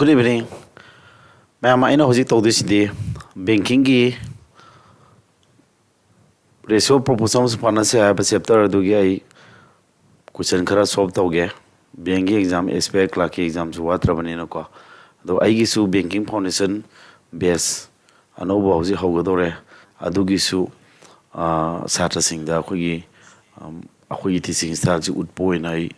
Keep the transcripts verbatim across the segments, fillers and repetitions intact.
Good evening. ꯃꯌꯥꯝ, ꯑꯩꯅ ꯍꯧꯖꯤꯛ ꯇꯧꯗꯣꯏꯁꯤꯗꯤ ꯕꯦꯡꯀꯤꯡꯒꯤ ꯔꯦꯁꯤꯑꯣ ꯄ꯭ꯔꯣꯄꯣꯁꯟ ꯐꯥꯏꯅꯥꯟꯁꯤꯌꯦꯜ ꯍꯥꯏꯕ ꯆꯦꯞꯇꯔ ꯑꯗꯨꯒꯤ ꯑꯩ ꯀꯣꯏꯁꯟ ꯈꯔ ꯁꯣꯜꯕ ꯇꯧꯒꯦ꯫ ꯕꯦꯡꯒꯤ ꯑꯦꯛꯖꯥꯝ, ꯑꯦꯁ ꯕꯤ ꯑꯥꯏ ꯀ꯭ꯂꯥꯔꯛꯀꯤ ꯑꯦꯛꯖꯥꯝꯁꯨ ꯋꯥꯠꯇ꯭ꯔꯕꯅꯤꯅꯀꯣ꯫ ꯑꯗꯣ ꯑꯩꯒꯤꯁꯨ ꯕꯦꯡꯀꯤꯡ ꯐꯥꯎꯟꯗꯦꯁꯟ ꯕꯦꯁ ꯑꯅꯧꯕ ꯍꯧꯖꯤꯛ ꯍꯧꯒꯗꯧꯔꯦ꯫ ꯑꯗꯨꯒꯤꯁꯨ, ꯑꯥ, ꯁꯥꯇ꯭ꯔꯁꯤꯡꯗ ꯑꯩꯈꯣꯏꯒꯤ, ꯑꯝ, ꯑꯩꯈꯣꯏꯒꯤ ꯇꯤꯆꯤꯡ ꯁ꯭ꯇꯥꯏꯜꯁꯤ ꯎꯠꯄ ꯑꯣꯏꯅ ꯑꯩ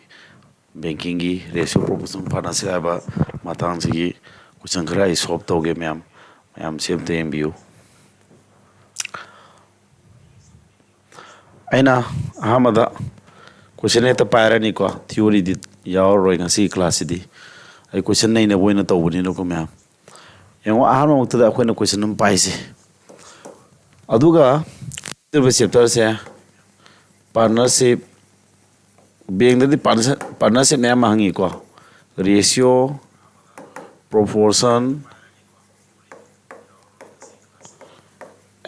ꯕꯦꯡꯀꯤꯡꯒꯤ ꯔꯦꯁꯤꯑꯣ ꯄ꯭ꯔꯣꯄꯣꯁꯟ ꯐꯥꯏꯅꯥꯟꯁꯤꯌꯦꯜ ꯍꯥꯏꯕ ꯃꯇꯥꯡꯁꯤꯒꯤ ꯀꯣꯏꯁꯟ ꯈꯔ ꯑꯩ ꯁꯣꯜꯕ ꯇꯧꯒꯦ ꯃꯌꯥꯝ꯫ ꯃꯌꯥꯝꯁꯦ ꯑꯝꯇ ꯌꯦꯡꯕꯤꯌꯨ꯫ ꯑꯩꯅ ꯑꯍꯥꯟꯕꯗ ꯀꯣꯏꯁꯟ ꯍꯦꯛꯇ ꯄꯥꯏꯔꯅꯤꯀꯣ, ꯊꯤꯑꯣꯔꯤꯗꯤ ꯌꯥꯎꯔꯔꯣꯏ ꯉꯁꯤꯒꯤ ꯀ꯭ꯂꯥꯁꯁꯤꯗꯤ꯫ ꯑꯩ ꯀꯣꯏꯁꯟ ꯅꯩꯅꯕ ꯑꯣꯏꯅ ꯇꯧꯕꯅꯤꯅꯀꯣ ꯃꯌꯥꯝ꯫ ꯌꯦꯡꯉꯣ, ꯑꯍꯥꯟꯕꯃꯛꯇꯗ ꯑꯩꯈꯣꯏꯅ ꯀꯣꯏꯁꯟ ꯑꯃ ꯄꯥꯏꯁꯦ꯫ ꯑꯗꯨꯒ ꯆꯦꯞꯇꯔꯁꯦ ꯄꯥꯔꯠꯅꯔꯁꯤꯞ, ꯕꯦꯡꯗꯗꯤ ꯄꯥꯔꯠꯅꯔꯁꯤꯞ ꯃꯌꯥꯝ ꯑꯃ ꯍꯪꯉꯤꯀꯣ, ꯔꯦꯁꯤꯑꯣ, ꯄ꯭ꯔꯣꯄꯣꯔꯁꯟ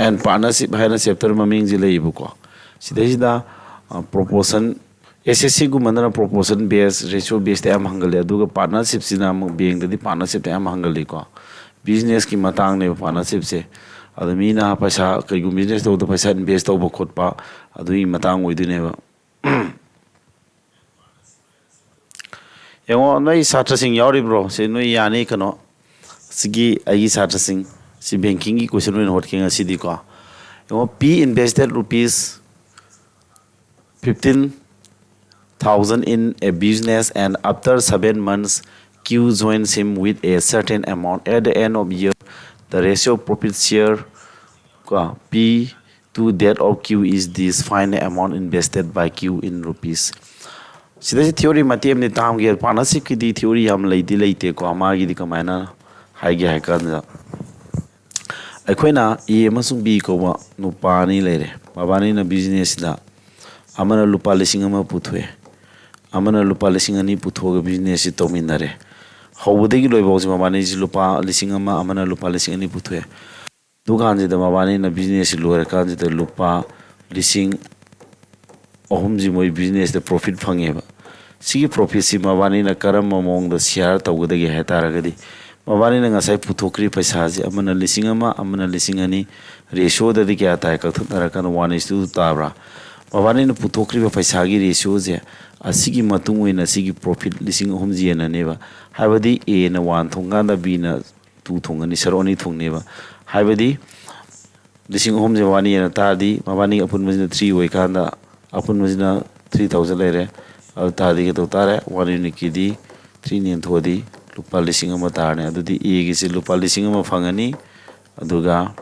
ꯑꯦꯟ ꯄꯥꯔꯠꯅꯔꯁꯤꯞ ꯍꯥꯏꯅ ꯆꯦꯞꯇꯔ ꯃꯃꯤꯡꯁꯤ ꯂꯩꯌꯦꯕꯀꯣ꯫ ꯁꯤꯗꯩꯁꯤꯗ, ꯑ, ꯄ꯭ꯔꯣꯄꯣꯔꯁꯟ, ꯑꯦꯁ ꯑꯦꯁ ꯁꯤꯒꯨꯝꯕꯗꯅ ꯄ꯭ꯔꯣꯄꯣꯔꯁꯟ ꯕꯦꯁ, ꯔꯦꯁꯤꯑꯣ ꯕꯦꯁꯇ ꯑꯌꯥꯝꯕ ꯍꯪꯒꯜꯂꯤ꯫ ꯑꯗꯨꯒ ꯄꯥꯔꯠꯅꯔꯁꯤꯞꯁꯤꯅ ꯑꯃꯨꯛ ꯕꯦꯡꯗꯗꯤ ꯄꯥꯔꯠꯅꯔꯁꯤꯞꯇ ꯑꯌꯥꯝꯕ ꯍꯪꯒꯜꯂꯤꯀꯣ꯫ ꯕꯤꯖꯤꯅꯦꯁꯀꯤ ꯃꯇꯥꯡꯅꯦꯕ ꯄꯥꯔꯠꯅꯔꯁꯤꯞꯁꯦ꯫ ꯑꯗꯣ ꯃꯤꯅ ꯄꯩꯁꯥ, ꯀꯩꯒꯨꯝꯕ ꯕꯤꯖꯤꯅꯦꯁ ꯇꯧꯕꯗ ꯄꯩꯁꯥ ꯏꯟꯚꯦꯁ ꯇꯧꯕ ꯈꯣꯠꯄ, ꯑꯗꯨꯒꯤ ꯃꯇꯥꯡ ꯑꯣꯏꯗꯣꯏꯅꯦꯕ꯫ ꯌꯦꯡꯉꯣ, ꯅꯣꯏ ꯁꯥꯇ꯭ꯔꯁꯤꯡ ꯌꯥꯎꯔꯤꯕ꯭ꯔꯣ? ꯁꯤ ꯅꯣꯏ ꯌꯥꯅꯤ ꯀꯩꯅꯣ꯫ ꯁꯤꯒꯤ ꯑꯩꯒꯤ ꯁꯥꯇ꯭ꯔꯁꯤꯡ, ꯁꯤ ꯕꯦꯡꯀꯤꯡꯒꯤ ꯀꯣꯏꯁꯟ ꯑꯣꯏꯅ ꯍꯣꯠꯀꯦ ꯉꯁꯤꯗꯤꯀꯣ꯫ ꯌꯦꯡꯉꯣ, P invested rupees fifteen thousand in a business and after seven months Q joins him with a certain amount. At the end of year, the ratio profit share ꯀꯣ, P to that of Q is this, find the amount invested by Q in rupees. ꯁꯤꯗꯩꯁꯤ theory ꯃꯇꯦꯛ ꯑꯃꯗꯤ ꯇꯥꯝꯒꯦ꯫ ꯄꯥꯔꯠꯅꯔꯁꯤꯞꯀꯤꯗꯤ theory ꯌꯥꯝ ꯂꯩꯗꯤ ꯂꯩꯇꯦꯀꯣ, ꯃꯥꯒꯤꯗꯤ ꯀꯃꯥꯏꯅ ꯍꯥꯏꯒꯦ ꯍꯥꯏ ꯀꯥꯟꯗ, ꯑꯩꯈꯣꯏꯅ A ꯑꯃꯁꯨꯡ B ꯀꯧꯕ ꯅꯨꯄꯥ ꯑꯅꯤ ꯂꯩꯔꯦ꯫ ꯃꯕꯥꯅꯤꯅ ꯕꯤꯖꯤꯅꯦꯁꯁꯤꯗ ꯑꯃꯅ ꯂꯨꯄꯥ ꯂꯤꯁꯤꯡ ꯑꯃ ꯄꯨꯊꯣꯛꯑꯦ, ꯑꯃꯅ ꯂꯨꯄꯥ ꯂꯤꯁꯤꯡ ꯑꯅꯤ ꯄꯨꯊꯣꯛꯑꯒ ꯕꯤꯖꯤꯅꯦꯁꯁꯤ ꯇꯧꯃꯤꯟꯅꯔꯦ꯫ ꯍꯧꯕꯗꯒꯤ ꯂꯣꯏꯐꯥꯎꯁꯦ ꯃꯕꯥꯅꯤꯁꯤ ꯂꯨꯄꯥ ꯂꯤꯁꯤꯡ ꯑꯃ, ꯑꯃꯅ ꯂꯨꯄꯥ ꯂꯤꯁꯤꯡ ꯑꯅꯤ ꯄꯨꯊꯣꯛꯑꯦ꯫ ꯗꯨꯀꯥꯟꯁꯤꯗ ꯃꯕꯥꯅꯤꯅ ꯕꯤꯖꯤꯅꯦꯁꯁꯤ ꯂꯣꯏꯔꯀꯥꯟꯁꯤꯗ ꯂꯨꯄꯥ ꯂꯤꯁꯤꯡ ꯑꯍꯨꯝꯁꯤ ꯃꯣꯏ ꯕꯤꯖꯤꯅꯦꯁꯇ ꯄ꯭ꯔꯣꯐꯤꯠ ꯐꯪꯉꯦꯕ꯫ ꯁꯤꯒꯤ ꯄ꯭ꯔꯣꯐꯤꯠꯁꯤ ꯃꯕꯥꯅꯤꯅ ꯀꯔꯝꯕ ꯃꯑꯣꯡꯗ ꯁꯤꯌꯥꯔ ꯇꯧꯒꯗꯒꯦ ꯍꯥꯏ ꯇꯥꯔꯒꯗꯤ, ꯃꯕꯥꯅꯤꯅ ꯉꯁꯥꯏ ꯄꯨꯊꯣꯛꯈ꯭ꯔꯤꯕ ꯄꯩꯁꯥꯁꯤ, ꯑꯃꯅ ꯂꯤꯁꯤꯡ ꯑꯃ, ꯑꯃꯅ ꯂꯤꯁꯤꯡ ꯑꯅꯤ, ꯔꯦꯁꯤꯌꯣꯗꯗꯤ ꯀꯌꯥ ꯇꯥꯏ ꯀꯛꯊꯠꯅꯔꯀꯥꯟꯗ ꯋꯥꯟ ꯏꯁ ꯇꯨ ꯇꯥꯕ꯭ꯔꯥ? ꯃꯕꯥꯅꯤꯅ ꯄꯨꯊꯣꯛꯈ꯭ꯔꯤꯕ ꯄꯩꯁꯥꯒꯤ ꯔꯦꯁꯤꯌꯣꯁꯦ, ꯑꯁꯤꯒꯤ ꯃꯇꯨꯡ ꯑꯣꯏꯅ ꯁꯤꯒꯤ ꯄ꯭ꯔꯣꯐꯤꯠ ꯂꯤꯁꯤꯡ ꯑꯍꯨꯝꯁꯤ ꯌꯦꯟꯅꯅꯦꯕ꯫ ꯍꯥꯏꯕꯗꯤ ꯑꯦꯅ ꯋꯥꯟ ꯊꯣꯡꯀꯥꯟꯗ ꯕꯤꯅ ꯇꯨ ꯊꯣꯡꯒꯅꯤ, ꯁꯔꯨꯛ ꯑꯅꯤ ꯊꯣꯡꯅꯦꯕ꯫ ꯍꯥꯏꯕꯗꯤ ꯂꯤꯁꯤꯡ ꯑꯍꯨꯝꯁꯦ ꯃꯕꯥꯅꯤ ꯌꯦꯟꯅ ꯇꯥꯔꯗꯤ, ꯃꯕꯥꯅꯤꯒꯤ ꯑꯄꯨꯟꯕꯁꯤꯅ ꯊ꯭ꯔꯤ ꯑꯣꯏꯀꯥꯟꯗ, ꯑꯄꯨꯟꯕꯁꯤꯅ ꯊ꯭ꯔꯤ ꯊꯥꯎꯖꯟ ꯂꯩꯔꯦ꯫ ꯑꯗꯨ ꯇꯥꯔꯗꯤ ꯀꯩꯗꯧ ꯇꯥꯔꯦ? ꯋꯥꯟ ꯌꯨꯅꯤꯠꯀꯤꯗꯤ ꯊ꯭ꯔꯤ ꯌꯦꯟꯊꯣꯛꯑꯗꯤ ꯂꯨꯄꯥ ꯂꯤꯁꯤꯡ ꯑꯃ ꯇꯥꯔꯅꯤ꯫ ꯑꯗꯨꯗꯤ ꯑꯦꯒꯤꯁꯤ ꯂꯨꯄꯥ ꯂꯤꯁꯤꯡ ꯑꯃ ꯐꯪꯉꯅꯤ, ꯑꯗꯨꯒ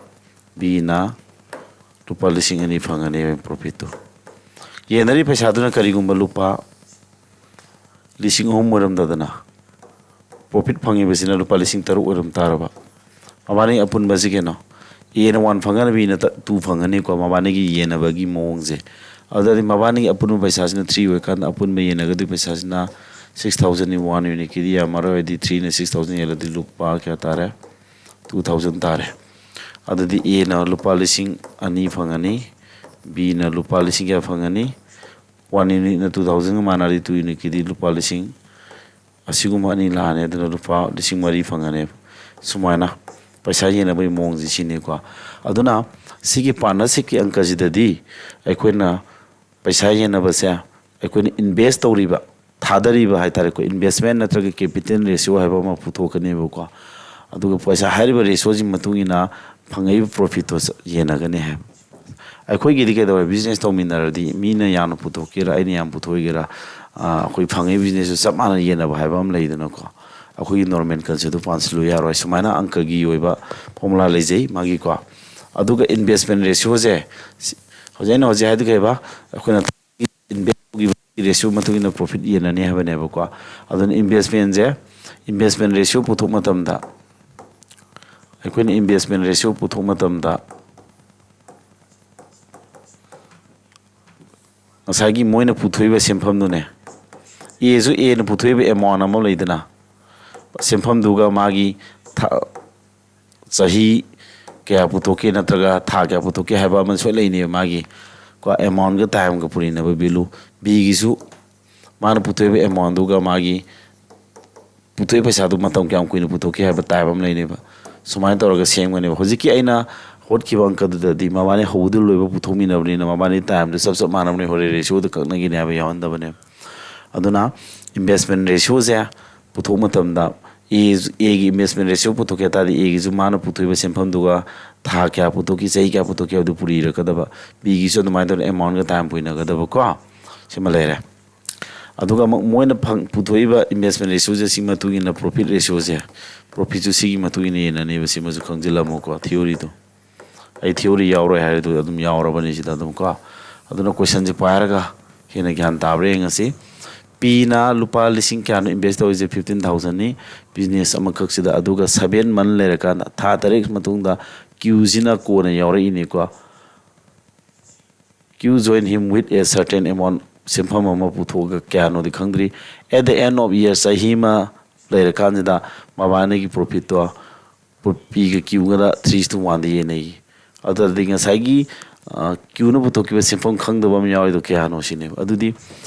ꯕꯤꯅ ꯂꯨꯄꯥ ꯂꯤꯁꯤꯡ ꯑꯅꯤ ꯐꯪꯉꯅꯦꯕ ꯄ꯭ꯔꯣꯐꯤꯠꯇꯣ꯫ ꯌꯦꯟꯅꯔꯤ ꯄꯩꯁꯥꯗꯨꯅ ꯀꯔꯤꯒꯨꯝꯕ ꯂꯨꯄꯥ ꯂꯤꯁꯤꯡ ꯑꯍꯨꯝ ꯑꯣꯏꯔꯝꯗꯗꯅ, ꯄ꯭ꯔꯣꯐꯤꯠ ꯐꯪꯉꯤꯕꯁꯤꯅ ꯂꯨꯄꯥ ꯂꯤꯁꯤꯡ ꯇꯔꯨꯛ ꯑꯣꯏꯔꯝ ꯇꯥꯔꯕ? ꯃꯕꯥꯅꯤ ꯑꯄꯨꯟꯕꯁꯤ ꯀꯩꯅꯣ? ꯑꯦꯅ ꯋꯥꯟ ꯐꯪꯉꯒꯅ ꯕꯤꯅ ꯇ-, ꯇꯨ ꯐꯪꯉꯅꯤꯀꯣ, ꯃꯕꯥꯅꯤꯒꯤ ꯌꯦꯟꯅꯕꯒꯤ ꯃꯑꯣꯡꯁꯦ꯫ ꯑꯗꯨꯗꯤ ꯃꯕꯥꯅꯤꯒꯤ ꯑꯄꯨꯟꯕ ꯄꯩꯁꯥꯁꯤꯅ ꯊ꯭ꯔꯤ ꯑꯣꯏꯔꯀꯥꯟꯗ, ꯑꯄꯨꯟꯕ ꯌꯦꯟꯅꯒꯗꯣꯏ ꯄꯩꯁꯥꯁꯤꯅ ꯁꯤꯛꯁ ꯊꯥꯎꯖꯟꯅꯤ꯫ ꯋꯥꯟ ꯌꯨꯅꯤꯠꯀꯤꯗꯤ ꯌꯥꯝꯃꯔꯣꯏ, ꯍꯥꯏꯗꯤ ꯊ꯭ꯔꯤꯅ ꯁꯤꯛꯁ ꯊꯥꯎꯖꯟ ꯌꯦꯜꯂꯗꯤ ꯂꯨꯄꯥ ꯀꯌꯥ ꯇꯥꯔꯦ? ꯇꯨ ꯊꯥꯎꯖꯟ ꯇꯥꯔꯦ꯫ ꯑꯗꯨꯗꯤ ꯑꯦꯅ ꯂꯨꯄꯥ ꯂꯤꯁꯤꯡ ꯑꯅꯤ ꯐꯪꯉꯅꯤ, ꯕꯤꯅ ꯂꯨꯄꯥ ꯂꯤꯁꯤꯡ ꯀꯌꯥ ꯐꯪꯉꯅꯤ? ꯋꯥꯟ ꯌꯨꯅꯤꯠꯅ ꯇꯨ ꯊꯥꯎꯖꯟꯒ ꯃꯥꯟꯅꯔꯗꯤ, ꯇꯨ ꯌꯨꯅꯤꯠꯀꯤꯗꯤ ꯂꯨꯄꯥ ꯂꯤꯁꯤꯡ, ꯑꯁꯤꯒꯨꯝꯕ ꯑꯅꯤ ꯂꯥꯛꯑꯅꯤ, ꯑꯗꯨꯅ ꯂꯨꯄꯥ ꯂꯤꯁꯤꯡ ꯃꯔꯤ ꯐꯪꯉꯅꯦꯕ꯫ ꯁꯨꯃꯥꯏꯅ ꯄꯩꯁꯥ ꯌꯦꯟꯅꯕꯒꯤ ꯃꯑꯣꯡꯁꯤ ꯁꯤꯅꯤꯀꯣ꯫ ꯑꯗꯨꯅ ꯁꯤꯒꯤ ꯄꯥꯔꯠꯅꯔꯁꯤꯞꯀꯤ ꯑꯪꯀꯁꯤꯗꯗꯤ ꯑꯩꯈꯣꯏꯅ ꯄꯩꯁꯥ ꯌꯦꯟꯅꯕꯁꯦ, ꯑꯩꯈꯣꯏꯅ ꯏꯟꯚꯦꯁ ꯇꯧꯔꯤꯕ, ꯊꯥꯗꯔꯤꯕ ꯍꯥꯏ ꯇꯥꯔꯦꯀꯣ, ꯏꯟꯚꯦꯁꯃꯦꯟ ꯅꯠꯇ꯭ꯔꯒ ꯀꯦꯄꯤꯇꯦꯜ ꯔꯦꯁꯤꯌꯣ ꯍꯥꯏꯕ ꯑꯃ ꯄꯨꯊꯣꯛꯀꯅꯦꯕꯀꯣ꯫ ꯑꯗꯨꯒ ꯄꯩꯁꯥ, ꯍꯥꯏꯔꯤꯕ ꯔꯦꯁꯤꯌꯣꯁꯤ ꯃꯇꯨꯡ ꯏꯟꯅ ꯐꯪꯉꯛꯏꯕ ꯄ꯭ꯔꯣꯐꯤꯠꯇꯣ ꯆ-, ꯌꯦꯟꯅꯒꯅꯤ ꯍꯥꯏꯕ꯫ ꯑꯩꯈꯣꯏꯒꯤꯗꯤ ꯀꯩꯗꯧꯔꯦ, ꯕꯤꯖꯤꯅꯦꯁ ꯇꯧꯃꯤꯟꯅꯔꯗꯤ ꯃꯤꯅ ꯌꯥꯝꯅ ꯄꯨꯊꯣꯛꯀꯦꯔꯥ, ꯑꯩꯅ ꯌꯥꯝ ꯄꯨꯊꯣꯛꯑꯣꯏꯒꯦꯔꯥ, ꯑ, ꯑꯩꯈꯣꯏ ꯐꯪꯉꯛꯏꯕ ꯕꯤꯖꯤꯅꯦꯁꯇꯨ ꯆꯞ ꯃꯥꯟꯅ ꯌꯦꯟꯅꯕ ꯍꯥꯏꯕ ꯑꯃ ꯂꯩꯗꯅꯀꯣ꯫ ꯑꯩꯈꯣꯏꯒꯤ ꯅꯣꯔꯃꯦꯜ ꯀꯟꯁꯦꯞꯇꯨ ꯄꯥꯟꯁꯤꯜꯂꯨ ꯌꯥꯔꯣꯏ꯫ ꯁꯨꯃꯥꯏꯅ ꯑꯪꯀꯒꯤ ꯑꯣꯏꯕ ꯐꯣꯔꯃꯨꯂꯥ ꯂꯩꯖꯩ ꯃꯥꯒꯤꯀꯣ꯫ ꯑꯗꯨꯒ ꯏꯟꯚꯦꯁꯃꯦꯟ ꯔꯦꯁꯤꯌꯣꯁꯦ, ꯁꯤ-, ꯍꯧꯖꯤꯛ ꯑꯩꯅ ꯍꯧꯖꯤꯛ ꯍꯥꯏꯗꯨ ꯀꯩ ꯍꯥꯏꯕ? ꯑꯩꯈꯣꯏꯅ ꯏꯟꯚꯦꯁ ꯇꯧꯈꯤꯕ ꯔꯦꯁꯤꯌꯣ ꯃꯇꯨꯡ ꯏꯟꯅ ꯄ꯭ꯔꯣꯐꯤꯠ ꯌꯦꯟꯅꯅꯤ ꯍꯥꯏꯕꯅꯦꯕꯀꯣ꯫ ꯑꯗꯨꯅ ꯏꯟꯚꯦꯁꯃꯦꯟꯁꯦ, ꯏꯟꯚꯦꯁꯃꯦꯟ ꯔꯦꯁꯤꯌꯣ ꯄꯨꯊꯣꯛ ꯃꯇꯝꯗ, ꯑꯩꯈꯣꯏꯅ ꯏꯟꯚꯦꯁꯃꯦꯟ ꯔꯦꯁꯤꯌꯣ ꯄꯨꯊꯣꯛ ꯃꯇꯝꯗ, ꯉꯁꯥꯏꯒꯤ ꯃꯣꯏꯅ ꯄꯨꯊꯣꯛꯏꯕ ꯁꯦꯟꯐꯝꯗꯨꯅꯦ, ꯑꯦꯁꯨ, ꯑꯦꯅ ꯄꯨꯊꯣꯛꯏꯕ ꯑꯦꯃꯥꯎꯟ ꯑꯃ ꯂꯩꯗꯅ, ꯁꯦꯟꯐꯝꯗꯨꯒ ꯃꯥꯒꯤ ꯊꯥ-, ꯆꯍꯤ ꯀꯌꯥ ꯄꯨꯊꯣꯛꯀꯦ ꯅꯠꯇ꯭ꯔꯒ ꯊꯥ ꯀꯌꯥ ꯄꯨꯊꯣꯛꯀꯦ ꯍꯥꯏꯕ ꯑꯃ ꯁꯣꯏ ꯂꯩꯅꯦꯕ ꯃꯥꯒꯤ, ꯀꯣ, ꯑꯦꯃꯥꯎꯟꯒ ꯇꯥꯏꯝꯒ ꯄꯨꯔꯤꯅꯕ ꯚꯦꯂꯨ꯫ ꯕꯤꯒꯤꯁꯨ ꯃꯥꯅ ꯄꯨꯊꯣꯛꯏꯕ amount ꯗꯨꯒ ꯃꯥꯒꯤ ꯄꯨꯊꯣꯛꯏ ꯄꯩꯁꯥꯗꯨ ꯃꯇꯝ ꯀꯌꯥꯝ ꯀꯨꯏꯅ ꯄꯨꯊꯣꯛꯈꯤ ꯍꯥꯏꯕ time ꯑꯃ ꯂꯩꯅꯦꯕ꯫ ꯁꯨꯃꯥꯏꯅ ꯇꯧꯔꯒ ꯁꯦꯝꯒꯅꯦꯕ꯫ ꯍꯧꯖꯤꯛꯀꯤ ꯑꯩꯅ ꯍꯣꯠꯈꯤꯕ ꯑꯪꯀꯗꯨꯗꯗꯤ ꯃꯕꯥꯅꯤ ꯍꯧꯕꯗ ꯂꯣꯏꯕ ꯄꯨꯊꯣꯛꯃꯤꯟꯅꯕꯅꯤꯅ ꯃꯕꯥꯅꯤ time ꯗꯨ ꯆꯞ ꯆꯞ ꯃꯥꯟꯅꯕꯅꯤ, ꯍꯣꯔꯦꯟ ratio ꯗ ꯀꯛꯅꯈꯤꯅꯤ ꯍꯥꯏꯕ ꯌꯥꯎꯍꯟꯗꯕꯅꯦꯕ꯫ ꯑꯗꯨꯅ investment ratio ꯁꯦ ꯄꯨꯊꯣꯛ ꯃꯇꯝꯗ A, A ꯒꯤ investment ratio ꯄꯨꯊꯣꯛꯀꯦ ꯍꯥꯏ ꯇꯥꯔꯗꯤ A ꯒꯤꯁꯨ ꯃꯥꯅ ꯄꯨꯊꯣꯛꯏꯕ ꯁꯦꯟꯐꯝꯗꯨꯒ ꯊꯥ ꯀꯌꯥ ꯄꯨꯊꯣꯛꯈꯤ, ꯆꯍꯤ ꯀꯌꯥ ꯄꯨꯊꯣꯛꯈꯤ ꯍꯥꯏꯕꯗꯨ ꯄꯨꯔꯤꯔꯛꯀꯗꯕ꯫ B ꯒꯤꯁꯨ ꯑꯗꯨꯃꯥꯏꯅ ꯇꯧꯗꯅ amount ꯒ time ꯄꯨꯏꯅꯒꯗꯕꯀꯣ꯫ ꯁꯤꯃ ꯂꯩꯔꯦ꯫ ꯑꯗꯨꯒ ꯑꯃꯨꯛ ꯃꯣꯏꯅ ꯐꯪ-, ꯄꯨꯊꯣꯛꯏꯕ investment ratio ꯁꯦ ꯁꯤꯒꯤ ꯃꯇꯨꯡ ꯏꯟꯅ profit ratio ꯁꯦ, profit ꯁꯨ ꯁꯤꯒꯤ ꯃꯇꯨꯡ ꯏꯟꯅ ꯌꯦꯟꯅꯅꯦꯕ꯫ ꯁꯤꯃꯁꯨ ꯈꯪꯖꯤꯜꯂꯝꯃꯣꯀꯣ, theory ꯗꯣ꯫ ꯑꯩ theory ꯌꯥꯎꯔꯣꯏ ꯍꯥꯏꯔꯦ, ꯑꯗꯨ ꯑꯗꯨꯝ ꯌꯥꯎꯔꯕꯅꯤ ꯁꯤꯗ ꯑꯗꯨꯝ ꯀꯣ꯫ ꯑꯗꯨꯅ question ꯁꯦ ꯄꯥꯏꯔꯒ ꯍꯦꯟꯅ ꯒ꯭ꯌꯥꯟ ꯇꯥꯕ꯭ꯔꯥ ꯌꯦꯡꯉꯁꯤ꯫ P ꯅ ꯂꯨꯄꯥ ꯂꯤꯁꯤꯡ ꯀꯌꯥꯅꯣ invest ꯇꯧꯔꯤꯁꯦ? Fifteen thousand ꯅꯤ꯫ Business ꯑꯃꯈꯛꯁꯤꯗ꯫ ꯑꯗꯨꯒ seven month ꯂꯩꯔꯀꯥꯟꯗ, ꯊꯥ ꯇꯔꯦꯠ ꯃꯇꯨꯡꯗ Q ꯁꯤꯅ ꯀꯣꯟꯅ ꯌꯥꯎꯔꯛꯏꯅꯤꯀꯣ꯫ Q join him with a certain amount, ꯁꯦꯟꯐꯝ ꯑꯃ ꯄꯨꯊꯣꯛꯑꯒ, ꯀꯌꯥꯅꯣꯗꯤ ꯈꯪꯗ꯭ꯔꯤ꯫ At the end of year, ꯆꯍꯤ ꯑꯃ ꯂꯩꯔꯀꯥꯟꯁꯤꯗ ꯃꯕꯥꯅꯤꯒꯤ profit ꯇꯣ P ꯒ Q Gana three to one ꯗ ꯌꯦꯟꯅꯩ꯫ ꯑꯗꯨꯗꯤ ꯉꯁꯥꯏꯒꯤ, ꯑ, Q ꯅ ꯄꯨꯊꯣꯛꯈꯤꯕ ꯁꯦꯟꯐꯝ ꯈꯪꯗꯕ ꯑꯃ ꯌꯥꯎꯔꯤꯗꯣ ꯀꯌꯥꯅꯣ ꯁꯤꯅꯦꯕ꯫ ꯑꯗꯨꯗꯤ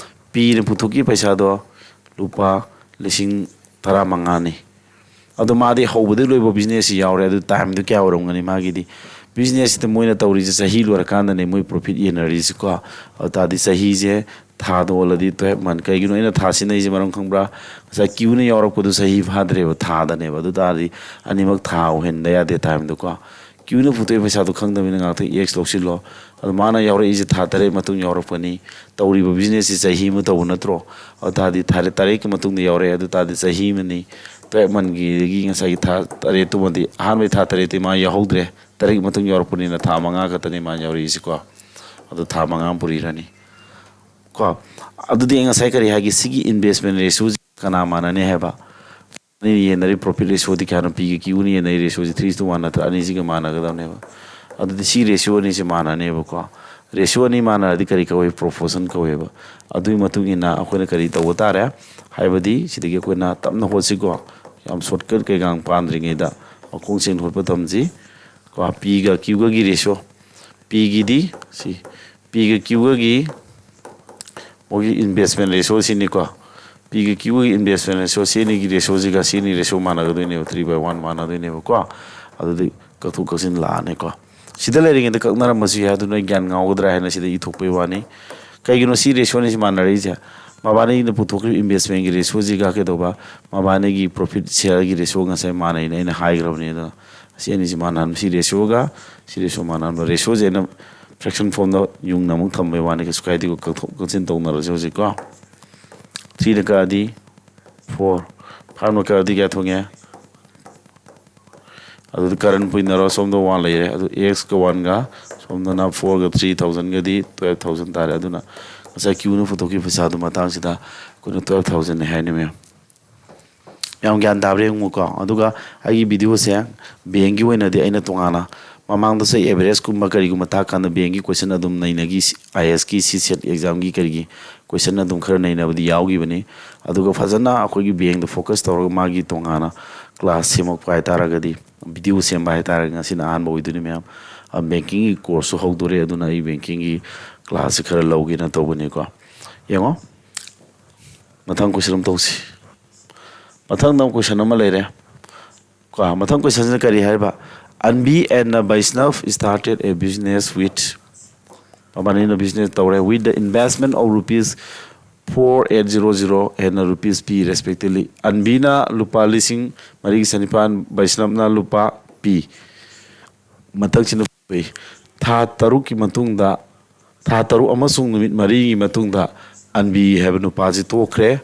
P ꯅ ꯄꯨꯊꯣꯛꯈꯤꯕ ꯄꯩꯁꯥꯗꯣ ꯂꯨꯄꯥ ꯂꯤꯁꯤꯡ ꯇꯔꯥꯃꯉꯥꯅꯤ꯫ ꯑꯗꯣ ꯃꯥꯗꯤ ꯍꯧꯕꯗꯒꯤ ꯂꯣꯏꯕ business ꯁꯤ ꯌꯥꯎꯔꯦ꯫ ꯑꯗꯨ time ꯗꯨ ꯀꯌꯥ ꯑꯣꯏꯔꯝꯒꯅꯤ ꯃꯥꯒꯤꯗꯤ? Business ꯁꯤꯗ ꯃꯣꯏꯅ ꯇꯧꯔꯤꯁꯦ ꯆꯍꯤ ꯂꯣꯏꯔꯀꯥꯟꯗꯅꯦ ꯃꯣꯏ profit ꯌꯦꯟꯅꯔꯤꯁꯤꯀꯣ꯫ ꯑꯗꯨ ꯇꯥꯔꯗꯤ ꯆꯍꯤꯁꯦ ꯊꯥꯗ ꯑꯣꯜꯂꯗꯤ twelve month꯫ ꯀꯩꯒꯤꯅꯣ ꯑꯩꯅ ꯊꯥ ꯁꯤꯖꯤꯟꯅꯔꯤꯁꯦ ꯃꯔꯝ ꯈꯪꯕ꯭ꯔꯥ? ꯉꯁꯥꯏ Q ꯅ ꯌꯥꯎꯔꯛꯄꯗꯨ ꯆꯍꯤ ꯐꯥꯗ꯭ꯔꯦꯕ, ꯊꯥꯗꯅꯦꯕ꯫ ꯑꯗꯨ ꯇꯥꯔꯗꯤ ꯑꯅꯤꯃꯛ ꯊꯥ ꯑꯣꯏꯍꯟꯕ ꯌꯥꯗꯦ time ꯗꯨꯀꯣ꯫ Q ꯅ ꯄꯨꯊꯣꯛꯏ ꯄꯩꯁꯥꯗꯣ ꯈꯪꯗꯕꯅꯤꯅ ꯉꯥꯛꯇꯪ X ꯂꯧꯁꯤꯜꯂꯣ꯫ ꯑꯗꯣ ꯃꯥꯅ ꯌꯥꯎꯔꯛꯏꯁꯦ ꯊꯥ ꯇꯔꯦꯠ ꯃꯇꯨꯡ ꯌꯥꯎꯔꯛꯄꯅꯤ꯫ ꯇꯧꯔꯤꯕ business ꯁꯤ ꯆꯍꯤ ꯑꯃ ꯇꯧꯕ ꯅꯠꯇ꯭ꯔꯣ? ꯑꯗꯨ ꯇꯥꯔꯗꯤ ꯊꯥ ꯇꯔꯦꯠꯀꯤ ꯃꯇꯨꯡꯗ ꯌꯥꯎꯔꯛꯑꯦ, ꯑꯗꯨ ꯇꯥꯔꯗꯤ ꯆꯍꯤ ꯑꯃꯅꯤ꯫ Twelve month ꯀꯤꯗꯒꯤ ꯉꯁꯥꯏꯒꯤ ꯊꯥ ꯇꯔꯦꯠꯇꯨꯃꯗꯤ, ꯑꯍꯥꯟꯕꯒꯤ ꯊꯥ ꯇꯔꯦꯠꯇꯤ ꯃꯥ ꯌꯥꯎꯍꯧꯗ꯭ꯔꯦ, ꯇꯔꯦꯠꯀꯤ ꯃꯇꯨꯡ ꯌꯥꯎꯔꯛꯄꯅꯤꯅ ꯊꯥ ꯃꯉꯥ ꯈꯛꯇꯅꯤ ꯃꯥ ꯌꯥꯎꯔꯛꯏꯁꯤꯀꯣ꯫ ꯑꯗꯨ ꯊꯥ ꯃꯉꯥ ꯑꯃ ꯄꯨꯔꯤꯔꯅꯤ ꯀꯣ꯫ ꯑꯗꯨꯗꯤ ꯑꯩ ꯉꯁꯥꯏ ꯀꯔꯤ ꯍꯥꯏꯒꯦ? ꯁꯤꯒꯤ investment ratio ꯁꯤ ꯀꯅꯥ ꯃꯥꯟꯅꯅꯤ ꯍꯥꯏꯕ? ꯑꯅꯤ ꯌꯦꯟꯅꯔꯤ profit ratio ꯗꯤ ꯀꯌꯥꯅꯣ? P ꯒ Q ꯅ ꯌꯦꯟꯅꯔꯤ ratio ꯁꯤ three to one ꯅꯠꯇ꯭ꯔꯥ? ꯑꯅꯤꯁꯤꯒ ꯃꯥꯟꯅꯒꯗꯕꯅꯦꯕ꯫ ꯑꯗꯨꯗꯤ ꯁꯤ ratio ꯑꯅꯤꯁꯤ ꯃꯥꯟꯅꯅꯦꯕꯀꯣ꯫ Ratio ꯑꯅꯤ ꯃꯥꯟꯅꯔꯗꯤ ꯀꯔꯤ ꯀꯧꯏ? Proportion ꯀꯧꯋꯦꯕ꯫ ꯑꯗꯨꯒꯤ ꯃꯇꯨꯡ ꯏꯟꯅ ꯑꯩꯈꯣꯏꯅ ꯀꯔꯤ ꯇꯧꯕ ꯇꯥꯔꯦ? ꯍꯥꯏꯕꯗꯤ ꯁꯤꯗꯒꯤ ꯑꯩꯈꯣꯏꯅ ꯇꯞꯅ ꯍꯣꯠꯁꯤꯀꯣ꯫ ꯌꯥꯝ shortcut ꯀꯩꯀꯥ ꯄꯥꯟꯗ꯭ꯔꯤꯉꯩꯗ ꯃꯈꯣꯡ ꯁꯦꯡꯅ ꯍꯣꯠꯄ ꯇꯝꯁꯤ꯫ ꯀꯣ, P ꯒ Q ꯒꯒꯤ ratio꯫ P ꯒꯤꯗꯤ ꯁꯤ, P ꯒ Q ꯒꯒꯤ ꯃꯣꯏꯒꯤ investment ratio ꯁꯤꯅꯤꯀꯣ꯫ P ꯒ Q ꯒꯤ investment ratio ꯁꯤ ꯑꯅꯤꯒꯤ ratio ꯁꯤꯒ ꯁꯤ ꯑꯅꯤ ratio ꯃꯥꯟꯅꯒꯗꯣꯏꯅꯦꯕ, three by one ꯃꯥꯟꯅꯗꯣꯏꯅꯦꯕꯀꯣ꯫ ꯑꯗꯨꯗꯤ ꯀꯛꯊꯣꯛ ꯀꯛꯁꯤꯟ ꯂꯥꯛꯑꯅꯤꯀꯣ꯫ ꯁꯤꯗ ꯂꯩꯔꯤꯉꯩꯗ ꯀꯛꯅꯔꯝꯕꯁꯨ ꯌꯥꯏ, ꯑꯗꯨ ꯅꯣꯏ ꯒ꯭ꯌꯥꯟ ꯉꯥꯎꯒꯗ꯭ꯔꯥ ꯍꯥꯏꯅ ꯁꯤꯗ ꯏꯊꯣꯛꯄꯩ ꯋꯥꯅꯤ꯫ ꯀꯩꯒꯤꯅꯣ ꯁꯤ ratio ꯑꯅꯤꯁꯤ ꯃꯥꯟꯅꯔꯛꯏꯁꯦ? ꯃꯕꯥꯅꯤꯅ ꯄꯨꯊꯣꯛꯈꯤꯕ investment ꯒꯤ ratio ꯁꯤꯒ ꯀꯩꯗꯧꯕ, ꯃꯕꯥꯅꯤꯒꯤ profit share ꯒꯤ ratio ꯉꯁꯥꯏ ꯃꯥꯟꯅꯩꯅ ꯑꯩꯅ ꯍꯥꯏꯈ꯭ꯔꯕꯅꯤ꯫ ꯑꯗꯣ ꯁꯤ ꯑꯅꯤꯁꯤ ꯃꯥꯟꯅꯍꯟꯕ, ꯁꯤ ratio ꯒ ꯁꯤ ratio ꯃꯥꯟꯅꯍꯟꯕ꯫ Ratio ꯁꯦ ꯑꯩꯅ fraction form ꯗ ꯌꯨꯡꯅ ꯑꯃꯨꯛ ꯊꯝꯕꯩ ꯋꯥꯅꯤ, ꯀꯩꯁꯨ ꯀꯥꯏꯗꯦꯀꯣ꯫ ꯀꯛꯊꯣꯛ ꯀꯛꯁꯤꯟ ꯇꯧꯅꯔꯁꯦ ꯍꯧꯖꯤꯛꯀꯣ꯫ Three ꯅ ꯀꯛꯑꯗꯤ four, five ꯅ ꯀꯛꯑꯗꯤ ꯀꯌꯥ ꯊꯣꯛꯉꯦ? ꯑꯗꯨꯗꯤ current ꯄꯨꯏꯅꯔꯣ, ꯁꯣꯝꯗ one ꯂꯩꯔꯦ꯫ ꯑꯗꯨ X ꯀ one ꯒ, ꯁꯣꯝꯗꯅ four ꯒ three thousand ꯒꯗꯤ twelve thousand ꯇꯥꯔꯦ꯫ ꯑꯗꯨꯅ ꯉꯁꯥꯏ Q ꯅ ꯄꯨꯊꯣꯛꯈꯤꯕ ꯄꯩꯁꯥꯗꯨ ꯃꯇꯥꯡꯁꯤꯗ ꯑꯩꯈꯣꯏꯅ twelve thousand ꯅꯤ ꯍꯥꯏꯅꯤ, ꯃꯌꯥꯝ꯫ ꯌꯥꯝ ꯒ꯭ꯌꯥꯟ ꯇꯥꯕ꯭ꯔꯥ ꯌꯦꯡꯉꯨꯀꯣ꯫ ꯑꯗꯨꯒ ꯑꯩꯒꯤ video ꯁꯦ bank ꯀꯤ ꯑꯣꯏꯅꯗꯤ ꯑꯩꯅ ꯇꯣꯉꯥꯟꯅ, ꯃꯃꯥꯡꯗꯁꯨ average ꯀꯨꯝꯕ ꯀꯔꯤꯒꯨꯝꯕ ꯇꯥꯛꯀꯥꯟꯗ bank ꯀꯤ question ꯑꯗꯨꯝ ꯅꯩꯅꯈꯤ, IAS ꯀꯤ, CSAT exam ꯒꯤ ꯀꯔꯤꯒꯤ question ꯑꯗꯨꯝ ꯈꯔ ꯅꯩꯅꯕꯗꯤ ꯌꯥꯎꯈꯤꯕꯅꯤ꯫ ꯑꯗꯨꯒ ꯐꯖꯅ ꯑꯩꯈꯣꯏꯒꯤ bank ꯇ focus ꯇꯧꯔꯒ ꯃꯥꯒꯤ ꯇꯣꯉꯥꯟꯅ class ꯁꯦꯝꯃꯛꯄ ꯍꯥꯏꯇꯥꯔꯒꯗꯤ, video ꯁꯦꯝꯕ ꯍꯥꯏꯇꯥꯔꯒꯗꯤ ꯉꯁꯤꯅ ꯑꯍꯥꯟꯕ ꯑꯣꯏꯗꯣꯏꯅꯤ, ꯃꯌꯥꯝ꯫ ꯑ, banking ꯒꯤ course ꯁꯨ ꯍꯧꯗꯣꯔꯦ, ꯑꯗꯨꯅ ꯑꯩ banking ꯒꯤ class ꯁꯦ ꯈꯔ ꯂꯧꯒꯦꯅ ꯇꯧꯕꯅꯤꯀꯣ꯫ ꯌꯦꯡꯉꯣ, ꯃꯊꯪ question ꯑꯃ ꯇꯧꯁꯤ꯫ ꯃꯊꯪꯗ ꯑꯃꯨꯛ question ꯑꯃ ꯂꯩꯔꯦ꯫ ꯀꯣ, ꯃꯊꯪ question ꯁꯤꯅ ꯀꯔꯤ ꯍꯥꯏꯕ? Anvi and Vaishnav started a business with, ꯃꯕꯥꯅꯤꯅ business ꯇꯧꯔꯦ, with the investment of rupees four eight zero zero and rupees P respectively꯫ ꯑꯟꯕꯤꯅ ꯂꯨꯄꯥ ꯂꯤꯁꯤꯡ ꯃꯔꯤꯒꯤ ꯆꯅꯤꯄꯥꯟ, ꯕꯩꯁꯅꯞꯅ ꯂꯨꯄꯥ P꯫ ꯃꯊꯪꯁꯤꯅ ꯊꯥ ꯇꯔꯨꯛꯀꯤ ꯃꯇꯨꯡꯗ, ꯊꯥ ꯇꯔꯨꯛ ꯑꯃꯁꯨꯡ ꯅꯨꯃꯤꯠ ꯃꯔꯤꯒꯤ ꯃꯇꯨꯡꯗ ꯑꯟꯕꯤ ꯍꯥꯏꯕ ꯅꯨꯄꯥꯁꯤ ꯇꯣꯛꯈ꯭ꯔꯦ꯫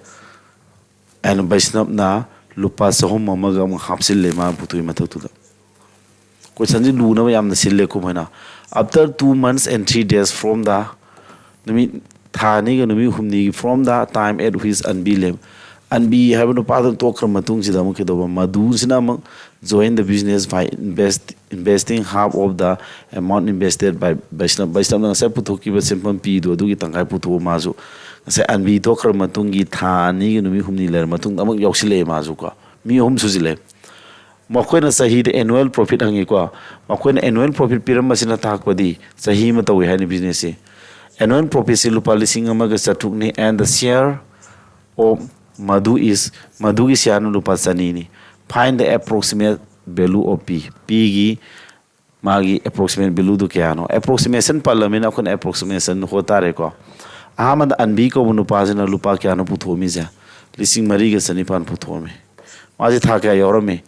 And ꯕꯩꯁꯅꯞꯅ ꯂꯨꯄꯥ ꯆꯍꯨꯝ ꯑꯃꯒ ꯑꯃꯨꯛ ꯍꯥꯞꯆꯤꯜꯂꯦ ꯃꯥꯅ ꯄꯨꯊꯣꯛꯏ ꯃꯊꯛꯇꯨꯗ꯫ Question ꯁꯤ ꯂꯨꯅꯕ ꯌꯥꯝꯅ ꯁꯤꯜꯂꯦꯀꯣ ꯃꯣꯏꯅ꯫ After two months and three days from the, ꯅꯨꯃꯤꯠ, ꯊꯥ ꯑꯅꯤꯒ ꯅꯨꯃꯤꯠ ꯍꯨꯝꯅꯤꯒꯤ from the time at which Anvi left, ꯑꯟꯕꯤ ꯍꯥꯏꯕ ꯅꯨꯄꯥꯗꯨꯅ ꯇꯣꯛꯈ꯭ꯔ ꯃꯇꯨꯡꯁꯤꯗ ꯑꯃꯨꯛ ꯀꯩꯗꯧꯕ, ꯃꯗꯨꯁꯤꯅ ꯑꯃꯨꯛ join the business by invest, investing half of the amount invested by ꯕꯩꯁꯅꯞ꯫ ꯕꯩꯁꯅꯞꯅ ꯉꯁꯥꯏ ꯄꯨꯊꯣꯛꯈꯤꯕ ꯁꯦꯟꯐꯝ ꯄꯤꯗꯣ, ꯑꯗꯨꯒꯤ ꯇꯪꯈꯥꯏ ꯄꯨꯊꯣꯛꯑ ꯃꯥꯁꯨ ꯉꯁꯥꯏ ꯑꯟꯕꯤ ꯇꯣꯛꯈ꯭ꯔ ꯃꯇꯨꯡꯒꯤ ꯊꯥ ꯑꯅꯤꯒ ꯅꯨꯃꯤꯠ ꯍꯨꯝꯅꯤ ꯂꯩꯔ ꯃꯇꯨꯡꯗ ꯑꯃꯨꯛ ꯌꯥꯎꯁꯤꯜꯂꯛꯑꯦ ꯃꯥꯁꯨ ꯀꯣ꯫ ꯃꯤ ꯑꯍꯨꯝ ꯁꯨꯖꯤꯜꯂꯦ꯫ ꯃꯈꯣꯏꯅ ꯆꯍꯤꯗ annual profit ꯍꯪꯉꯤꯀꯣ꯫ ꯃꯈꯣꯏꯅ annual profit ꯄꯤꯔꯝꯕꯁꯤꯅ ꯇꯥꯛꯄꯗꯤ ꯆꯍꯤ ꯑꯃ ꯇꯧꯏ ꯍꯥꯏꯅ business ꯁꯦ꯫ Annual profitꯁꯤ ꯂꯨꯄꯥ ꯂꯤꯁꯤꯡ ꯑꯃꯒ ꯆꯥꯇ꯭ꯔꯨꯛꯅꯤ, and the share of ꯃꯗꯨ is, ꯃꯗꯨꯒꯤ shareꯅ ꯂꯨꯄꯥ ꯆꯅꯤꯅꯤ꯫ Find the approximate value of P, Pꯒꯤ ꯃꯥꯒꯤ approximate valueꯗꯨ ꯀꯌꯥꯅꯣ? Approximation ꯄꯜꯂꯃꯤꯅ ꯑꯩꯈꯣꯏꯅ approximation ꯍꯣꯠ ꯇꯥꯔꯦꯀꯣ꯫ ꯑꯍꯥꯟꯕꯗ ꯑꯟꯕꯤ ꯀꯧꯕ ꯅꯨꯄꯥꯁꯤꯅ ꯂꯨꯄꯥ ꯀꯌꯥꯅꯣ ꯄꯨꯊꯣꯛꯑꯝꯃꯤꯁꯦ? ꯂꯤꯁꯤꯡ ꯃꯔꯤꯒ ꯆꯅꯤꯄꯥꯟ ꯄꯨꯊꯣꯛꯑꯝꯃꯤ꯫ ꯃꯥꯁꯦ ꯊꯥ ꯀꯌꯥ ꯌꯥꯎꯔꯝꯃꯤ?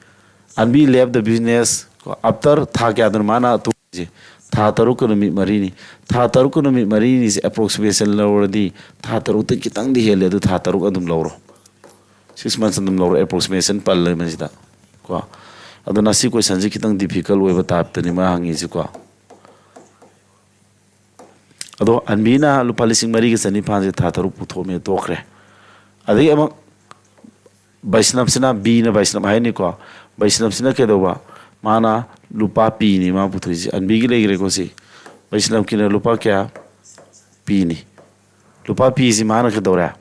ꯑꯟꯕꯤ left the business ꯀꯣ, after ꯊꯥ ꯀꯌꯥꯗꯅꯣ ꯃꯥꯅ ꯇꯣꯛꯏꯁꯦ? ꯊꯥ ꯇꯔꯨꯛꯀ ꯅꯨꯃꯤꯠ ꯃꯔꯤꯅꯤ꯫ ꯊꯥ ꯇꯔꯨꯛꯀ ꯅꯨꯃꯤꯠ ꯃꯔꯤꯅꯤꯁꯦ approximation ꯂꯧꯔꯗꯤ ꯊꯥ ꯇꯔꯨꯛꯇ ꯈꯤꯇꯪꯗꯤ ꯍꯦꯜꯂꯦ, ꯑꯗꯨ ꯊꯥ ꯇꯔꯨꯛ ꯑꯗꯨꯝ ꯂꯧꯔꯣ꯫ Six months ꯑꯗꯨꯝ ꯂꯧꯔꯣ, approximation ꯄꯜꯂꯦ ꯃꯁꯤꯗ ꯀꯣ꯫ ꯑꯗꯨꯅ ꯁꯤ questionꯁꯤ ꯈꯤꯇꯪ difficult ꯑꯣꯏꯕ typeꯇꯅꯤ ꯃꯥ ꯍꯪꯉꯤꯁꯤꯀꯣ꯫ ꯑꯗꯣ ꯑꯟꯕꯤꯅ ꯂꯨꯄꯥ ꯂꯤꯁꯤꯡ ꯃꯔꯤꯒ ꯆꯅꯤꯄꯥꯟꯁꯦ ꯊꯥ ꯇꯔꯨꯛ ꯄꯨꯊꯣꯛꯑꯝꯃꯦ, ꯇꯣꯛꯈ꯭ꯔꯦ꯫ ꯑꯗꯒꯤ ꯑꯃꯨꯛ ꯕꯩꯁꯅꯞꯁꯤꯅ, ꯕꯤꯅ ꯕꯩꯁꯅꯞ ꯍꯥꯏꯅꯤꯀꯣ, ꯕꯩꯁꯅꯞꯁꯤꯅ ꯀꯩꯗꯧꯕ? ꯃꯥꯅ ꯂꯨꯄꯥ ꯄꯤꯅꯤ ꯃꯥ ꯄꯨꯊꯣꯛꯏꯁꯦ, ꯑꯟꯕꯤꯒꯤ ꯂꯩꯈ꯭ꯔꯦꯀꯣ ꯁꯤ꯫ ꯕꯩꯁꯅꯞꯀꯤꯅ ꯂꯨꯄꯥ ꯀꯌꯥ? ꯄꯤꯅꯤ꯫ ꯂꯨꯄꯥ ꯄꯤꯁꯤ ꯃꯥꯅ ꯀꯩꯗꯧꯔꯦ?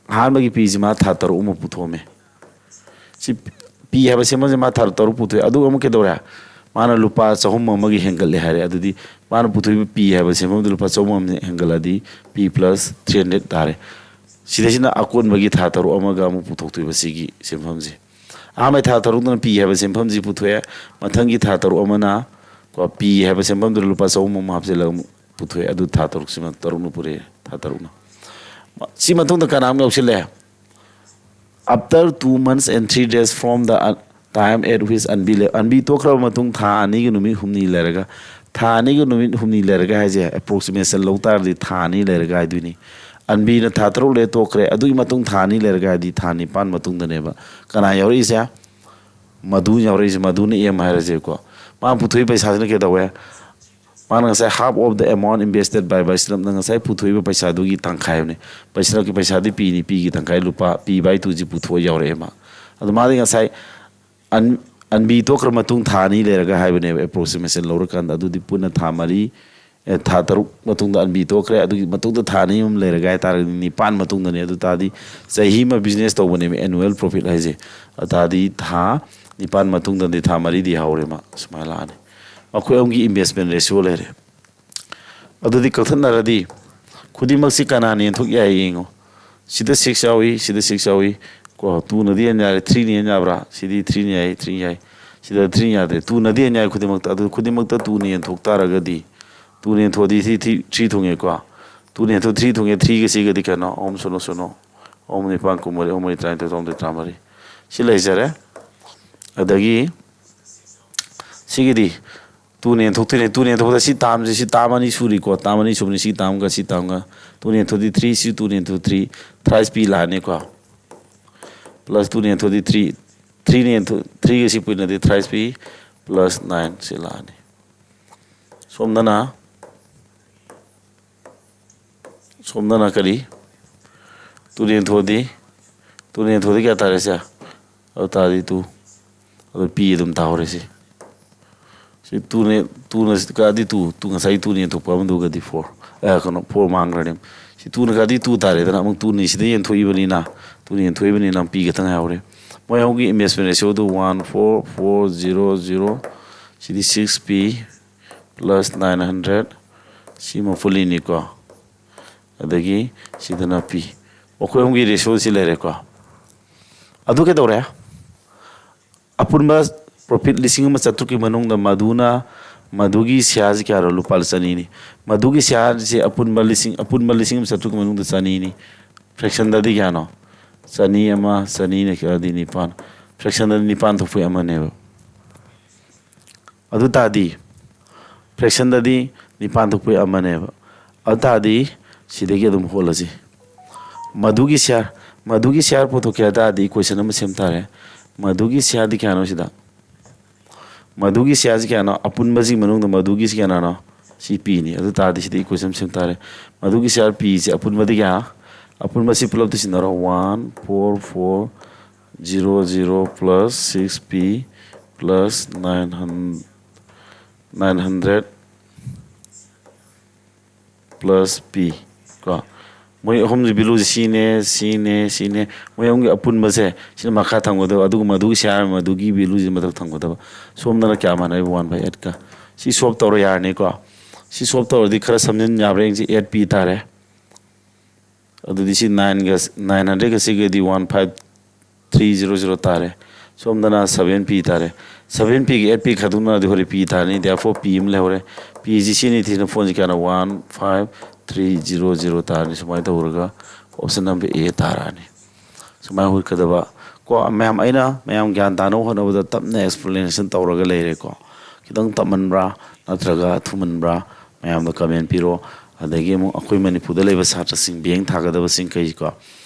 ꯑꯍꯥꯟꯕꯒꯤ ꯄꯤꯁꯤ ꯃꯥ ꯊꯥ ꯇꯔꯨꯛ ꯑꯃ ꯄꯨꯊꯣꯛꯑꯝꯃꯦ꯫ ꯁꯤ ꯄꯤ ꯍꯥꯏꯕ ꯁꯦꯟꯐꯝꯁꯦ ꯃꯥ ꯊꯥ ꯇꯔꯨꯛ ꯄꯨꯊꯣꯛꯑꯦ꯫ ꯑꯗꯨꯒ ꯑꯃꯨꯛ ꯀꯩꯗꯧꯔꯦ? ꯃꯥꯅ ꯂꯨꯄꯥ ꯆꯍꯨꯝ ꯑꯃꯒꯤ ꯍꯦꯟꯒꯠꯂꯦ ꯍꯥꯏꯔꯦ꯫ ꯑꯗꯨꯗꯤ ꯃꯥꯅ ꯄꯨꯊꯣꯛꯏꯕ ꯄꯤ ꯍꯥꯏꯕ ꯁꯦꯟꯐꯝꯗꯨ ꯂꯨꯄꯥ ꯆꯍꯨꯝ ꯑꯃ ꯍꯦꯟꯒꯠꯂꯗꯤ P plus three hundred ꯇꯥꯔꯦ꯫ ꯁꯤꯗꯩꯁꯤꯅ ꯑꯀꯣꯟꯕꯒꯤ ꯊꯥ ꯇꯔꯨꯛ ꯑꯃꯒ ꯑꯃꯨꯛ ꯄꯨꯊꯣꯛꯇꯣꯏꯕ ꯁꯤꯒꯤ ꯁꯦꯟꯐꯝꯁꯦ꯫ ꯑꯍꯥꯟꯕꯒꯤ ꯊꯥ ꯇꯔꯨꯛꯇꯅ ꯄꯤ ꯍꯥꯏꯕ ꯁꯦꯟꯐꯝꯁꯤ ꯄꯨꯊꯣꯛꯑꯦ꯫ ꯃꯊꯪꯒꯤ ꯊꯥ ꯇꯔꯨꯛ ꯑꯃꯅ ꯀꯣ, ꯄꯤ ꯍꯥꯏꯕ ꯁꯦꯟꯐꯝꯗꯨꯗ ꯂꯨꯄꯥ ꯆꯍꯨꯝ ꯑꯃ ꯍꯥꯞꯆꯤꯜꯂꯒ ꯑꯃꯨꯛ ꯄꯨꯊꯣꯛꯑꯦ꯫ ꯑꯗꯨ ꯊꯥ ꯇꯔꯨꯛꯁꯤꯃ, ꯇꯔꯨꯛꯅ ꯄꯨꯔꯛꯑꯦ, ꯊꯥ ꯇꯔꯨꯛꯅ꯫ ꯁꯤ ꯃꯇꯨꯡꯗ ꯀꯅꯥ ꯑꯃꯨꯛ ꯌꯥꯎꯁꯤꯜꯂꯦ? After two months and three days from the time at which ꯑꯟꯕꯤ left, ꯑꯟꯕꯤ ꯇꯣꯛꯈ꯭ꯔꯕ ꯃꯇꯨꯡ ꯊꯥ ꯑꯅꯤꯒ ꯅꯨꯃꯤꯠ ꯍꯨꯝꯅꯤ ꯂꯩꯔꯒ, ꯊꯥ ꯑꯅꯤꯒ ꯅꯨꯃꯤꯠ ꯍꯨꯝꯅꯤ ꯂꯩꯔꯒ ꯍꯥꯏꯁꯦ approximation ꯂꯧ ꯇꯥꯔꯗꯤ ꯊꯥ ꯑꯅꯤ ꯂꯩꯔꯒ ꯍꯥꯏꯗꯣꯏꯅꯤ꯫ ꯑꯟꯕꯤꯅ ꯊꯥ ꯇꯔꯨꯛ ꯂꯩꯔ ꯇꯣꯛꯈ꯭ꯔꯦ, ꯑꯗꯨꯒꯤ ꯃꯇꯨꯡ ꯊꯥ ꯑꯅꯤ ꯂꯩꯔꯒ ꯍꯥꯏꯗꯤ ꯊꯥ ꯅꯤꯄꯥꯟ ꯃꯇꯨꯡꯗꯅꯦꯕ꯫ ꯀꯅꯥ ꯌꯥꯎꯔꯛꯏꯁꯦ? ꯃꯗꯨ ꯌꯥꯎꯔꯛꯏꯁꯦ, ꯃꯗꯨꯅ M ꯍꯥꯏꯔꯁꯦꯀꯣ꯫ ꯃꯥꯅ ꯄꯨꯊꯣꯛꯏ ꯄꯩꯁꯥꯁꯤꯅ ꯀꯩꯗꯧꯋꯦ? ꯃꯥꯅ ꯉꯁꯥꯏ half of the amount invested by ꯕꯩꯁꯅꯞꯅ ꯉꯁꯥꯏ ꯄꯨꯊꯣꯛꯏꯕ ꯄꯩꯁꯥꯗꯨꯒꯤ ꯇꯪꯈꯥꯏ ꯍꯥꯏꯕꯅꯤ꯫ ꯕꯩꯁꯅꯞꯀꯤ ꯄꯩꯁꯥꯗꯤ ꯄꯤꯅꯤ, ꯄꯤꯒꯤ ꯇꯪꯈꯥꯏ ꯂꯨꯄꯥ P by two ꯁꯤ ꯄꯨꯊꯣꯛꯑ ꯌꯥꯎꯔꯛꯑꯦ ꯃꯥ꯫ ꯑꯗꯨ ꯃꯥꯗꯤ ꯉꯁꯥꯏ ꯑꯟ-, ꯑꯟꯕꯤ ꯇꯣꯛꯈ꯭ꯔ ꯃꯇꯨꯡ ꯊꯥ ꯑꯅꯤ ꯂꯩꯔꯒ ꯍꯥꯏꯕꯅꯦꯕ, approximation ꯂꯧꯔꯀꯥꯟꯗ꯫ ꯑꯗꯨꯗꯤ ꯄꯨꯟꯅ ꯊꯥ ꯃꯔꯤ, ꯑꯦ, ꯊꯥ ꯇꯔꯨꯛ ꯃꯇꯨꯡꯗ ꯑꯟꯕꯤ ꯇꯣꯛꯈ꯭ꯔꯦ꯫ ꯑꯗꯨꯒꯤ ꯃꯇꯨꯡꯗ ꯊꯥ ꯑꯅꯤ ꯑꯍꯨꯝ ꯂꯩꯔꯒ ꯍꯥꯏꯇꯥꯔꯒꯗꯤ ꯅꯤꯄꯥꯟ ꯃꯇꯨꯡꯗꯅꯦ꯫ ꯑꯗꯨ ꯇꯥꯔꯗꯤ ꯆꯍꯤ ꯑꯃ business ꯇꯧꯕꯅꯦꯕ annual profit ꯍꯥꯏꯁꯦ꯫ ꯑꯗꯨ ꯇꯥꯔꯗꯤ ꯊꯥ ꯅꯤꯄꯥꯟ ꯃꯇꯨꯡꯗꯗꯤ ꯊꯥ ꯃꯔꯤꯗꯤ ꯍꯧꯔꯦ ꯃꯥ, ꯁꯨꯃꯥꯏꯅ ꯂꯥꯛꯑꯅꯤ꯫ ꯃꯈꯣꯏ ꯑꯍꯨꯝꯒꯤ investment ratio ꯂꯩꯔꯦ꯫ ꯑꯗꯨꯗꯤ ꯀꯛꯊꯠꯅꯔꯗꯤ ꯈꯨꯗꯤꯡꯃꯛꯁꯤ ꯀꯅꯥꯅ ꯌꯦꯟꯊꯣꯛ ꯌꯥꯏ ꯌꯦꯡꯉꯣ꯫ ꯁꯤꯗ six ꯌꯥꯎꯏ, ꯁꯤꯗ six ꯌꯥꯎꯏ꯫ ꯀꯣ, twoꯅꯗꯤ ꯌꯦꯟ ꯌꯥꯔꯦ, threeꯅ ꯌꯦꯟ ꯌꯥꯕ꯭ꯔꯥ? ꯁꯤꯗꯤ threeꯅ ꯌꯥꯏ, three ꯌꯥꯏ꯫ ꯁꯤꯗ three ꯌꯥꯗ꯭ꯔꯦ꯫ Twoꯅꯗꯤ ꯌꯦꯟ ꯌꯥꯏ ꯈꯨꯗꯤꯡꯃꯛꯇ꯫ ꯑꯗꯨ ꯈꯨꯗꯤꯡꯃꯛꯇ twoꯅ ꯌꯦꯟꯊꯣꯛ ꯇꯥꯔꯒꯗꯤ, twoꯅ ꯌꯦꯟꯊꯣꯛꯑꯗꯤ three, three, three ꯊꯨꯡꯉꯦꯀꯣ꯫ Twoꯅ ꯌꯦꯟꯊꯣꯛ three ꯊꯨꯡꯉꯦ, threeꯒ ꯁꯤꯒꯗꯤ ꯀꯩꯅꯣ? ꯑꯍꯨꯝ ꯁꯨꯅꯣ ꯁꯨꯅꯣ꯫ ꯑꯍꯨꯝ ꯅꯤꯄꯥꯟ ꯀꯨꯟꯃꯔꯤ, ꯑꯍꯨꯝ ꯃꯔꯤ ꯇꯔꯥꯅꯤꯊꯣꯏ, ꯇꯔꯥꯍꯨꯝꯗꯣꯏ ꯇꯔꯥꯃꯔꯤ꯫ ꯁꯤ ꯂꯩꯖꯔꯦ꯫ ꯑꯗꯒꯤ ꯁꯤꯒꯤꯗꯤ twoꯅ ꯌꯦꯟꯊꯣꯛꯇꯣꯏꯅꯦ꯫ Twoꯅ ꯌꯦꯟꯊꯣꯛꯄꯗ ꯁꯤ termꯁꯦ, ꯁꯤ term ꯑꯅꯤ ꯁꯨꯔꯤꯀꯣ꯫ Term ꯑꯅꯤ ꯁꯨꯕꯅꯤ, ꯁꯤ termꯒ ꯁꯤ termꯒ꯫ Twoꯅ ꯌꯦꯟꯊꯣꯛꯇꯤ three, ꯁꯤ twoꯅ ꯌꯦꯟꯊꯣꯛ three, thrice p ꯂꯥꯛꯑꯅꯤꯀꯣ꯫ Plus twoꯅ ꯌꯦꯟꯊꯣꯛꯇꯤ three, threeꯅ ꯌꯦꯟꯊꯣꯛ, threeꯒ ꯁꯤ point ꯅꯠꯇꯦ, thrice p plus nine ꯁꯤ ꯂꯥꯛꯑꯅꯤ꯫ ꯁꯣꯝꯗꯅ, ꯁꯣꯝꯗꯅ ꯀꯔꯤ? Twoꯅ ꯌꯦꯟꯊꯣꯛꯑꯗꯤ, twoꯅ ꯌꯦꯟꯊꯣꯛꯑꯗꯤ ꯀꯌꯥ ꯇꯥꯔꯦ ꯁꯦ? ꯑꯗꯨ ꯇꯥꯔꯗꯤ two꯫ ꯑꯗꯨ p ꯑꯗꯨꯝ ꯇꯥꯍꯧꯔꯦ ꯁꯤ꯫ ꯁꯤ twoꯅ, twoꯅ ꯀꯛꯑꯗꯤ two, two ꯉꯁꯥꯏ twoꯅ ꯌꯦꯟꯊꯣꯛꯄ ꯑꯃꯗꯨꯒꯗꯤ four꯫ ꯑꯦ, ꯀꯩꯅꯣ, four ꯃꯥꯡꯈ꯭ꯔꯅꯤ꯫ ꯁꯤ twoꯅ ꯀꯛꯑꯗꯤ two ꯇꯥꯔꯦꯗꯅ, ꯑꯃꯨꯛ twoꯅ ꯁꯤꯗ ꯌꯦꯟꯊꯣꯛꯏꯕꯅꯤꯅ, twoꯅ ꯌꯦꯟꯊꯣꯛꯏꯕꯅꯤꯅ p ꯈꯛꯇ ꯉꯥꯏꯍꯧꯔꯦ꯫ ꯃꯣꯏ ꯑꯍꯨꯝꯒꯤ investment ratioꯗꯨ one four four zero zero, ꯁꯤꯗꯤ six p plus nine hundred, ꯁꯤꯃ fullyꯅꯤꯀꯣ꯫ ꯑꯗꯒꯤ ꯁꯤꯗꯅ p꯫ ꯃꯈꯣꯏ ꯑꯍꯨꯝꯒꯤ ratioꯁꯤ ꯂꯩꯔꯦꯀꯣ꯫ ꯑꯗꯨ ꯀꯩꯗꯧꯔꯦ? ꯑꯄꯨꯟꯕ profit ꯂꯤꯁꯤꯡ ꯑꯃ ꯆꯥꯇ꯭ꯔꯨꯛꯀꯤ ꯃꯅꯨꯡꯗ ꯃꯗꯨꯅ, ꯃꯗꯨꯒꯤ shareꯁꯤ ꯀꯌꯥꯅꯣ? ꯂꯨꯄꯥ ꯆꯅꯤꯅꯤ꯫ ꯃꯗꯨꯒꯤ shareꯁꯤ ꯑꯄꯨꯟꯕ ꯂꯤꯁꯤꯡ, ꯑꯄꯨꯟꯕ ꯂꯤꯁꯤꯡ ꯑꯃ ꯆꯥꯇ꯭ꯔꯨꯛꯀꯤ ꯃꯅꯨꯡꯗ ꯆꯅꯤꯅꯤ꯫ Fractionꯗꯗꯤ ꯀꯌꯥꯅꯣ? ꯆꯅꯤ ꯑꯃ, ꯆꯅꯤꯅ ꯀꯌꯥꯗꯤ? ꯅꯤꯄꯥꯟ꯫ Fractionꯗꯗꯤ ꯅꯤꯄꯥꯟ ꯊꯣꯛꯄꯩ ꯑꯃꯅꯦꯕ꯫ ꯑꯗꯨ ꯇꯥꯔꯗꯤ fractionꯗꯗꯤ ꯅꯤꯄꯥꯟ ꯊꯣꯛꯄꯩ ꯑꯃꯅꯦꯕ꯫ ꯑꯗꯨ ꯇꯥꯔꯗꯤ ꯁꯤꯗꯒꯤ ꯑꯗꯨꯝ ꯍꯣꯠꯂꯁꯤ꯫ ꯃꯗꯨꯒꯤ share, ꯃꯗꯨꯒꯤ share ꯄꯨꯊꯣꯛꯀꯦ ꯍꯥꯏ ꯇꯥꯔꯗꯤ equation ꯑꯃ ꯁꯦꯝ ꯇꯥꯔꯦ꯫ ꯃꯗꯨꯒꯤ shareꯗꯤ ꯀꯌꯥꯅꯣ ꯁꯤꯗ? ꯃꯗꯨꯒꯤ shareꯁꯤ ꯀꯌꯥꯅꯣ? ꯑꯄꯨꯟꯕꯁꯤ ꯃꯅꯨꯡꯗ ꯃꯗꯨꯒꯤꯁꯤ ꯀꯌꯥꯅꯣ? ꯁꯤ pꯅꯤ꯫ ꯑꯗꯨ ꯇꯥꯔꯗꯤ ꯁꯤꯗ equation ꯁꯦꯝ ꯇꯥꯔꯦ꯫ ꯃꯗꯨꯒꯤ share pꯁꯦ ꯑꯄꯨꯟꯕꯗꯤ ꯀꯌꯥ? ꯑꯄꯨꯟꯕꯁꯤ ꯄꯨꯂꯞꯇ ꯁꯤꯟꯅꯔꯣ꯫ One four four zero zero plus six p plus nine hundred, nine hundred plus p ꯀꯣ꯫ ꯃꯣꯏ ꯑꯍꯨꯝꯁꯤ valueꯁꯤ ꯁꯤꯅꯦ, ꯁꯤꯅꯦ, ꯁꯤꯅꯦ꯫ ꯃꯣꯏ ꯑꯍꯨꯝꯒꯤ ꯑꯄꯨꯟꯕꯁꯦ ꯁꯤꯅ ꯃꯈꯥ ꯊꯝꯒꯗꯕ, ꯑꯗꯨꯒ ꯃꯗꯨꯒꯤ share ꯃꯗꯨꯒꯤ valueꯁꯤ ꯃꯊꯛ ꯊꯝꯒꯗꯕ꯫ ꯁꯣꯝꯗꯅ ꯀꯌꯥ ꯃꯥꯟꯅꯩꯕ? One by eightꯀ꯫ ꯁꯤ solve ꯇꯧꯔ ꯌꯥꯔꯅꯤꯀꯣ꯫ ꯁꯤ ꯁꯣꯞ ꯇꯧꯔꯗꯤ ꯈꯔ ꯁꯝꯖꯤꯟ ꯌꯥꯕ꯭ꯔꯥ ꯌꯦꯡꯁꯤ꯫ ꯑꯦꯠ ꯄꯤ ꯇꯥꯔꯦ꯫ ꯑꯗꯨꯗꯤ ꯁꯤ ꯅꯥꯏꯟꯒ, ꯅꯥꯏꯟ ꯍꯟꯗ꯭ꯔꯦꯗꯀ ꯁꯤꯒꯗꯤ one five three zero zero ꯇꯥꯔꯦ꯫ ꯁꯣꯝꯗꯅ ꯁꯚꯦꯟ ꯄꯤ ꯇꯥꯔꯦ꯫ ꯁꯚꯦꯟ ꯄꯤꯒ ꯑꯦꯠ ꯄꯤ ꯈꯥꯏꯗꯣꯛꯅꯔꯗꯤ ꯍꯣꯔꯦꯟ ꯄꯤ ꯇꯥꯔꯅꯤ꯫ Therefore ꯄꯤ ꯑꯃ ꯂꯩꯍꯧꯔꯦ꯫ ꯄꯤꯁꯤ ꯁꯤꯅꯤ ꯊꯤꯅ ꯐꯣꯟꯁꯤ ꯀꯌꯥꯅꯣ? One five three zero zero ꯇꯥꯔꯅꯤ꯫ ꯁꯨꯃꯥꯏꯅ ꯇꯧꯔꯒ option number A ꯇꯥꯔꯛꯑꯅꯤ꯫ ꯁꯨꯃꯥꯏꯅ ꯍꯨꯠꯀꯗꯕ ꯀꯣ꯫ ꯃꯌꯥꯝ, ꯑꯩꯅ ꯃꯌꯥꯝ ꯒ꯭ꯌꯥꯟ ꯇꯥꯅꯕ ꯍꯣꯠꯅꯕꯗ ꯇꯞꯅ explanation ꯇꯧꯔꯒ ꯂꯩꯔꯦꯀꯣ꯫ ꯈꯤꯇꯪ ꯇꯞꯃꯟꯕ꯭ꯔꯥ ꯅꯠꯇ꯭ꯔꯒ ꯊꯨꯃꯟꯕ꯭ꯔꯥ? ꯃꯌꯥꯝꯗ comment ꯄꯤꯔꯣ꯫ ꯑꯗꯒꯤ ꯑꯃꯨꯛ ꯑꯩꯈꯣꯏ ꯃꯅꯤꯄꯨꯔꯗ ꯂꯩꯕ ꯁꯥꯇ꯭ꯔꯁꯤꯡ, ꯕꯦꯡ ꯊꯥꯒꯗꯕꯁꯤꯡꯈꯩꯀꯣ,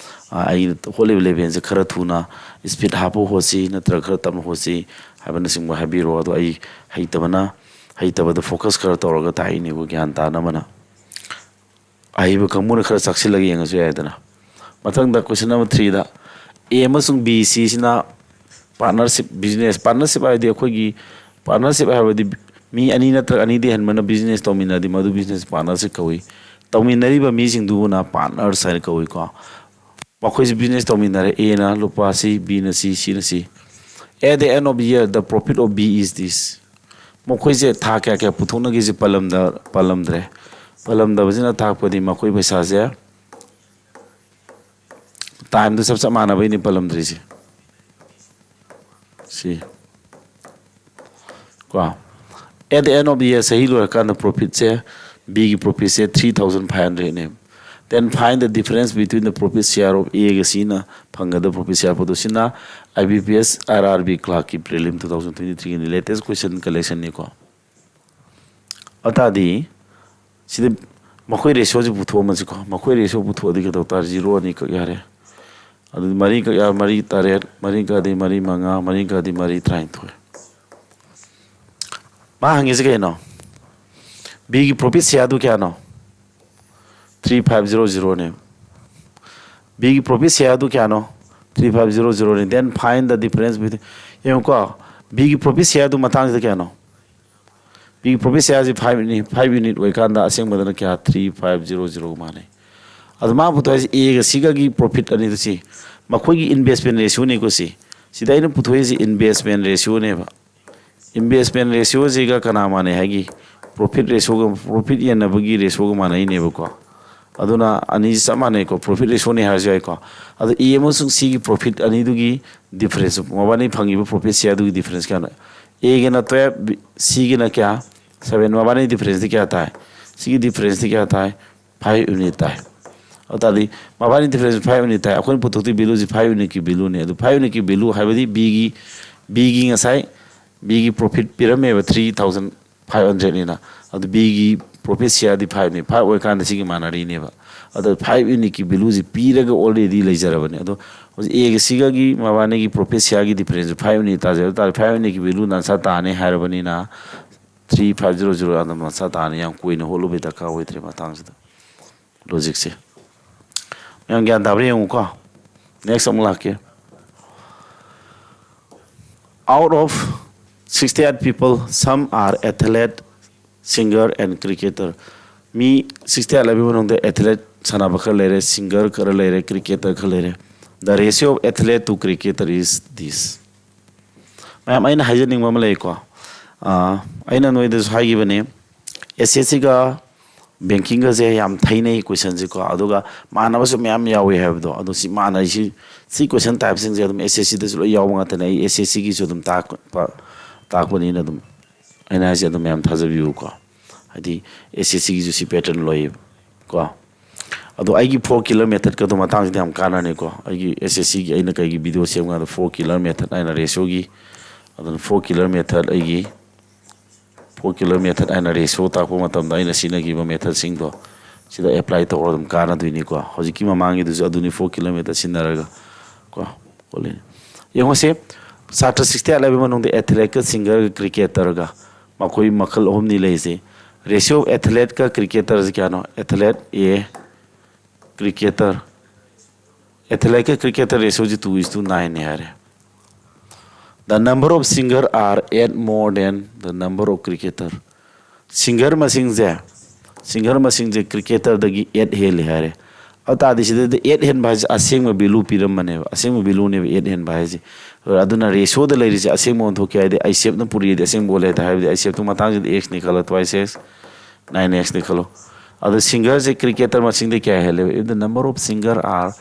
ꯑ, ꯑꯩ ꯍꯣꯠꯂꯤꯕ ꯂꯦꯚꯦꯜꯁꯦ ꯈꯔ ꯊꯨꯅ speed ꯍꯥꯞꯄ ꯍꯣꯠꯁꯤ ꯅꯠꯇ꯭ꯔꯒ ꯈꯔ ꯇꯞꯅ ꯍꯣꯠꯁꯤ ꯍꯥꯏꯕꯅꯆꯤꯡꯕ ꯍꯥꯏꯕꯤꯔꯣ꯫ ꯑꯗꯣ ꯑꯩ ꯍꯩꯇꯕꯅ, ꯍꯩꯇꯕꯗ focus ꯈꯔ ꯇꯧꯔꯒ ꯇꯥꯛꯏꯅꯦꯀꯣ, ꯒ꯭ꯌꯥꯟ ꯇꯥꯅꯕꯅ꯫ ꯑꯍꯩꯕ ꯀꯥꯡꯕꯨꯅ ꯈꯔ ꯆꯥꯛꯁꯤꯜꯂꯒ ꯌꯦꯡꯉꯁꯨ ꯌꯥꯏꯗꯅ꯫ ꯃꯊꯪꯗ question number threeꯗ, A ꯑꯃꯁꯨꯡ B ꯁꯤꯁꯤꯅ partnership business, partnership ꯍꯥꯏꯗꯤ ꯑꯩꯈꯣꯏꯒꯤ partnership ꯍꯥꯏꯕꯗꯤ ꯃꯤ ꯑꯅꯤ ꯅꯠꯇ꯭ꯔꯒ ꯑꯅꯤꯗꯤ ꯍꯦꯟꯕꯅ business ꯇꯧꯃꯤꯟꯅꯔꯗꯤ ꯃꯗꯨ business partnership ꯀꯧꯏ꯫ ꯇꯧꯃꯤꯟꯅꯔꯤꯕ ꯃꯤꯁꯤꯡꯗꯨꯕꯨꯅ partners ꯍꯥꯏꯅ ꯀꯧꯏꯀꯣ꯫ ꯃꯈꯣꯏꯁꯤ business ꯇꯧꯃꯤꯟꯅꯔꯦ, Aꯅ ꯂꯨꯄꯥ C, Bꯅ C, Cꯅ C꯫ At the end of the year, the profit of B is this. ꯃꯈꯣꯏꯁꯦ ꯊꯥ ꯀꯌꯥ ꯀꯌꯥ ꯄꯨꯊꯣꯛꯅꯒꯦꯁꯦ ꯄꯜꯂꯝꯗ-, ꯄꯜꯂꯝꯗ꯭ꯔꯦ꯫ ꯄꯜꯂꯝꯗꯕꯁꯤꯅ ꯇꯥꯛꯄꯗꯤ ꯃꯈꯣꯏ ꯄꯩꯁꯥꯁꯦ timeꯗ ꯆꯞ ꯆꯞ ꯃꯥꯟꯅꯕꯩꯅꯤ ꯄꯜꯂꯝꯗ꯭ꯔꯤꯁꯦ꯫ ꯁꯤ ꯀꯣ, at the end of the year, ꯆꯍꯤ ꯂꯣꯏꯔꯀꯥꯟꯗ profitꯁꯦ, Bꯒꯤ profitꯁꯦ three thousand five hundredꯅꯦ꯫ Then find the difference between the profit share of Aꯒ Cꯅ ꯐꯪꯒꯗꯕ profit share ꯄꯣꯠꯇꯣ꯫ ꯁꯤꯅ IBPS RRB clerkꯀꯤ prelim two thousand twenty threeꯒꯤ latest question collectionꯅꯤꯀꯣ꯫ ꯑꯗꯨ ꯇꯥꯔꯗꯤ ꯁꯤꯗ ꯃꯈꯣꯏ ratioꯁꯤ ꯄꯨꯊꯣꯛꯑꯝꯃꯁꯤꯀꯣ꯫ ꯃꯈꯣꯏ ratio ꯄꯨꯊꯣꯛꯑꯗꯤ ꯀꯩꯗꯧ ꯇꯥꯔꯦ? Zero ꯑꯅꯤ ꯀꯛ ꯌꯥꯔꯦ꯫ ꯑꯗꯨꯗꯤ ꯃꯔꯤ ꯀꯛ ꯌꯥꯔꯦ, ꯃꯔꯤ ꯇꯔꯦꯠ, ꯃꯔꯤ ꯀꯛꯑꯗꯤ ꯃꯔꯤ ꯃꯉꯥ, ꯃꯔꯤ ꯀꯛꯑꯗꯤ ꯃꯔꯤ ꯇꯔꯥꯅꯤꯊꯣꯏ꯫ ꯃꯥ ꯍꯪꯉꯤꯁꯦ ꯀꯩꯅꯣ? Bꯒꯤ profit shareꯗꯨ ꯀꯌꯥꯅꯣ? Three five zero zeroꯅꯦ꯫ Bꯒꯤ profit shareꯗꯨ ꯀꯌꯥꯅꯣ? Three five zero zeroꯅꯦ꯫ Then find the difference between, ꯌꯦꯡꯉꯨꯀꯣ, Bꯒꯤ profit shareꯗꯨ ꯃꯇꯥꯡꯁꯤꯗ ꯀꯌꯥꯅꯣ? Bꯒꯤ profit shareꯁꯤ five unit, five unit ꯑꯣꯏꯀꯥꯟꯗ ꯑꯁꯦꯡꯕꯗꯅ ꯀꯌꯥ? Three five zero zero ꯃꯥꯟꯅꯩ꯫ ꯑꯗꯣ ꯃꯥ ꯄꯨꯊꯣꯛ ꯍꯥꯏꯁꯦ Aꯒ Cꯒꯒꯤ profit ꯑꯅꯤꯗꯨ ꯁꯤ꯫ ꯃꯈꯣꯏꯒꯤ investment ratioꯅꯤꯀꯣ ꯁꯤ꯫ ꯁꯤꯗ ꯑꯩꯅ ꯄꯨꯊꯣꯛꯏꯁꯤ investment ratioꯅꯦꯕ꯫ Investment ratioꯁꯤꯒ ꯀꯅꯥ ꯃꯥꯟꯅꯩ ꯍꯥꯏꯒꯤ? ꯄ꯭ꯔꯣꯐꯤꯠ ꯔꯦꯁꯤꯌꯣꯒ, ꯄ꯭ꯔꯣꯐꯤꯠ ꯌꯦꯟꯅꯕꯒꯤ ꯔꯦꯁꯤꯌꯣꯒ ꯃꯥꯟꯅꯩꯅꯦꯕꯀꯣ꯫ ꯑꯗꯨꯅ ꯑꯅꯤꯁꯤ ꯆꯞ ꯃꯥꯟꯅꯩꯀꯣ, ꯄ꯭ꯔꯣꯐꯤꯠ ꯔꯦꯁꯤꯌꯣꯅꯤ ꯍꯥꯏꯔꯁꯨ ꯌꯥꯏꯀꯣ꯫ ꯑꯗꯣ ꯑꯦ ꯑꯃꯁꯨꯡ ꯁꯤꯒꯤ ꯄ꯭ꯔꯣꯐꯤꯠ ꯑꯅꯤꯗꯨꯒꯤ ꯗꯤꯐꯔꯦꯟꯁ, ꯃꯕꯥꯅꯤ ꯐꯪꯉꯤꯕ ꯄ꯭ꯔꯣꯐꯤꯠ ꯁꯤꯌꯥꯔꯗꯨꯒꯤ ꯗꯤꯐꯔꯦꯟꯁ ꯀꯌꯥꯅꯣ? ꯑꯦꯒꯤꯅ ꯇꯨꯌꯦꯜꯞ, ꯁꯤꯒꯤꯅ ꯀꯌꯥ? ꯁꯚꯦꯟ꯫ ꯃꯕꯥꯅꯤ ꯗꯤꯐꯔꯦꯟꯁꯇꯤ ꯀꯌꯥ ꯇꯥꯏ? ꯁꯤꯒꯤ ꯗꯤꯐꯔꯦꯟꯁꯇꯤ ꯀꯌꯥ ꯇꯥꯏ? ꯐꯥꯏꯚ ꯌꯨꯅꯤꯠ ꯇꯥꯏ꯫ ꯑꯗꯨ ꯇꯥꯔꯗꯤ ꯃꯕꯥꯅꯤ ꯗꯤꯐꯔꯦꯟꯁ ꯐꯥꯏꯚ ꯌꯨꯅꯤꯠ ꯇꯥꯏ꯫ ꯑꯩꯈꯣꯏꯅ ꯄꯨꯊꯣꯛꯇꯣꯏ ꯚꯦꯂꯨꯁꯤ ꯐꯥꯏꯚ ꯌꯨꯅꯤꯠꯀꯤ ꯚꯦꯂꯨꯅꯤ꯫ ꯑꯗꯨ ꯐꯥꯏꯚ ꯌꯨꯅꯤꯠꯀꯤ ꯚꯦꯂꯨ ꯍꯥꯏꯕꯗꯤ ꯕꯤꯒꯤ, ꯕꯤꯒꯤ ꯉꯁꯥꯏ ꯕꯤꯒꯤ ꯄ꯭ꯔꯣꯐꯤꯠ ꯄꯤꯔꯝꯃꯦꯕ ꯊ꯭ꯔꯤ ꯊꯥꯎꯖꯟ ꯐꯥꯏꯚ ꯍꯟꯗ꯭ꯔꯦꯠꯅꯤꯅ꯫ ꯑꯗꯨ ꯕꯤꯒꯤ ꯄ꯭ꯔꯣꯐꯤꯠ ꯁꯤꯌꯥꯔꯗꯤ ꯐꯥꯏꯚꯅꯤ꯫ ꯐꯥꯏꯚ ꯑꯣꯏꯔꯀꯥꯟꯗ ꯁꯤꯒꯤ ꯃꯥꯟꯅꯔꯤꯅꯦꯕ꯫ ꯑꯗꯣ ꯐꯥꯏꯚ ꯌꯨꯅꯤꯠꯀꯤ ꯚꯦꯂꯨꯁꯤ ꯄꯤꯔꯒ ꯑꯣꯜꯔꯦꯗꯤ ꯂꯩꯖꯔꯕꯅꯤ꯫ ꯑꯗꯣ ꯍꯧꯖꯤꯛ ꯑꯦꯒ ꯁꯤꯒꯒꯤ ꯃꯕꯥꯅꯤꯒꯤ ꯄ꯭ꯔꯣꯐꯤꯠ ꯁꯤꯌꯥꯔꯒꯤ ꯗꯤꯐꯔꯦꯟꯁꯁꯨ ꯐꯥꯏꯚ ꯌꯨꯅꯤꯠ ꯇꯥꯖꯩ꯫ ꯑꯗꯨ ꯇꯥꯔꯗꯤ ꯐꯥꯏꯚ ꯌꯨꯅꯤꯠꯀꯤ ꯚꯦꯂꯨ ꯅꯟꯁꯥ ꯇꯥꯅꯤ ꯍꯥꯏꯔꯕꯅꯤꯅ ꯊ꯭ꯔꯤ ꯐꯥꯏꯚ ꯖꯤꯔꯣ ꯖꯤꯔꯣ ꯑꯗꯨꯝ ꯅꯟꯁꯥ ꯇꯥꯅꯤ꯫ ꯌꯥꯝ ꯀꯨꯏꯅ ꯍꯣꯠꯂꯨꯕꯩ ꯗꯔꯀꯥꯔ ꯑꯣꯏꯗ꯭ꯔꯦ ꯃꯇꯥꯡꯁꯤꯗ꯫ ꯂꯣꯖꯤꯛꯁꯦ꯫ ꯃꯌꯥꯝ ꯒ꯭ꯌꯥꯟ ꯇꯥꯕ꯭ꯔꯥ ꯌꯦꯡꯉꯨꯀꯣ꯫ Next ꯑꯃꯨꯛ ꯂꯥꯛꯀꯦ꯫ Out of sixty eight people, some are athlete, singer and cricketer. Me sixty eight ꯂꯩꯕꯒꯤ ꯃꯅꯨꯡꯗ ꯑꯦꯊꯂꯦꯠ ꯁꯥꯟꯅꯕ ꯈꯔ ꯂꯩꯔꯦ, ꯁꯤꯡꯒꯔ ꯈꯔ ꯂꯩꯔꯦ, ꯀ꯭ꯔꯤꯀꯦꯇꯔ ꯈꯔ ꯂꯩꯔꯦ꯫ The ratio of athlete to cricketer is this. ꯃꯌꯥꯝ, ꯑꯩꯅ ꯍꯥꯏꯖꯅꯤꯡꯕ ꯑꯃ ꯂꯩꯀꯣ꯫ ꯑꯥ, ꯑꯩꯅ ꯅꯣꯏꯗꯁꯨ ꯍꯥꯏꯈꯤꯕꯅꯦ, ꯑꯦꯁ ꯑꯦꯁ ꯁꯤꯒ ꯕꯦꯡꯀꯤꯡꯒꯁꯦ ꯌꯥꯝ ꯊꯩꯅꯩ ꯀꯣꯏꯁꯟꯁꯦꯀꯣ꯫ ꯑꯗꯨꯒ ꯃꯥꯟꯅꯕꯁꯨ ꯃꯌꯥꯝ ꯌꯥꯎꯋꯤ ꯍꯥꯏꯕꯗꯣ꯫ ꯑꯗꯣ ꯁꯤ ꯃꯥꯟꯅꯩꯁꯤ, ꯁꯤ ꯀꯣꯏꯁꯟ ꯇꯥꯏꯞꯁꯤꯡꯁꯦ ꯑꯗꯨꯝ ꯑꯦꯁ ꯑꯦꯁ ꯁꯤꯗꯁꯨ ꯂꯣꯏ ꯌꯥꯎꯕ ꯉꯥꯛꯇꯅꯦ꯫ ꯑꯩ ꯑꯦꯁ ꯑꯦꯁ ꯁꯤꯒꯤꯁꯨ ꯑꯗꯨꯝ ꯇꯥꯛꯄ, ꯇꯥꯛꯄꯅꯤꯅ ꯑꯗꯨꯝ ꯑꯩꯅ ꯍꯥꯏꯁꯦ ꯑꯗꯨꯝ ꯃꯌꯥꯝ ꯊꯥꯖꯕꯤꯌꯨꯀꯣ꯫ ꯍꯥꯏꯗꯤ ꯑꯦꯁ ꯑꯦꯁ ꯁꯤꯒꯤꯁꯨ ꯁꯤ ꯄꯦꯇꯔꯟ ꯂꯣꯏꯌꯦꯕꯀꯣ꯫ ꯑꯗꯣ ꯑꯩꯒꯤ ꯐꯣꯔ ꯀꯤꯂꯔ ꯃꯦꯊꯠꯀꯗꯣ ꯃꯇꯥꯡꯁꯤꯗ ꯌꯥꯝ ꯀꯥꯟꯅꯅꯤꯀꯣ꯫ ꯑꯩꯒꯤ ꯑꯦꯁ ꯑꯦꯁ ꯁꯤꯒꯤ ꯑꯩꯅ ꯀꯩꯒꯤ ꯚꯤꯗꯤꯑꯣ ꯁꯦꯝꯕ ꯀꯥꯟꯗ ꯐꯣꯔ ꯀꯤꯂꯔ ꯃꯦꯊꯠ ꯍꯥꯏꯅ ꯔꯦꯁꯤꯌꯣꯒꯤ, ꯑꯗꯨꯅ ꯐꯣꯔ ꯀꯤꯂꯔ ꯃꯦꯊꯠ, ꯑꯩꯒꯤ ꯐꯣꯔ ꯀꯤꯂꯔ ꯃꯦꯊꯠ ꯍꯥꯏꯅ ꯔꯦꯁꯤꯌꯣ ꯇꯥꯛꯄ ꯃꯇꯝꯗ ꯑꯩꯅ ꯁꯤꯖꯤꯟꯅꯈꯤꯕ ꯃꯦꯊꯠꯁꯤꯡꯗꯣ ꯁꯤꯗ ꯑꯦꯄ꯭ꯂꯥꯏ ꯇꯧꯔꯒ ꯑꯗꯨꯝ ꯀꯥꯟꯅꯗꯣꯏꯅꯤꯀꯣ꯫ ꯍꯧꯖꯤꯛꯀꯤ ꯃꯃꯥꯡꯒꯤꯗꯨꯁꯨ ꯑꯗꯨꯅꯤ, ꯐꯣꯔ ꯀꯤꯂꯔ ꯃꯦꯊꯠ ꯁꯤꯖꯤꯟꯅꯔꯒ ꯀꯣ꯫ ꯌꯦꯡꯉꯨꯁꯦ, ꯁꯥꯇ꯭ꯔ ꯁꯤꯛꯁꯇꯤ ꯑꯩꯠ ꯂꯩꯕ ꯃꯅꯨꯡꯗ ꯑꯦꯊꯂꯦꯠꯀ, ꯁꯤꯡꯒꯔꯒ, ꯀ꯭ꯔꯤꯀꯦꯇꯔꯒ, ꯃꯈꯣꯏ ꯃꯈꯜ ꯑꯍꯨꯝꯅꯤ ꯂꯩꯔꯤꯁꯦ꯫ ꯔꯦꯁꯤꯌꯣ ꯑꯦꯊꯂꯦꯠꯀ ꯀ꯭ꯔꯤꯀꯦꯇꯔꯁꯦ ꯀꯌꯥꯅꯣ? ꯑꯦꯊꯂꯦꯠ ꯑꯦ, ꯀ꯭ꯔꯤꯀꯦꯇꯔ, ꯑꯦꯊꯂꯦꯠꯀ ꯀ꯭ꯔꯤꯀꯦꯇꯔ ꯔꯦꯁꯤꯌꯣꯁꯤ two is to nine ꯅꯤ ꯍꯥꯏꯔꯦ꯫ The number of singer are eight more than the number of cricketer. Singer ꯃꯁꯤꯡꯁꯦ, ꯁꯤꯡꯒꯔ ꯃꯁꯤꯡꯁꯦ ꯀ꯭ꯔꯤꯀꯦꯇꯔꯗꯒꯤ ꯑꯦꯠ ꯍꯦꯜꯂꯤ ꯍꯥꯏꯔꯦ꯫ ꯑꯗꯨ ꯇꯥꯔꯗꯤ ꯁꯤꯗꯩꯗ ꯑꯦꯠ ꯍꯦꯟꯕ ꯍꯥꯏꯁꯦ ꯑꯁꯦꯡꯕ ꯚꯦꯂꯨ ꯄꯤꯔꯝꯕꯅꯦꯕ, ꯑꯁꯦꯡꯕ ꯚꯦꯂꯨꯅꯦꯕ ꯑꯦꯠ ꯍꯦꯟꯕ ꯍꯥꯏꯁꯦ꯫ ꯂꯣꯏꯔꯦ꯫ ꯑꯗꯨꯅ ꯔꯦꯁꯤꯌꯣꯗ ꯂꯩꯔꯤꯁꯦ ꯑꯁꯦꯡꯕ ꯑꯣꯟꯊꯣꯛꯀꯦ ꯍꯥꯏꯗꯤ ꯑꯥꯏꯁꯤꯑꯦꯐꯅ ꯄꯨꯔꯤꯗꯤ ꯑꯁꯦꯡꯕ ꯑꯣꯜꯂꯦ ꯍꯥꯏꯗꯤ, ꯑꯥꯏꯁꯤꯑꯦꯐꯇꯨ ꯃꯇꯥꯡꯁꯤꯗ ꯑꯦꯛꯁꯅꯤ ꯈꯜꯂꯣ, ꯇ꯭ꯋꯥꯏꯁ ꯑꯦꯛꯁ, ꯅꯥꯏꯟ ꯑꯦꯛꯁꯅꯤ ꯈꯜꯂꯣ꯫ ꯑꯗꯣ ꯁꯤꯡꯒꯔꯁꯦ ꯀ꯭ꯔꯤꯀꯦꯇꯔ ꯃꯁꯤꯡꯗ ꯀꯌꯥ ꯍꯦꯜꯂꯦꯕ? If the number of singer are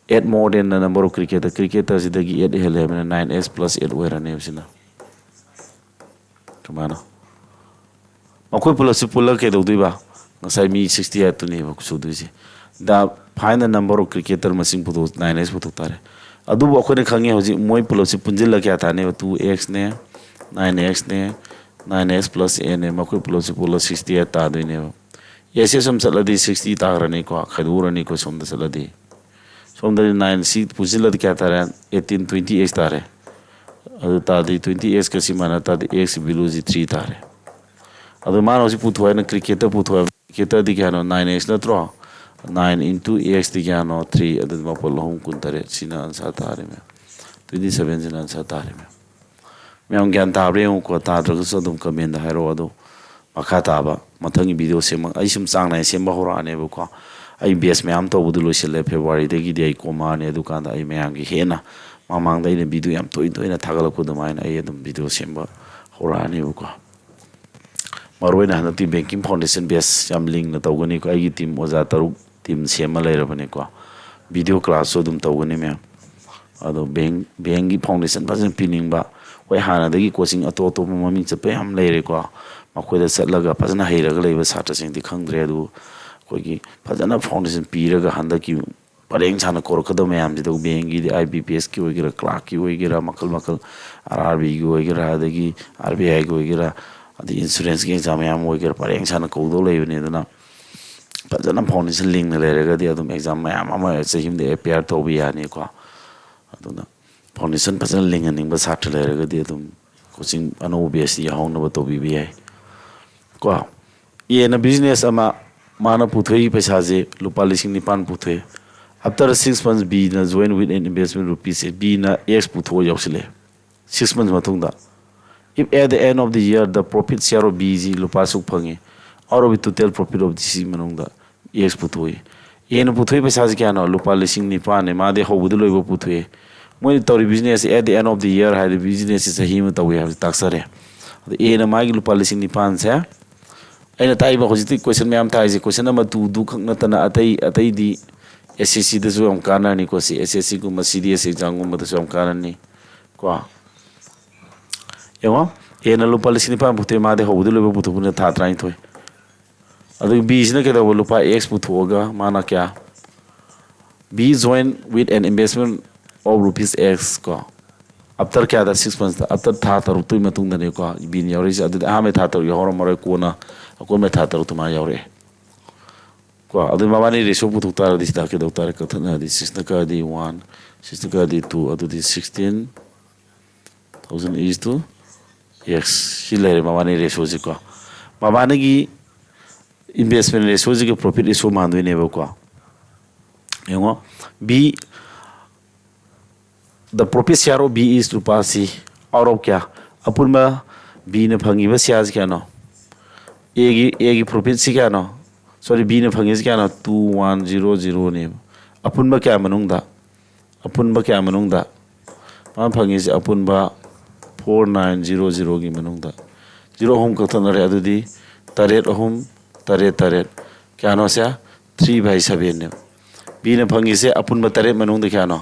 eight more than the number of cricketer, ꯀ꯭ꯔꯤꯀꯦꯇꯔꯁꯤꯗꯒꯤ ꯑꯦꯠ ꯍꯦꯜꯂꯦ ꯍꯥꯏꯕꯅꯤꯅ ꯅꯥꯏꯟ ꯑꯦꯛꯁ ꯄ꯭ꯂꯁ ꯑꯦꯠ ꯑꯣꯏꯔꯅꯦꯕ ꯁꯤꯅ꯫ ꯀꯃꯥꯏꯅ? ꯃꯈꯣꯏ ꯄꯨꯂꯞꯁꯤ ꯄꯨꯜꯂꯒ ꯀꯩꯗꯧꯗꯣꯏꯕ? ꯉꯁꯥꯏ ꯃꯤ ꯁꯤꯛꯁꯇꯤ ꯑꯩꯠꯇꯨꯅꯦꯕ ꯁꯨꯗꯣꯏꯁꯦ꯫ The find the number of cricketer ꯃꯁꯤꯡ ꯄꯨꯊꯣꯛ, ꯅꯥꯏꯟ ꯑꯦꯛꯁ ꯄꯨꯊꯣꯛ ꯇꯥꯔꯦ꯫ ꯑꯗꯨꯕꯨ ꯑꯩꯈꯣꯏꯅ ꯈꯪꯉꯦ ꯍꯧꯖꯤꯛ ꯃꯣꯏ ꯄꯨꯂꯞꯁꯤ ꯄꯨꯟꯁꯤꯜꯂꯒ ꯀꯌꯥ ꯇꯥꯅꯦꯕ? ꯇꯨ ꯑꯦꯛꯁꯅꯦ, ꯅꯥꯏꯟ ꯑꯦꯛꯁꯅꯦ, ꯅꯥꯏꯟ ꯑꯦꯛꯁ ꯄ꯭ꯂꯁ ꯑꯦꯠꯅꯦ, ꯃꯈꯣꯏ ꯄꯨꯂꯞꯁꯤ ꯄꯨꯜꯂ ꯁꯤꯛꯁꯇꯤ ꯑꯩꯠ ꯇꯥꯗꯣꯏꯅꯦꯕ꯫ ꯑꯦꯁ ꯑꯦꯁ ꯑꯃ ꯆꯠꯂꯗꯤ ꯁꯤꯛꯁꯇꯤ ꯇꯥꯈ꯭ꯔꯅꯤꯀꯣ, ꯈꯥꯏꯗꯣꯛꯎꯔꯅꯤꯀꯣ ꯁꯣꯝꯗ ꯆꯠꯂꯗꯤ꯫ ꯁꯣꯝꯗꯗꯤ ꯅꯥꯏꯟ ꯁꯤ ꯄꯨꯟꯁꯤꯜꯂꯗꯤ ꯀꯌꯥ ꯇꯥꯔꯦ? ꯑꯩꯠꯇꯤꯟ, ꯇ꯭ꯋꯦꯟꯇꯤ ꯑꯦꯛꯁ ꯇꯥꯔꯦ꯫ ꯑꯗꯨ ꯇꯥꯔꯗꯤ ꯇ꯭ꯋꯦꯟꯇꯤ ꯑꯦꯛꯁꯀ ꯁꯤ ꯃꯥꯟꯅ ꯇꯥꯔꯗꯤ ꯑꯦꯛꯁ ꯚꯦꯂꯨꯁꯤ ꯊ꯭ꯔꯤ ꯇꯥꯔꯦ꯫ ꯑꯗꯨ ꯃꯥꯅ ꯍꯧꯖꯤꯛ ꯄꯨꯊꯣꯛꯑꯦꯅ ꯀ꯭ꯔꯤꯀꯦꯠꯇ ꯄꯨꯊꯣꯛꯑꯦ꯫ ꯀ꯭ꯔꯤꯀꯦꯠꯇꯗꯤ ꯀꯌꯥꯅꯣ? ꯅꯥꯏꯟ ꯑꯦꯛꯁ ꯅꯠꯇ꯭ꯔꯣ? ꯅꯥꯏꯟ ꯏꯟꯇꯨ ꯑꯦꯛꯁꯇꯤ ꯀꯌꯥꯅꯣ? ꯊ꯭ꯔꯤ꯫ ꯑꯗꯨꯗꯤ ꯃꯥꯄꯜ ꯑꯍꯨꯝ ꯀꯨꯟꯇꯔꯦꯠ꯫ ꯁꯤꯅ ꯑꯟꯁꯔ ꯇꯥꯔꯦ ꯃꯌꯥꯝ꯫ ꯇ꯭ꯋꯦꯟꯇꯤ ꯁꯚꯦꯟꯁꯤꯅ ꯑꯟꯁꯔ ꯇꯥꯔꯦ ꯃꯌꯥꯝ꯫ ꯃꯌꯥꯝ ꯒ꯭ꯌꯥꯟ ꯇꯥꯕ꯭ꯔꯥ ꯌꯦꯡꯉꯨꯀꯣ꯫ ꯇꯥꯗ꯭ꯔꯒꯁꯨ ꯑꯗꯨꯝ ꯀꯃꯦꯟꯗ ꯍꯥꯏꯔꯛꯑꯣ꯫ ꯑꯗꯣ ꯃꯈꯥ ꯇꯥꯕ ꯃꯊꯪꯒꯤ ꯚꯤꯗꯤꯑꯣ ꯁꯦꯝꯕ, ꯑꯩ ꯁꯨꯝ ꯆꯥꯡ ꯅꯥꯏꯅ ꯁꯦꯝꯕ ꯍꯧꯔꯛꯑꯅꯦꯕꯀꯣ꯫ ꯑꯩ ꯕꯦꯁ ꯃꯌꯥꯝ ꯇꯧꯕꯗꯨ ꯂꯣꯏꯁꯤꯜꯂꯦ꯫ ꯐꯦꯕ꯭ꯔꯨꯋꯥꯔꯤꯗꯒꯤꯗꯤ ꯑꯩ ꯀꯣꯝꯃꯛꯑꯅꯤ꯫ ꯑꯗꯨꯀꯥꯟꯗ ꯑꯩ ꯃꯌꯥꯝꯒꯤ ꯍꯦꯟꯅ ꯃꯃꯥꯡꯗ ꯑꯩꯅ ꯚꯤꯗꯤꯑꯣ ꯌꯥꯝ ꯇꯣꯏ ꯇꯣꯏꯅ ꯊꯥꯒꯠꯂꯛꯄ ꯑꯗꯨꯃꯥꯏꯅ ꯑꯩ ꯑꯗꯨꯝ ꯚꯤꯗꯤꯑꯣ ꯁꯦꯝꯕ ꯍꯧꯔꯛꯑꯅꯦꯕꯀꯣ꯫ ꯃꯔꯨꯑꯣꯏꯅ ꯍꯟꯗꯛꯇꯤ ꯕꯦꯡꯀꯤꯡ ꯐꯥꯎꯟꯗꯦꯁꯟ ꯕꯦꯁ ꯌꯥꯝ ꯂꯤꯡꯅ ꯇꯧꯒꯅꯤ꯫ ꯑꯩꯒꯤ ꯇꯤꯝ ꯑꯣꯖꯥ ꯇꯔꯨꯛ ꯇꯤꯝ ꯁꯦꯝꯃ ꯂꯩꯔꯕꯅꯤꯀꯣ꯫ ꯚꯤꯗꯤꯑꯣ ꯀ꯭ꯂꯥꯁꯁꯨ ꯑꯗꯨꯝ ꯇꯧꯒꯅꯤ ꯃꯌꯥꯝ꯫ ꯑꯗꯣ ꯕꯦꯡ, ꯕꯦꯡꯒꯤ ꯐꯥꯎꯟꯗꯦꯁꯟ ꯐꯖꯅ ꯄꯤꯅꯤꯡꯕ, ꯍꯣꯏ, ꯍꯥꯟꯅꯗꯒꯤ ꯀꯣꯆꯤꯡ ꯑꯇꯣꯞ ꯑꯇꯣꯞꯄ ꯃꯃꯤꯡ ꯆꯠꯄ ꯌꯥꯝ ꯂꯩꯔꯦꯀꯣ꯫ ꯃꯈꯣꯏꯗ ꯆꯠꯂꯒ ꯐꯖꯅ ꯍꯩꯔꯒ ꯂꯩꯕ ꯁꯥꯇ꯭ꯔꯁꯤꯡꯗꯤ ꯈꯪꯗ꯭ꯔꯦ꯫ ꯑꯗꯨꯕꯨ ꯑꯩꯈꯣꯏꯒꯤ ꯐꯖꯅ ꯐꯥꯎꯟꯗꯦꯁꯟ ꯄꯤꯔꯒ ꯍꯟꯗꯛꯀꯤ ꯄꯔꯦꯡ ꯁꯥꯅ ꯀꯧꯔꯛꯀꯗꯕ ꯃꯌꯥꯝꯁꯤꯗ ꯕꯦꯡꯒꯤꯗꯤ, ꯑꯥꯏ ꯕꯤ ꯄꯤ ꯑꯦꯁꯀꯤ ꯑꯣꯏꯒꯦꯔꯥ, ꯀ꯭ꯂꯥꯔꯛꯀꯤ ꯑꯣꯏꯒꯦꯔꯥ, ꯃꯈꯜ ꯃꯈꯜ, ꯑꯥꯔ ꯑꯥꯔ ꯕꯤꯒꯤ ꯑꯣꯏꯒꯦꯔꯥ, ꯑꯗꯒꯤ ꯑꯥꯔ ꯕꯤ ꯑꯥꯏꯒꯤ ꯑꯣꯏꯒꯦꯔꯥ, ꯑꯗꯩ ꯏꯟꯁꯨꯔꯦꯟꯁꯀꯤ ꯑꯦꯛꯖꯥꯝ ꯃꯌꯥꯝ ꯑꯣꯏꯒꯦꯔꯥ, ꯄꯔꯦꯡ ꯁꯥꯅ ꯀꯧꯗꯧ ꯂꯩꯕꯅꯤ꯫ ꯑꯗꯨꯅ ꯐꯖꯅ ꯐꯥꯎꯟꯗꯦꯁꯟ ꯂꯤꯡꯅ ꯂꯩꯔꯒꯗꯤ ꯑꯗꯨꯝ ꯑꯦꯛꯖꯥꯝ ꯃꯌꯥꯝ ꯑꯃ ꯆꯍꯤ ꯑꯃꯗ ꯑꯦꯄꯤꯌꯥꯔ ꯇꯧꯕ ꯌꯥꯅꯤꯀꯣ꯫ ꯑꯗꯨꯅ ꯐꯥꯎꯟꯗꯦꯁꯟ ꯐꯖꯅ ꯂꯤꯡꯍꯟꯅꯤꯡꯕ ꯁꯥꯇ꯭ꯔ ꯂꯩꯔꯒꯗꯤ ꯑꯗꯨꯝ ꯀꯣꯆꯤꯡ ꯑꯅꯧꯕ ꯕꯦꯁꯇ ꯌꯥꯎꯍꯧꯅꯕ ꯇꯧꯕꯤꯕ ꯌꯥꯏ ꯀꯣ꯫ ꯑꯦꯅ ꯕꯤꯖꯤꯅꯦꯁ ꯑꯃ, ꯃꯥꯅ ꯄꯨꯊꯣꯛꯏ ꯄꯩꯁꯥꯁꯦ ꯂꯨꯄꯥ ꯂꯤꯁꯤꯡ ꯅꯤꯄꯥꯟ ꯄꯨꯊꯣꯛꯑꯦ꯫ After six months, ꯕꯤꯅ join with an investment rupees, ꯕꯤꯅ ꯑꯦꯛꯁ ꯄꯨꯊꯣꯛꯑ ꯌꯥꯎꯁꯤꯜꯂꯛꯑꯦ꯫ Six months ꯃꯇꯨꯡꯗ, if at the end of the year the profit share of ꯕꯤꯁꯤ ꯂꯨꯄꯥ ꯑꯁꯨꯛ ꯐꯪꯉꯦ, out of the total profit of ꯗꯤ ꯁꯤ ꯃꯅꯨꯡꯗ ꯑꯦꯛꯁ ꯄꯨꯊꯣꯛꯏ꯫ ꯑꯦꯅ ꯄꯨꯊꯣꯛꯏ ꯄꯩꯁꯥꯁꯤ ꯀꯌꯥꯅꯣ? ꯂꯨꯄꯥ ꯂꯤꯁꯤꯡ ꯅꯤꯄꯥꯟꯅꯦ꯫ ꯃꯥꯗꯤ ꯍꯧꯕꯗ ꯂꯣꯏꯕ ꯄꯨꯊꯣꯛꯑꯦ꯫ ꯃꯣꯏꯅ ꯇꯧꯔꯤ business at the end of the year ꯍꯥꯏꯔꯗꯤ business ꯁꯤ ꯆꯍꯤ ꯑꯃ ꯇꯧꯏ ꯍꯥꯏꯕꯁꯤ ꯇꯥꯛꯆꯔꯦ꯫ ꯑꯗ ꯑꯦꯅ ꯃꯥꯒꯤ ꯂꯨꯄꯥ ꯂꯤꯁꯤꯡ ꯅꯤꯄꯥꯟꯁꯦ, ꯑꯩꯅ ꯇꯥꯛꯏꯕ ꯍꯧꯖꯤꯛꯇꯤ question ꯃꯌꯥꯝ ꯊꯥꯏꯁꯦ, question ꯑꯃ ꯇꯨꯗꯨ ꯈꯛ ꯅꯠꯇꯅ ꯑꯇꯩ ꯑꯇꯩꯗꯤ S S C ꯗꯁꯨ ꯌꯥꯝ ꯀꯥꯟꯅꯔꯅꯤꯀꯣ꯫ ꯁꯤ S S C ꯒꯨꯝꯕ C D S exam ꯒꯨꯝꯕꯗꯁꯨ ꯌꯥꯝ ꯀꯥꯟꯅꯅꯤ ꯀꯣ꯫ ꯌꯦꯡꯉꯣ, ꯑꯦꯅ ꯂꯨꯄꯥ ꯂꯤꯁꯤꯡ ꯅꯤꯄꯥꯟ ꯄꯨꯊꯣꯛꯑꯦ, ꯃꯥꯗꯤ ꯍꯧꯕꯗ ꯂꯣꯏꯕ ꯄꯨꯊꯣꯛꯄꯅ ꯊꯥ ꯇꯔꯥꯅꯤꯊꯣꯏ꯫ ꯑꯗꯨꯒ ꯕꯤꯁꯤꯅ ꯀꯩꯗꯧꯕ? ꯂꯨꯄꯥ X ꯄꯨꯊꯣꯛꯑꯒ ꯃꯥꯅ ꯀꯌꯥ? B join with an investment of rupees X ꯀꯣ꯫ After ꯀꯌꯥꯗ? Six months ꯇ꯫ After ꯊꯥ ꯇꯔꯨꯛꯇꯨꯒꯤ ꯃꯇꯨꯡꯗꯅꯦꯀꯣ ꯕꯤꯅ ꯌꯥꯎꯔꯛꯏꯁꯦ꯫ ꯑꯗꯨꯗꯤ ꯑꯍꯥꯟꯕ ꯊꯥ ꯇꯔꯨꯛ ꯌꯥꯎꯍꯧꯔꯝꯃꯔꯣꯏ, ꯀꯣꯟꯅ ꯑꯀꯣꯟꯕ ꯊꯥ ꯇꯔꯨꯛꯇꯨ ꯃꯥ ꯌꯥꯎꯔꯛꯑꯦ ꯀꯣ꯫ ꯑꯗꯨ ꯃꯕꯥꯅꯤ ratio ꯄꯨꯊꯣꯛ ꯇꯥꯔꯗꯤ ꯁꯤꯗ ꯀꯩꯗꯧ ꯇꯥꯔꯦ? ꯀꯛꯊꯠꯅꯔꯗꯤ six ꯅ ꯀꯛꯑꯗꯤ one, six ꯅ ꯀꯛꯑꯗꯤ two, ꯑꯗꯨꯗꯤ sixteen thousand is to X꯫ ꯁꯤ ꯂꯩꯔꯦ ꯃꯕꯥꯅꯤ ratio ꯁꯤꯀꯣ꯫ ꯃꯕꯥꯅꯤꯒꯤ investment ratio ꯁꯤꯒ profit ratio ꯃꯥꯟꯗꯣꯏꯅꯦꯕꯀꯣ꯫ ꯌꯦꯡꯉꯣ, B, the profit share of B is ꯂꯨꯄꯥ ꯁꯤ, out of ꯀꯌꯥ? ꯑꯄꯨꯟꯕ ꯕꯤꯅ ꯐꯪꯉꯤꯕ shareꯁꯤ ꯀꯌꯥꯅꯣ? ꯑꯦꯒꯤ, ꯑꯦꯒꯤ profitꯁꯤ ꯀꯌꯥꯅꯣ? Sorry, ꯕꯤꯅ ꯐꯪꯉꯤꯁꯤ ꯀꯌꯥꯅꯣ? Two one zero zero ꯅꯦꯕ꯫ ꯑꯄꯨꯟꯕ ꯀꯌꯥ ꯃꯅꯨꯡꯗ? ꯑꯄꯨꯟꯕ ꯀꯌꯥ ꯃꯅꯨꯡꯗ? ꯃꯥꯅ ꯐꯪꯉꯤꯁꯦ ꯑꯄꯨꯟꯕ four nine zero zero ꯒꯤ ꯃꯅꯨꯡꯗ꯫ Zero ꯑꯍꯨꯝ ꯀꯛꯊꯠꯅꯔꯦ, ꯑꯗꯨꯗꯤ ꯇꯔꯦꯠ ꯑꯍꯨꯝ ꯇꯔꯦꯠ ꯇꯔꯦꯠ꯫ ꯀꯌꯥꯅꯣ ꯁꯦ? Three by seven ꯅꯦꯕ꯫ ꯕꯤꯅ ꯐꯪꯉꯤꯁꯦ ꯑꯄꯨꯟꯕ ꯇꯔꯦꯠ ꯃꯅꯨꯡꯗ ꯀꯌꯥꯅꯣ?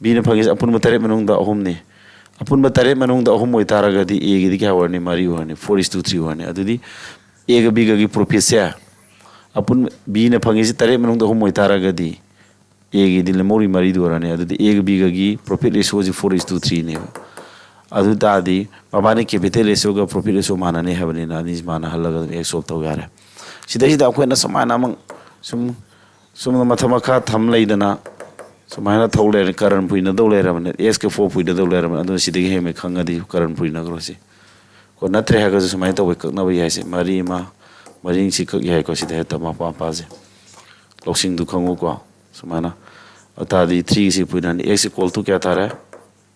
ꯕꯤꯅ ꯐꯪꯉꯤꯁꯦ ꯑꯄꯨꯟꯕ ꯇꯔꯦꯠ ꯃꯅꯨꯡꯗ ꯑꯍꯨꯝꯅꯤ꯫ ꯑꯄꯨꯟꯕ ꯇꯔꯦꯠ ꯃꯅꯨꯡꯗ ꯑꯍꯨꯝ ꯑꯣꯏꯇꯥꯔꯒꯗꯤ ꯑꯦꯒꯤꯗꯤ ꯀꯌꯥ ꯑꯣꯏꯔꯅꯤ? ꯃꯔꯤ ꯑꯣꯏꯔꯅꯤ, four is to three ꯑꯣꯏꯔꯅꯤ꯫ ꯑꯗꯨꯗꯤ ꯑꯦꯒ ꯕꯤꯒꯒꯤ profitꯁꯦ, ꯑꯄꯨꯟ, ꯕꯤꯅ ꯐꯪꯉꯤꯁꯦ ꯇꯔꯦꯠ ꯃꯅꯨꯡꯗ ꯑꯍꯨꯝ ꯑꯣꯏꯇꯥꯔꯒꯗꯤ ꯑꯦꯒꯤꯗꯤ ꯂꯦꯝꯍꯧꯔꯤ ꯃꯔꯤꯗꯨ ꯑꯣꯏꯔꯅꯤ꯫ ꯑꯗꯨꯗꯤ ꯑꯦꯒ ꯕꯤꯒꯒꯤ profit ratioꯁꯤ four is to three ꯅꯦꯕ꯫ ꯑꯗꯨ ꯇꯥꯔꯗꯤ ꯃꯕꯥꯅꯤ capital ratioꯒ profit ratio ꯃꯥꯟꯅꯅꯤ ꯍꯥꯏꯕꯅꯤꯅ ꯑꯅꯤꯁꯤ ꯃꯥꯟꯅꯍꯜꯂꯒ ꯑꯗꯨꯝ X solve ꯇꯧ ꯌꯥꯔꯦ꯫ ꯁꯤꯗꯩꯁꯤꯗ ꯑꯩꯈꯣꯏꯅ ꯁꯨꯃꯥꯏꯅ ꯑꯃꯨꯛ ꯁꯨꯝ, ꯁꯨꯝ ꯃꯊꯛ ꯃꯈꯥ ꯊꯝ ꯂꯩꯗꯅ ꯁꯨꯃꯥꯏꯅ ꯊꯧ ꯂꯩꯔꯦ, ꯀꯔꯟ ꯐꯨꯏꯅꯗꯧ ꯂꯩꯔꯕꯅꯦ, Xꯀ four ꯐꯨꯏꯅꯗꯧ ꯂꯩꯔꯕꯅꯦ꯫ ꯑꯗꯨꯅ ꯁꯤꯗꯒꯤ ꯍꯦꯟꯅ ꯈꯪꯉꯗꯤ ꯀꯔꯟ ꯐꯨꯏꯅꯈ꯭ꯔꯣ ꯁꯤ꯫ ꯀꯣ, ꯅꯠꯇ꯭ꯔꯦ ꯍꯥꯏꯔꯒꯁꯨ ꯁꯨꯃꯥꯏꯅ ꯇꯧꯕ ꯀꯛꯅꯕ ꯌꯥꯏꯁꯦ, ꯃꯔꯤ ꯑꯃ, ꯃꯔꯤꯁꯤ ꯀꯛ ꯌꯥꯏꯀꯣ꯫ ꯁꯤꯗ ꯍꯦꯛꯇ ꯃꯄꯥ ꯃꯄꯥꯁꯦ ꯂꯧꯁꯤꯡꯗꯨ ꯈꯪꯉꯨꯀꯣ꯫ ꯁꯨꯃꯥꯏꯅ ꯑꯇꯥꯗꯤ threeꯒꯤꯁꯤ ꯐꯨꯏꯅꯅꯤ, X equal to ꯀꯌꯥ ꯇꯥꯔꯦ?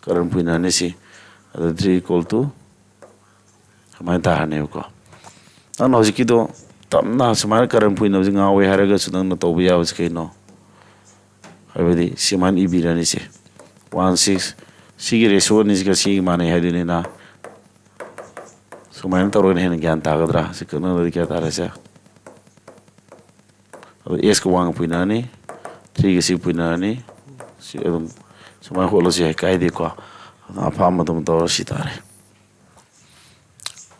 ꯀꯔꯟ ꯐꯨꯏꯅꯅꯤ ꯁꯤ꯫ ꯑꯗꯨ three equal to ꯁꯨꯃꯥꯏꯅ ꯇꯥꯔꯅꯦꯕꯀꯣ꯫ ꯅꯪꯅ ꯍꯧꯖꯤꯛꯀꯤꯗꯣ ꯇꯞꯅ ꯁꯨꯃꯥꯏꯅ ꯀꯔꯟ ꯐꯨꯏꯅꯕꯁꯤ ꯉꯥꯎꯋꯦ ꯍꯥꯏꯔꯒꯁꯨ ꯅꯪꯅ ꯇꯧꯕ ꯌꯥꯕꯁꯤ ꯀꯩꯅꯣ? ꯍꯥꯏꯕꯗꯤ ꯁꯨꯃꯥꯏꯅ ꯏꯕꯤꯔꯅꯤ ꯁꯦ꯫ One six. ꯁꯤꯒꯤ ꯔꯦꯁꯤꯑꯣ ꯑꯅꯤꯁꯤꯒ ꯁꯤꯒꯤ ꯃꯥꯟꯅꯩ ꯍꯥꯏꯗꯣꯏꯅꯤꯅ ꯁꯨꯃꯥꯏꯅ ꯇꯧꯔꯒꯅ ꯍꯦꯟꯅ ꯒ꯭ꯌꯥꯟ ꯇꯥꯒꯗ꯭ꯔꯥ? ꯁꯤ ꯀꯛꯅꯕꯗꯤ ꯀꯌꯥ ꯇꯥꯔꯦ? ꯁꯦ ꯑꯗꯣ ꯑꯦꯁꯀ ꯋꯥꯟꯒ ꯄꯨꯏꯅꯔꯅꯤ, ꯊ꯭ꯔꯤꯒ ꯁꯤ ꯄꯨꯏꯅꯔꯅꯤ꯫ ꯁꯤ ꯑꯗꯨꯝ ꯁꯨꯃꯥꯏꯅ ꯍꯣꯠꯂꯁꯨ ꯌꯥꯏ, ꯀꯥꯏꯗꯦꯀꯣ꯫ ꯑꯗꯣ ꯑꯄꯥꯝꯕ ꯑꯗꯨꯝ ꯇꯧꯔ ꯁꯤ ꯇꯥꯔꯦ꯫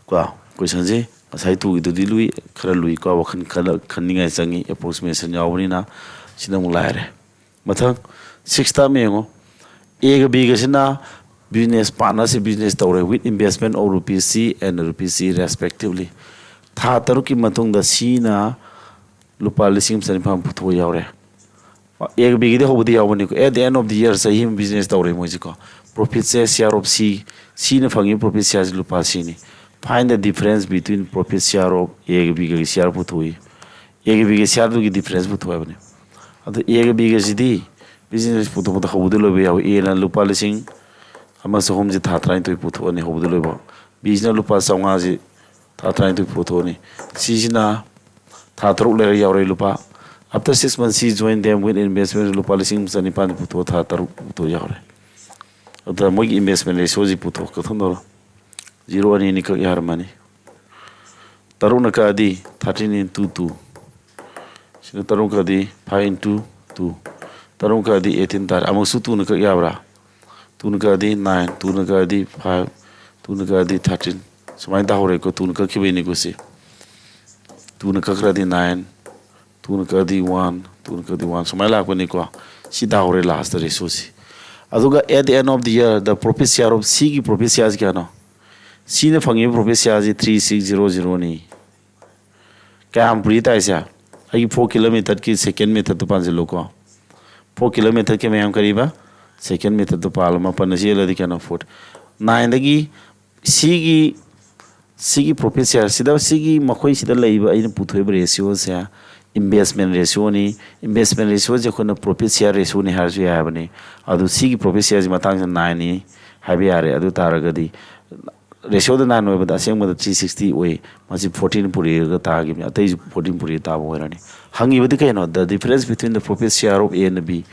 ꯀꯣ, ꯀꯣꯏꯁꯟꯁꯤ ꯉꯁꯥꯏ ꯇꯨꯒꯤꯗꯨꯗꯤ ꯂꯨꯏ, ꯈꯔ ꯂꯨꯏꯀꯣ, ꯋꯥꯈꯜ ꯈꯔ ꯈꯟꯅꯤꯡꯉꯥꯏ ꯆꯪꯉꯤ, ꯑꯦꯄ꯭ꯔꯣꯛꯁꯤꯃꯦꯁꯟ ꯌꯥꯎꯕꯅꯤꯅ꯫ ꯁꯤꯅ ꯑꯃꯨꯛ ꯂꯥꯏꯔꯦ꯫ ꯃꯊꯪ ꯁꯤꯛꯁꯇ ꯑꯃ ꯌꯦꯡꯉꯣ꯫ ꯑꯦꯒ ꯕꯤꯒꯁꯤꯅ ꯕꯤꯖꯤꯅꯦꯁ, ꯄꯥꯔꯠꯅꯔꯁꯤꯞ ꯕꯤꯖꯤꯅꯦꯁ ꯇꯧꯔꯦ, with investment of rupees C and rupees C respectively꯫ ꯊꯥ ꯇꯔꯨꯛꯀꯤ ꯃꯇꯨꯡꯗ ꯁꯤꯅ ꯂꯨꯄꯥ ꯂꯤꯁꯤꯡ ꯑꯃ ꯆꯅꯤꯄꯥꯟ ꯄꯨꯊꯣꯛꯑ ꯌꯥꯎꯔꯦ꯫ ꯑꯦꯒ ꯕꯤꯒꯤꯗꯤ ꯍꯧꯕꯗꯤ ꯌꯥꯎꯕꯅꯤꯀꯣ꯫ At the end of the year, ꯆꯍꯤ ꯑꯃ ꯕꯤꯖꯤꯅꯦꯁ ꯇꯧꯔꯦ ꯃꯣꯏꯁꯤꯀꯣ꯫ Profit share, share of C, ꯁꯤꯅ ꯐꯪꯉꯤꯕ ꯄ꯭ꯔꯣꯐꯤꯠ ꯁꯤꯌꯥꯔꯁꯤ ꯂꯨꯄꯥ ꯁꯤꯅꯤ꯫ Find the difference between profit share of ꯑꯦꯒ ꯕꯤꯒꯒꯤ ꯁꯤꯌꯥꯔ ꯄꯨꯊꯣꯛꯏ꯫ ꯑꯦꯒ ꯕꯤꯒꯤ ꯁꯤꯌꯥꯔꯗꯨꯒꯤ ꯗꯤꯐ꯭ꯔꯦꯟꯁ ꯄꯨꯊꯣꯛꯑꯦ ꯍꯥꯏꯕꯅꯤ꯫ ꯑꯗꯣ ꯑꯦꯒ ꯕꯤꯒꯁꯤꯗꯤ ꯕꯤꯖꯤꯅꯦꯁ ꯄꯨꯊꯣꯛꯄꯗ ꯍꯧꯕꯗ ꯂꯣꯏꯕ ꯌꯥꯎꯏ꯫ ꯑꯦꯅ ꯂꯨꯄꯥ ꯂꯤꯁꯤꯡ ꯑꯃ ꯆꯍꯨꯝꯁꯤ ꯊꯥ ꯇꯔꯥꯅꯤꯊꯣꯏ ꯄꯨꯊꯣꯛꯑꯅꯤ ꯍꯧꯕꯗ ꯂꯣꯏꯕ꯫ ꯕꯤꯁꯤꯅ ꯂꯨꯄꯥ ꯆꯥꯝꯃꯉꯥꯁꯤ ꯊꯥ ꯇꯔꯥꯅꯤꯊꯣꯏ ꯄꯨꯊꯣꯛꯑꯅꯤ꯫ ꯁꯤꯁꯤꯅ ꯊꯥ ꯇꯔꯨꯛ ꯂꯩꯔ ꯌꯥꯎꯔꯛꯏ ꯂꯨꯄꯥ꯫ After six months, C join them with investment, ꯂꯨꯄꯥ ꯂꯤꯁꯤꯡ ꯆꯅꯤꯄꯥꯟ ꯄꯨꯊꯣꯛꯑ ꯊꯥ ꯇꯔꯨꯛ ꯄꯨꯊꯣꯛ ꯌꯥꯎꯔꯦ꯫ ꯑꯗꯨꯗ ꯃꯣꯏꯒꯤ ꯏꯟꯚꯦꯁꯃꯦꯟ ꯔꯦꯁꯤꯑꯣꯁꯤ ꯄꯨꯊꯣꯛ ꯀꯛꯊꯠꯅꯔꯣ꯫ ꯖꯤꯔꯣ ꯑꯅꯤ ꯑꯅꯤ ꯀꯛ ꯌꯥꯔꯝꯃꯅꯤ꯫ ꯇꯔꯨꯛꯅ ꯀꯛꯑꯗꯤ thirteen into two꯫ ꯁꯤꯅ ꯇꯔꯨꯛ ꯀꯛꯑꯗꯤ five into two꯫ ꯇꯔꯨꯛ ꯀꯛꯑꯗꯤ eighteen ꯇꯥꯔꯦ꯫ ꯑꯃꯨꯛꯁꯨ ꯇꯨꯅ ꯀꯛ ꯌꯥꯕ꯭ꯔꯥ? ꯇꯨꯅ ꯀꯛꯑꯗꯤ nine, ꯇꯨꯅ ꯀꯛꯑꯗꯤ five, ꯇꯨꯅ ꯀꯛꯑꯗꯤ thirteen꯫ ꯁꯨꯃꯥꯏꯅ ꯇꯥꯍꯧꯔꯦꯀꯣ, ꯇꯨꯅ ꯀꯛꯈꯤꯕꯩꯅꯤꯀꯣ ꯁꯤ꯫ ꯇꯨꯅ ꯀꯛꯈ꯭ꯔꯗꯤ nine, ꯇꯨꯅ ꯀꯛꯑꯗꯤ one, ꯇꯨꯅ ꯀꯛꯑꯗꯤ one, ꯁꯨꯃꯥꯏꯅ ꯂꯥꯛꯄꯅꯤꯀꯣ꯫ ꯁꯤ ꯇꯥꯍꯧꯔꯦ ꯂꯥꯁꯇ ꯔꯦꯁꯤꯑꯣꯁꯤ꯫ ꯑꯗꯨꯒ at the end of the year, the profit share of, ꯁꯤꯒꯤ ꯄ꯭ꯔꯣꯐꯤꯠ ꯁꯤꯌꯥꯔꯁꯤ ꯀꯌꯥꯅꯣ? ꯁꯤꯅ ꯐꯪꯉꯤꯕ ꯄ꯭ꯔꯣꯐꯤꯠ ꯁꯤꯌꯥꯔꯁꯤ three six zero zeroꯅꯤ꯫ ꯀꯌꯥꯝ ꯄꯨꯔꯤ ꯇꯥꯏꯁꯦ? ꯑꯩꯒꯤ four kilometerꯒꯤ second methodꯇꯣ ꯄꯥꯟꯁꯤꯜꯂꯨꯀꯣ꯫ Four kilometerꯒꯤ ꯃꯌꯥꯝ ꯀꯔꯤꯕ? Second methodꯇꯣ ꯄꯥꯜꯂꯣ꯫ ꯃꯥꯄꯟꯅ ꯆꯦꯜꯂꯗꯤ ꯀꯩꯅꯣ? Forty꯫ Nineꯗꯒꯤ ꯁꯤꯒꯤ, ꯁꯤꯒꯤ ꯄ꯭ꯔꯣꯐꯤꯠ ꯁꯤꯌꯥꯔꯁꯤꯗ, ꯁꯤꯒꯤ ꯃꯈꯣꯏꯁꯤꯗ ꯂꯩꯕ ꯑꯩꯅ ꯄꯨꯊꯣꯛꯏꯕ ꯔꯦꯁꯤꯑꯣꯁꯦ, ꯏꯟꯚꯦꯁꯃꯦꯟ ꯔꯦꯁꯤꯑꯣꯅꯤ꯫ ꯏꯟꯚꯦꯁꯃꯦꯟ ꯔꯦꯁꯤꯑꯣꯁꯦ ꯑꯩꯈꯣꯏꯅ ꯄ꯭ꯔꯣꯐꯤꯠ ꯁꯤꯌꯥꯔ ꯔꯦꯁꯤꯑꯣꯅꯤ ꯍꯥꯏꯔꯁꯨ ꯌꯥꯏ ꯍꯥꯏꯕꯅꯤ꯫ ꯑꯗꯨ ꯁꯤꯒꯤ ꯄ꯭ꯔꯣꯐꯤꯠ ꯁꯤꯌꯥꯔꯁꯤ ꯃꯇꯥꯡꯁꯤꯗ nineꯅꯤ ꯍꯥꯏꯕ ꯌꯥꯔꯦ꯫ ꯑꯗꯨ ꯇꯥꯔꯒꯗꯤ ꯔꯦꯁꯤꯑꯣꯗ nine ꯑꯣꯏꯕꯗ ꯑꯁꯦꯡꯕꯗ three sixty ꯑꯣꯏ꯫ ꯃꯁꯤ fourteen ꯄꯨꯔꯛꯑꯒ ꯇꯥꯈꯤꯕꯅꯤ, ꯑꯇꯩꯁꯨ fourteen ꯄꯨꯔꯛꯑꯒ ꯇꯥꯕ ꯑꯣꯏꯔꯅꯤ꯫ ꯍꯪꯉꯤꯕꯗꯤ ꯀꯩꯅꯣ? The difference between the profit share of A and B,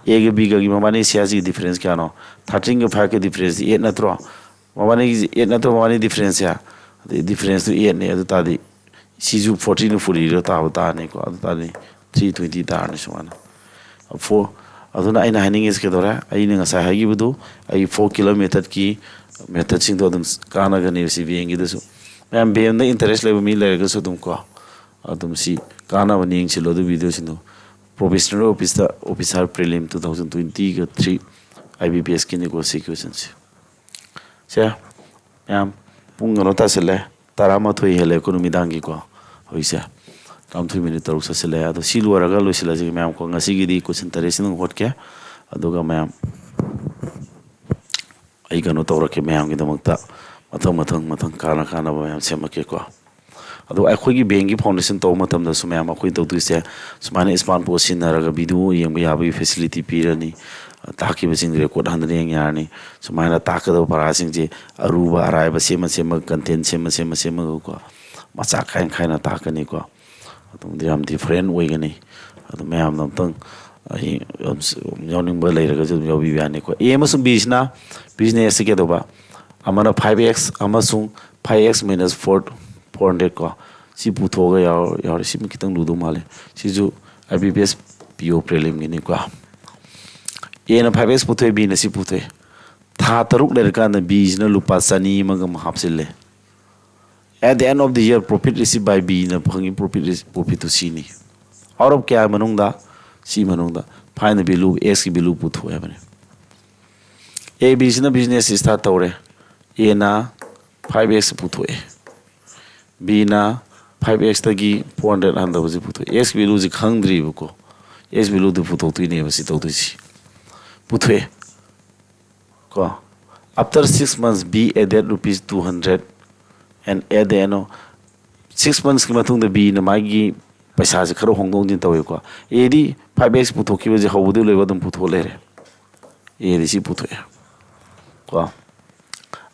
ꯑꯦꯒ ꯕꯤꯒꯒꯤ ꯃꯕꯥꯅꯤ ꯁꯤꯌꯥꯁꯤꯒꯤ ꯗꯤꯐ꯭ꯔꯦꯟꯁ ꯀꯌꯥꯅꯣ? ꯊꯥꯔꯇꯤꯟꯒ ꯐꯥꯏꯚꯀ ꯗꯤꯐ꯭ꯔꯦꯟꯁꯁꯤ ꯑꯦꯠ ꯅꯠꯇ꯭ꯔꯣ? ꯃꯕꯥꯅꯤꯒꯤ ꯑꯦꯠ ꯅꯠꯇ꯭ꯔꯣ ꯃꯕꯥꯅꯤ ꯗꯤꯐ꯭ꯔꯦꯟꯁꯁꯦ? ꯑꯗꯩ ꯗꯤꯐ꯭ꯔꯦꯟꯁꯇꯨ ꯑꯦꯠꯅꯦ꯫ ꯑꯗꯨ ꯇꯥꯔꯗꯤ ꯁꯤꯁꯨ ꯐꯣꯔꯇꯤꯟ ꯐꯣꯔꯇꯤꯗ ꯇꯥꯕ ꯇꯥꯔꯅꯤꯀꯣ꯫ ꯑꯗꯨ ꯇꯥꯔꯗꯤ ꯊ꯭ꯔꯤ ꯇ꯭ꯋꯦꯟꯇꯤ ꯇꯥꯔꯅꯤ ꯁꯨꯃꯥꯏꯅ꯫ ꯐꯣꯔ ꯑꯗꯨꯅ ꯑꯩꯅ ꯍꯥꯏꯅꯤꯡꯉꯤꯁꯤ ꯀꯩꯗꯧꯔꯦ? ꯑꯩꯅ ꯉꯁꯥꯏ ꯍꯥꯏꯈꯤꯕꯗꯨ, ꯑꯩ ꯐꯣꯔ ꯀꯤꯂꯣ ꯃꯦꯊꯠꯀꯤ ꯃꯦꯊꯠꯁꯤꯡꯗꯣ ꯑꯗꯨꯝ ꯀꯥꯟꯅꯒꯅꯦꯕ ꯁꯤ ꯕꯦꯡꯒꯤꯗꯁꯨ꯫ ꯃꯌꯥꯝ ꯕꯦꯡꯗ ꯏꯟꯇꯔꯦꯁ ꯂꯩꯕ ꯃꯤ ꯂꯩꯔꯒꯁꯨ ꯑꯗꯨꯝ ꯀꯣ, ꯑꯗꯨꯝ ꯁꯤ ꯀꯥꯟꯅꯕꯅꯤ, ꯌꯦꯡꯁꯤꯜꯂꯣ ꯑꯗꯨ ꯚꯤꯗꯤꯑꯣꯁꯤꯡꯗꯣ꯫ ꯄ꯭ꯔꯣꯕꯦꯁꯅꯔꯤ ꯑꯣꯐꯤꯁꯇ ꯑꯣꯐꯤꯁꯥꯔ ꯄ꯭ꯔꯤꯂꯤꯝ ꯇꯨ ꯊꯥꯎꯖꯟ ꯇ꯭ꯋꯦꯟꯇꯤꯒ ꯊ꯭ꯔꯤ ꯑꯥꯏ ꯕꯤ ꯄꯤ ꯑꯦꯁꯀꯤꯅꯤꯀꯣ ꯁꯤ ꯀꯣꯏꯁꯟꯁꯦ꯫ ꯁꯦ ꯃꯌꯥꯝ, ꯄꯨꯡ ꯀꯩꯅꯣ ꯇꯥꯁꯤꯜꯂꯦ, ꯇꯔꯥꯃꯥꯊꯣꯏ ꯍꯦꯜꯂꯦꯀꯣ ꯅꯨꯃꯤꯗꯥꯡꯒꯤꯀꯣ꯫ ꯍꯧꯖꯤꯛꯁꯦ ꯇꯔꯥꯃꯥꯊꯣꯏ ꯃꯤꯅꯤꯠ ꯇꯔꯨꯛ ꯆꯠꯁꯤꯜꯂꯦ꯫ ꯑꯗꯣ ꯁꯤ ꯂꯣꯏꯔꯒ ꯂꯣꯏꯁꯤꯜꯂꯁꯤ ꯃꯌꯥꯝ ꯀꯣ꯫ ꯉꯁꯤꯒꯤꯗꯤ ꯀꯣꯏꯁꯟ ꯇꯔꯦꯠꯁꯤ ꯑꯗꯨꯝ ꯍꯣꯠꯀꯦ꯫ ꯑꯗꯨꯒ ꯃꯌꯥꯝ ꯑꯩ ꯀꯩꯅꯣ ꯇꯧꯔꯛꯀꯦ ꯃꯌꯥꯝꯒꯤꯗꯃꯛꯇ꯫ ꯃꯊꯪ ꯃꯊꯪ ꯃꯊꯪ ꯀꯥꯟꯅ ꯀꯥꯟꯅꯕ ꯃꯌꯥꯝ ꯁꯦꯝꯃꯛꯀꯦꯀꯣ꯫ ꯑꯗꯣ ꯑꯩꯈꯣꯏꯒꯤ ꯕꯦꯡꯒꯤ ꯐꯥꯎꯟꯗꯦꯁꯟ ꯇꯧꯕ ꯃꯇꯝꯗꯁꯨ ꯃꯌꯥꯝ ꯑꯩꯈꯣꯏꯅ ꯇꯧꯗꯣꯏꯁꯦ ꯁꯨꯃꯥꯏꯅ ꯏꯁꯃꯥꯔꯠ ꯕꯣꯔꯗ ꯁꯤꯖꯤꯟꯅꯔꯒ ꯚꯤꯗꯤꯑꯣ ꯌꯦꯡꯕ ꯌꯥꯕꯒꯤ ꯐꯦꯁꯤꯂꯤꯇꯤ ꯄꯤꯔꯅꯤ꯫ ꯇꯥꯛꯈꯤꯕꯁꯤꯡ ꯔꯦꯀꯣꯔꯠ ꯍꯟꯗꯅ ꯌꯦꯡ ꯌꯥꯔꯅꯤ꯫ ꯁꯨꯃꯥꯏꯅ ꯇꯥꯛꯀꯗꯕ ꯄꯔꯥꯁꯤꯡꯁꯦ ꯑꯔꯨꯕ ꯑꯔꯥꯏꯕ ꯁꯦꯝꯃ ꯁꯦꯝꯃꯒ, ꯀꯟꯇꯦꯟ ꯁꯦꯝꯃ ꯁꯦꯝꯃ ꯁꯦꯝꯃꯒꯀꯣ, ꯃꯆꯥ ꯈꯥꯏꯅ ꯈꯥꯏꯅ ꯇꯥꯛꯀꯅꯤꯀꯣ꯫ ꯑꯗꯨꯝ ꯌꯥꯝ ꯗꯤꯐ꯭ꯔꯦꯟ ꯑꯣꯏꯒꯅꯤ꯫ ꯑꯗꯨ ꯃꯌꯥꯝꯅ ꯑꯝꯇꯪ ꯑꯩ ꯌꯥꯎꯅꯤꯡꯕ ꯂꯩꯔꯒꯁꯨ ꯑꯗꯨꯝ ꯌꯥꯎꯕꯤꯕ ꯌꯥꯅꯤꯀꯣ꯫ ꯑꯦ ꯑꯃꯁꯨꯡ ꯕꯤꯁꯤꯅ ꯕꯤꯖꯤꯅꯦꯁꯁꯤ ꯀꯩꯗꯧꯕ? ꯑꯃꯅ ꯐꯥꯏꯚ ꯑꯦꯛꯁ ꯑꯃꯁꯨꯡ five X minus four, four hundred ꯀꯣ꯫ ꯁꯤ ꯄꯨꯊꯣꯛꯑꯒ ꯌꯥꯎ-, ꯌꯥꯎꯔꯦ꯫ ꯁꯤꯃ ꯈꯤꯇꯪ ꯂꯨꯗꯧ ꯃꯥꯜꯂꯦ꯫ ꯁꯤꯁꯨ ꯑꯥꯏ ꯕꯤ ꯄꯤ ꯑꯦꯁ ꯄꯤ ꯑꯣ ꯄ꯭ꯔꯤꯂꯤꯝꯒꯤꯅꯤꯀꯣ꯫ ꯑꯦꯅ ꯐꯥꯏꯚ ꯑꯦꯛꯁ ꯄꯨꯊꯣꯛꯑꯦ, ꯕꯤꯅ ꯁꯤ ꯄꯨꯊꯣꯛꯑꯦ꯫ ꯊꯥ ꯇꯔꯨꯛ ꯂꯩꯔꯀꯥꯟꯗ ꯕꯤꯁꯤꯅ ꯂꯨꯄꯥ ꯆꯅꯤ ꯑꯃꯒ ꯑꯃ ꯍꯥꯞꯆꯤꯜꯂꯦ꯫ At the end of the year, profit received by ꯕꯤꯅ ꯐꯪꯉꯤ ꯄ꯭ꯔꯣꯐꯤꯠ, ꯄ꯭ꯔꯣꯐꯤꯠꯇꯨ ꯁꯤꯅꯤ꯫ ꯑꯥꯎꯠ ꯑꯣꯐ ꯀꯌꯥ ꯃꯅꯨꯡꯗ? ꯁꯤ ꯃꯅꯨꯡꯗ꯫ Find the value, ꯑꯦꯛꯁꯀꯤ ꯚꯦꯂꯨ ꯄꯨꯊꯣꯛꯑꯦ ꯍꯥꯏꯕꯅꯤ꯫ ꯑꯦ ꯕꯤꯁꯤꯅ ꯕꯤꯖꯤꯅꯦꯁ ꯁ꯭ꯇꯥꯔꯠ ꯇꯧꯔꯦ꯫ ꯑꯦꯅ ꯐꯥꯏꯚ ꯑꯦꯛꯁ ꯄꯨꯊꯣꯛꯑꯦ, ꯕꯤꯅ ꯐꯥꯏꯚ ꯑꯦꯛꯁꯇꯒꯤ ꯐꯣꯔ ꯍꯟꯗ꯭ꯔꯦꯠ ꯍꯟꯊꯕꯁꯤ ꯄꯨꯊꯣꯛꯑꯦ꯫ ꯑꯦꯛꯁ ꯚꯦꯂꯨꯁꯤ ꯈꯪꯗ꯭ꯔꯤꯕꯀꯣ꯫ ꯑꯦꯛꯁ ꯚꯦꯂꯨꯗꯨ ꯄꯨꯊꯣꯛꯇꯣꯏꯅꯦꯕ ꯁꯤ ꯇꯧꯗꯣꯏꯁꯤ꯫ ꯄꯨꯊꯣꯛꯑꯦ ꯀꯣ꯫ After six months, B added rupees two hundred and at the end of six monthsꯀꯤ ꯃꯇꯨꯡꯗ ꯕꯤꯅ ꯃꯥꯒꯤ ꯄꯩꯁꯥꯁꯦ ꯈꯔ ꯍꯣꯡꯗꯣꯛ ꯍꯣꯡꯖꯤꯟ ꯇꯧꯋꯦꯀꯣ꯫ ꯑꯦꯗꯤ ꯐꯥꯏꯚ ꯑꯦꯛꯁ ꯄꯨꯊꯣꯛꯈꯤꯕꯁꯦ ꯍꯧꯕꯗꯒꯤ ꯂꯣꯏꯕ ꯑꯗꯨꯝ ꯄꯨꯊꯣꯛ ꯂꯩꯔꯦ꯫ ꯑꯦꯗꯤ ꯁꯤ ꯄꯨꯊꯣꯛꯑꯦ ꯀꯣ꯫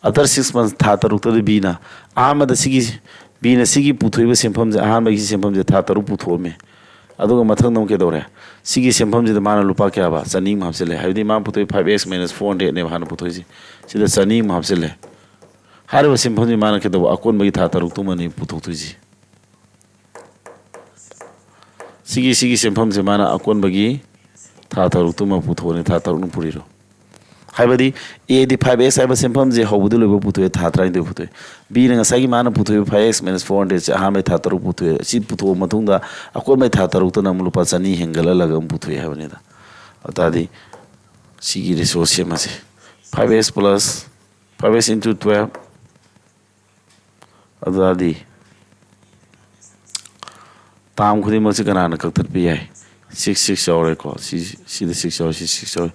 After six months, ꯊꯥ ꯇꯔꯨꯛꯇꯗꯤ ꯕꯤꯅ ꯑꯍꯥꯟꯕꯗ ꯁꯤꯒꯤ, ꯕꯤꯅ ꯁꯤꯒꯤ ꯄꯨꯊꯣꯛꯏꯕ ꯁꯦꯟꯐꯝꯁꯦ, ꯑꯍꯥꯟꯕꯒꯤ ꯁꯦꯟꯐꯝꯁꯦ ꯊꯥ ꯇꯔꯨꯛ ꯄꯨꯊꯣꯛꯑꯝꯃꯦ꯫ ꯑꯗꯨꯒ ꯃꯊꯪꯗ ꯑꯃꯨꯛ ꯀꯩꯗꯧꯔꯦ? ꯁꯤꯒꯤ ꯁꯦꯟꯐꯝꯁꯤꯗ ꯃꯥꯅ ꯂꯨꯄꯥ ꯀꯌꯥꯕ? ꯆꯅꯤ ꯑꯃ ꯍꯥꯞꯆꯤꯜꯂꯦ꯫ ꯍꯥꯏꯕꯗꯤ ꯃꯥꯅ ꯄꯨꯊꯣꯛꯏ five x minus four hundredꯅꯦꯕ ꯍꯥꯟꯅ ꯄꯨꯊꯣꯛꯏꯁꯦ꯫ ꯁꯤꯗ ꯆꯅꯤ ꯑꯃ ꯍꯥꯞꯆꯤꯜꯂꯦ꯫ ꯍꯥꯏꯔꯤꯕ ꯁꯦꯟꯐꯝꯁꯤ ꯃꯥꯅ ꯀꯩꯗꯧꯕ? ꯑꯀꯣꯟꯕꯒꯤ ꯊꯥ ꯇꯔꯨꯛꯇꯨꯃꯅꯤ ꯄꯨꯊꯣꯛꯇꯣꯏꯁꯤ꯫ ꯁꯤꯒꯤ ꯁꯤꯒꯤ ꯁꯦꯟꯐꯝꯁꯦ ꯃꯥꯅ ꯑꯀꯣꯟꯕꯒꯤ ꯊꯥ ꯇꯔꯨꯛꯇꯨꯃ ꯄꯨꯊꯣꯛꯑꯅꯤ꯫ ꯊꯥ ꯇꯔꯨꯛꯅ ꯄꯨꯔꯤꯔꯣ? ꯍꯥꯏꯕꯗꯤ Aꯗꯤ five x ꯍꯥꯏꯕ ꯁꯦꯟꯐꯝꯁꯦ ꯍꯧꯕꯗ ꯂꯣꯏꯕ ꯄꯨꯊꯣꯛꯑꯦ, ꯊꯥ ꯇꯔꯥꯅꯤꯊꯣꯏ ꯄꯨꯊꯣꯛꯑꯦ꯫ Bꯅ ꯉꯁꯥꯏꯒꯤ ꯃꯥꯅ ꯄꯨꯊꯣꯛꯏꯕ five x minus four hundredꯁꯦ ꯑꯍꯥꯟꯕꯒꯤ ꯊꯥ ꯇꯔꯨꯛ ꯄꯨꯊꯣꯛꯑꯦ꯫ ꯁꯤ ꯄꯨꯊꯣꯛꯑ ꯃꯇꯨꯡꯗ ꯑꯀꯣꯟꯕꯒꯤ ꯊꯥ ꯇꯔꯨꯛꯇꯅ ꯑꯃꯨꯛ ꯂꯨꯄꯥ ꯆꯅꯤ ꯍꯦꯟꯒꯠꯍꯜꯂꯒ ꯑꯃꯨꯛ ꯄꯨꯊꯣꯛꯑꯦ ꯍꯥꯏꯕꯅꯤꯗ꯫ ꯑꯗꯨ ꯇꯥꯔꯗꯤ ꯁꯤꯒꯤ ratio ꯁꯦꯝꯃꯁꯦ꯫ Five x plus five x into twelve꯫ ꯑꯗꯨ ꯇꯥꯔꯗꯤ ꯇꯥꯝ ꯈꯨꯗꯤꯡꯃꯛꯁꯤ ꯀꯅꯥꯅ ꯀꯛꯊꯠꯄ ꯌꯥꯏ? Six, six ꯌꯥꯎꯔꯦꯀꯣ꯫ ꯁꯤ, ꯁꯤꯗ six ꯌꯥꯎꯔꯦ, ꯁꯤ six ꯌꯥꯎꯔꯦ꯫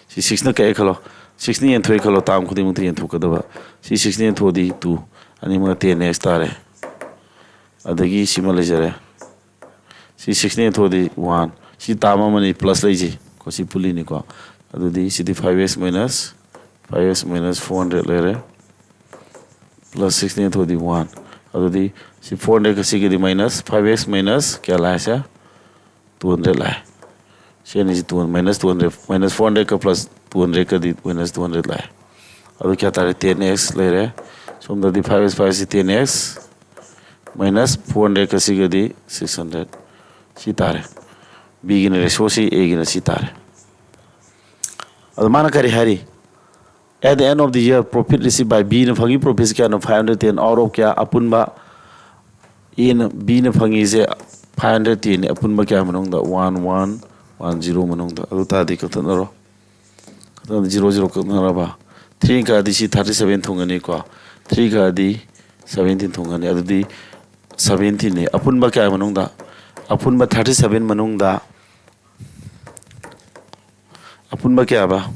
ꯁꯤ sixꯅ ꯀꯛꯑꯦ ꯈꯜꯂꯣ꯫ Sixꯅ ꯌꯦꯟꯊꯣꯛꯑꯦ ꯈꯜꯂꯣ, ꯇꯥꯝ ꯈꯨꯗꯤꯡꯃꯛꯇ ꯌꯦꯟꯊꯣꯛꯀꯗꯕ꯫ ꯁꯤ sixꯅ ꯌꯦꯟꯊꯣꯛꯑꯗꯤ two, ꯑꯅꯤꯃꯛ ten x ꯇꯥꯔꯦ꯫ ꯑꯗꯒꯤ ꯁꯤꯃ ꯂꯩꯖꯔꯦ꯫ ꯁꯤ sixꯅ ꯌꯦꯟꯊꯣꯛꯑꯗꯤ one꯫ ꯁꯤ ꯇꯥꯝ ꯑꯃꯅꯤ, plus ꯂꯩꯁꯤ ꯀꯣ, ꯁꯤ ꯄꯨꯜꯂꯤꯅꯤꯀꯣ꯫ ꯑꯗꯨꯗꯤ ꯁꯤꯗꯤ five x minus, five x minus four hundred ꯂꯩꯔꯦ꯫ Plus sixꯅ ꯌꯦꯟꯊꯣꯛꯑꯗꯤ one꯫ ꯑꯗꯨꯗꯤ ꯁꯤ four hundred ꯀꯁꯤꯒꯗꯤ minus five x minus ꯀꯌꯥ ꯂꯥꯛꯑꯦ ꯁꯦ? Two hundred ꯂꯥꯛꯑꯦ꯫ ꯁꯤ ꯑꯅꯤꯁꯤ two hundred, minus two hundred, minus four hundredꯀ plus two hundredꯀꯗꯤ minus two hundred ꯂꯥꯛꯑꯦ꯫ ꯑꯗꯨ ꯀꯌꯥ ꯇꯥꯔꯦ? Ten x ꯂꯩꯔꯦ꯫ ꯁꯣꯝꯗꯗꯤ five x, five ꯁꯤ ten x minus four hundredꯀꯁꯤꯒꯗꯤ six hundred꯫ ꯁꯤ ꯇꯥꯔꯦ꯫ Bꯒꯤꯅ ꯔꯦꯁꯤꯑꯣꯁꯤ, Aꯒꯤꯅ ꯁꯤ ꯇꯥꯔꯦ꯫ ꯑꯗꯣ ꯃꯥꯅ ꯀꯔꯤ ꯍꯥꯏꯔꯤ? At the end of the year, profit received by Bꯅ ꯐꯪꯉꯤ profitꯁꯤ ꯀꯌꯥꯅꯣ? Five hundred ten꯫ Out of ꯀꯌꯥ? ꯑꯄꯨꯟꯕ Aꯅ, Bꯅ ꯐꯪꯉꯤꯁꯦ five hundred tenꯅꯤ꯫ ꯑꯄꯨꯟꯕ ꯀꯌꯥ ꯃꯅꯨꯡꯗ? One one one zero ꯃꯅꯨꯡꯗ꯫ ꯑꯗꯨ ꯇꯥꯔꯗꯤ ꯀꯛꯊꯠꯅꯔꯣ꯫ ꯀꯛꯊꯠꯅꯔꯗꯤ zero zero ꯀꯛꯅꯔꯕ? Three ꯀꯛꯑꯗꯤ ꯁꯤ thirty seven ꯊꯨꯡꯉꯅꯤꯀꯣ꯫ Three ꯀꯛꯑꯗꯤ seventeen ꯊꯨꯡꯉꯅꯤ꯫ ꯑꯗꯨꯗꯤ seventeenꯅꯤ꯫ ꯑꯄꯨꯟꯕ ꯀꯌꯥ ꯃꯅꯨꯡꯗ? ꯑꯄꯨꯟꯕ thirty seven ꯃꯅꯨꯡꯗ ꯑꯄꯨꯟꯕ ꯀꯌꯥꯕ?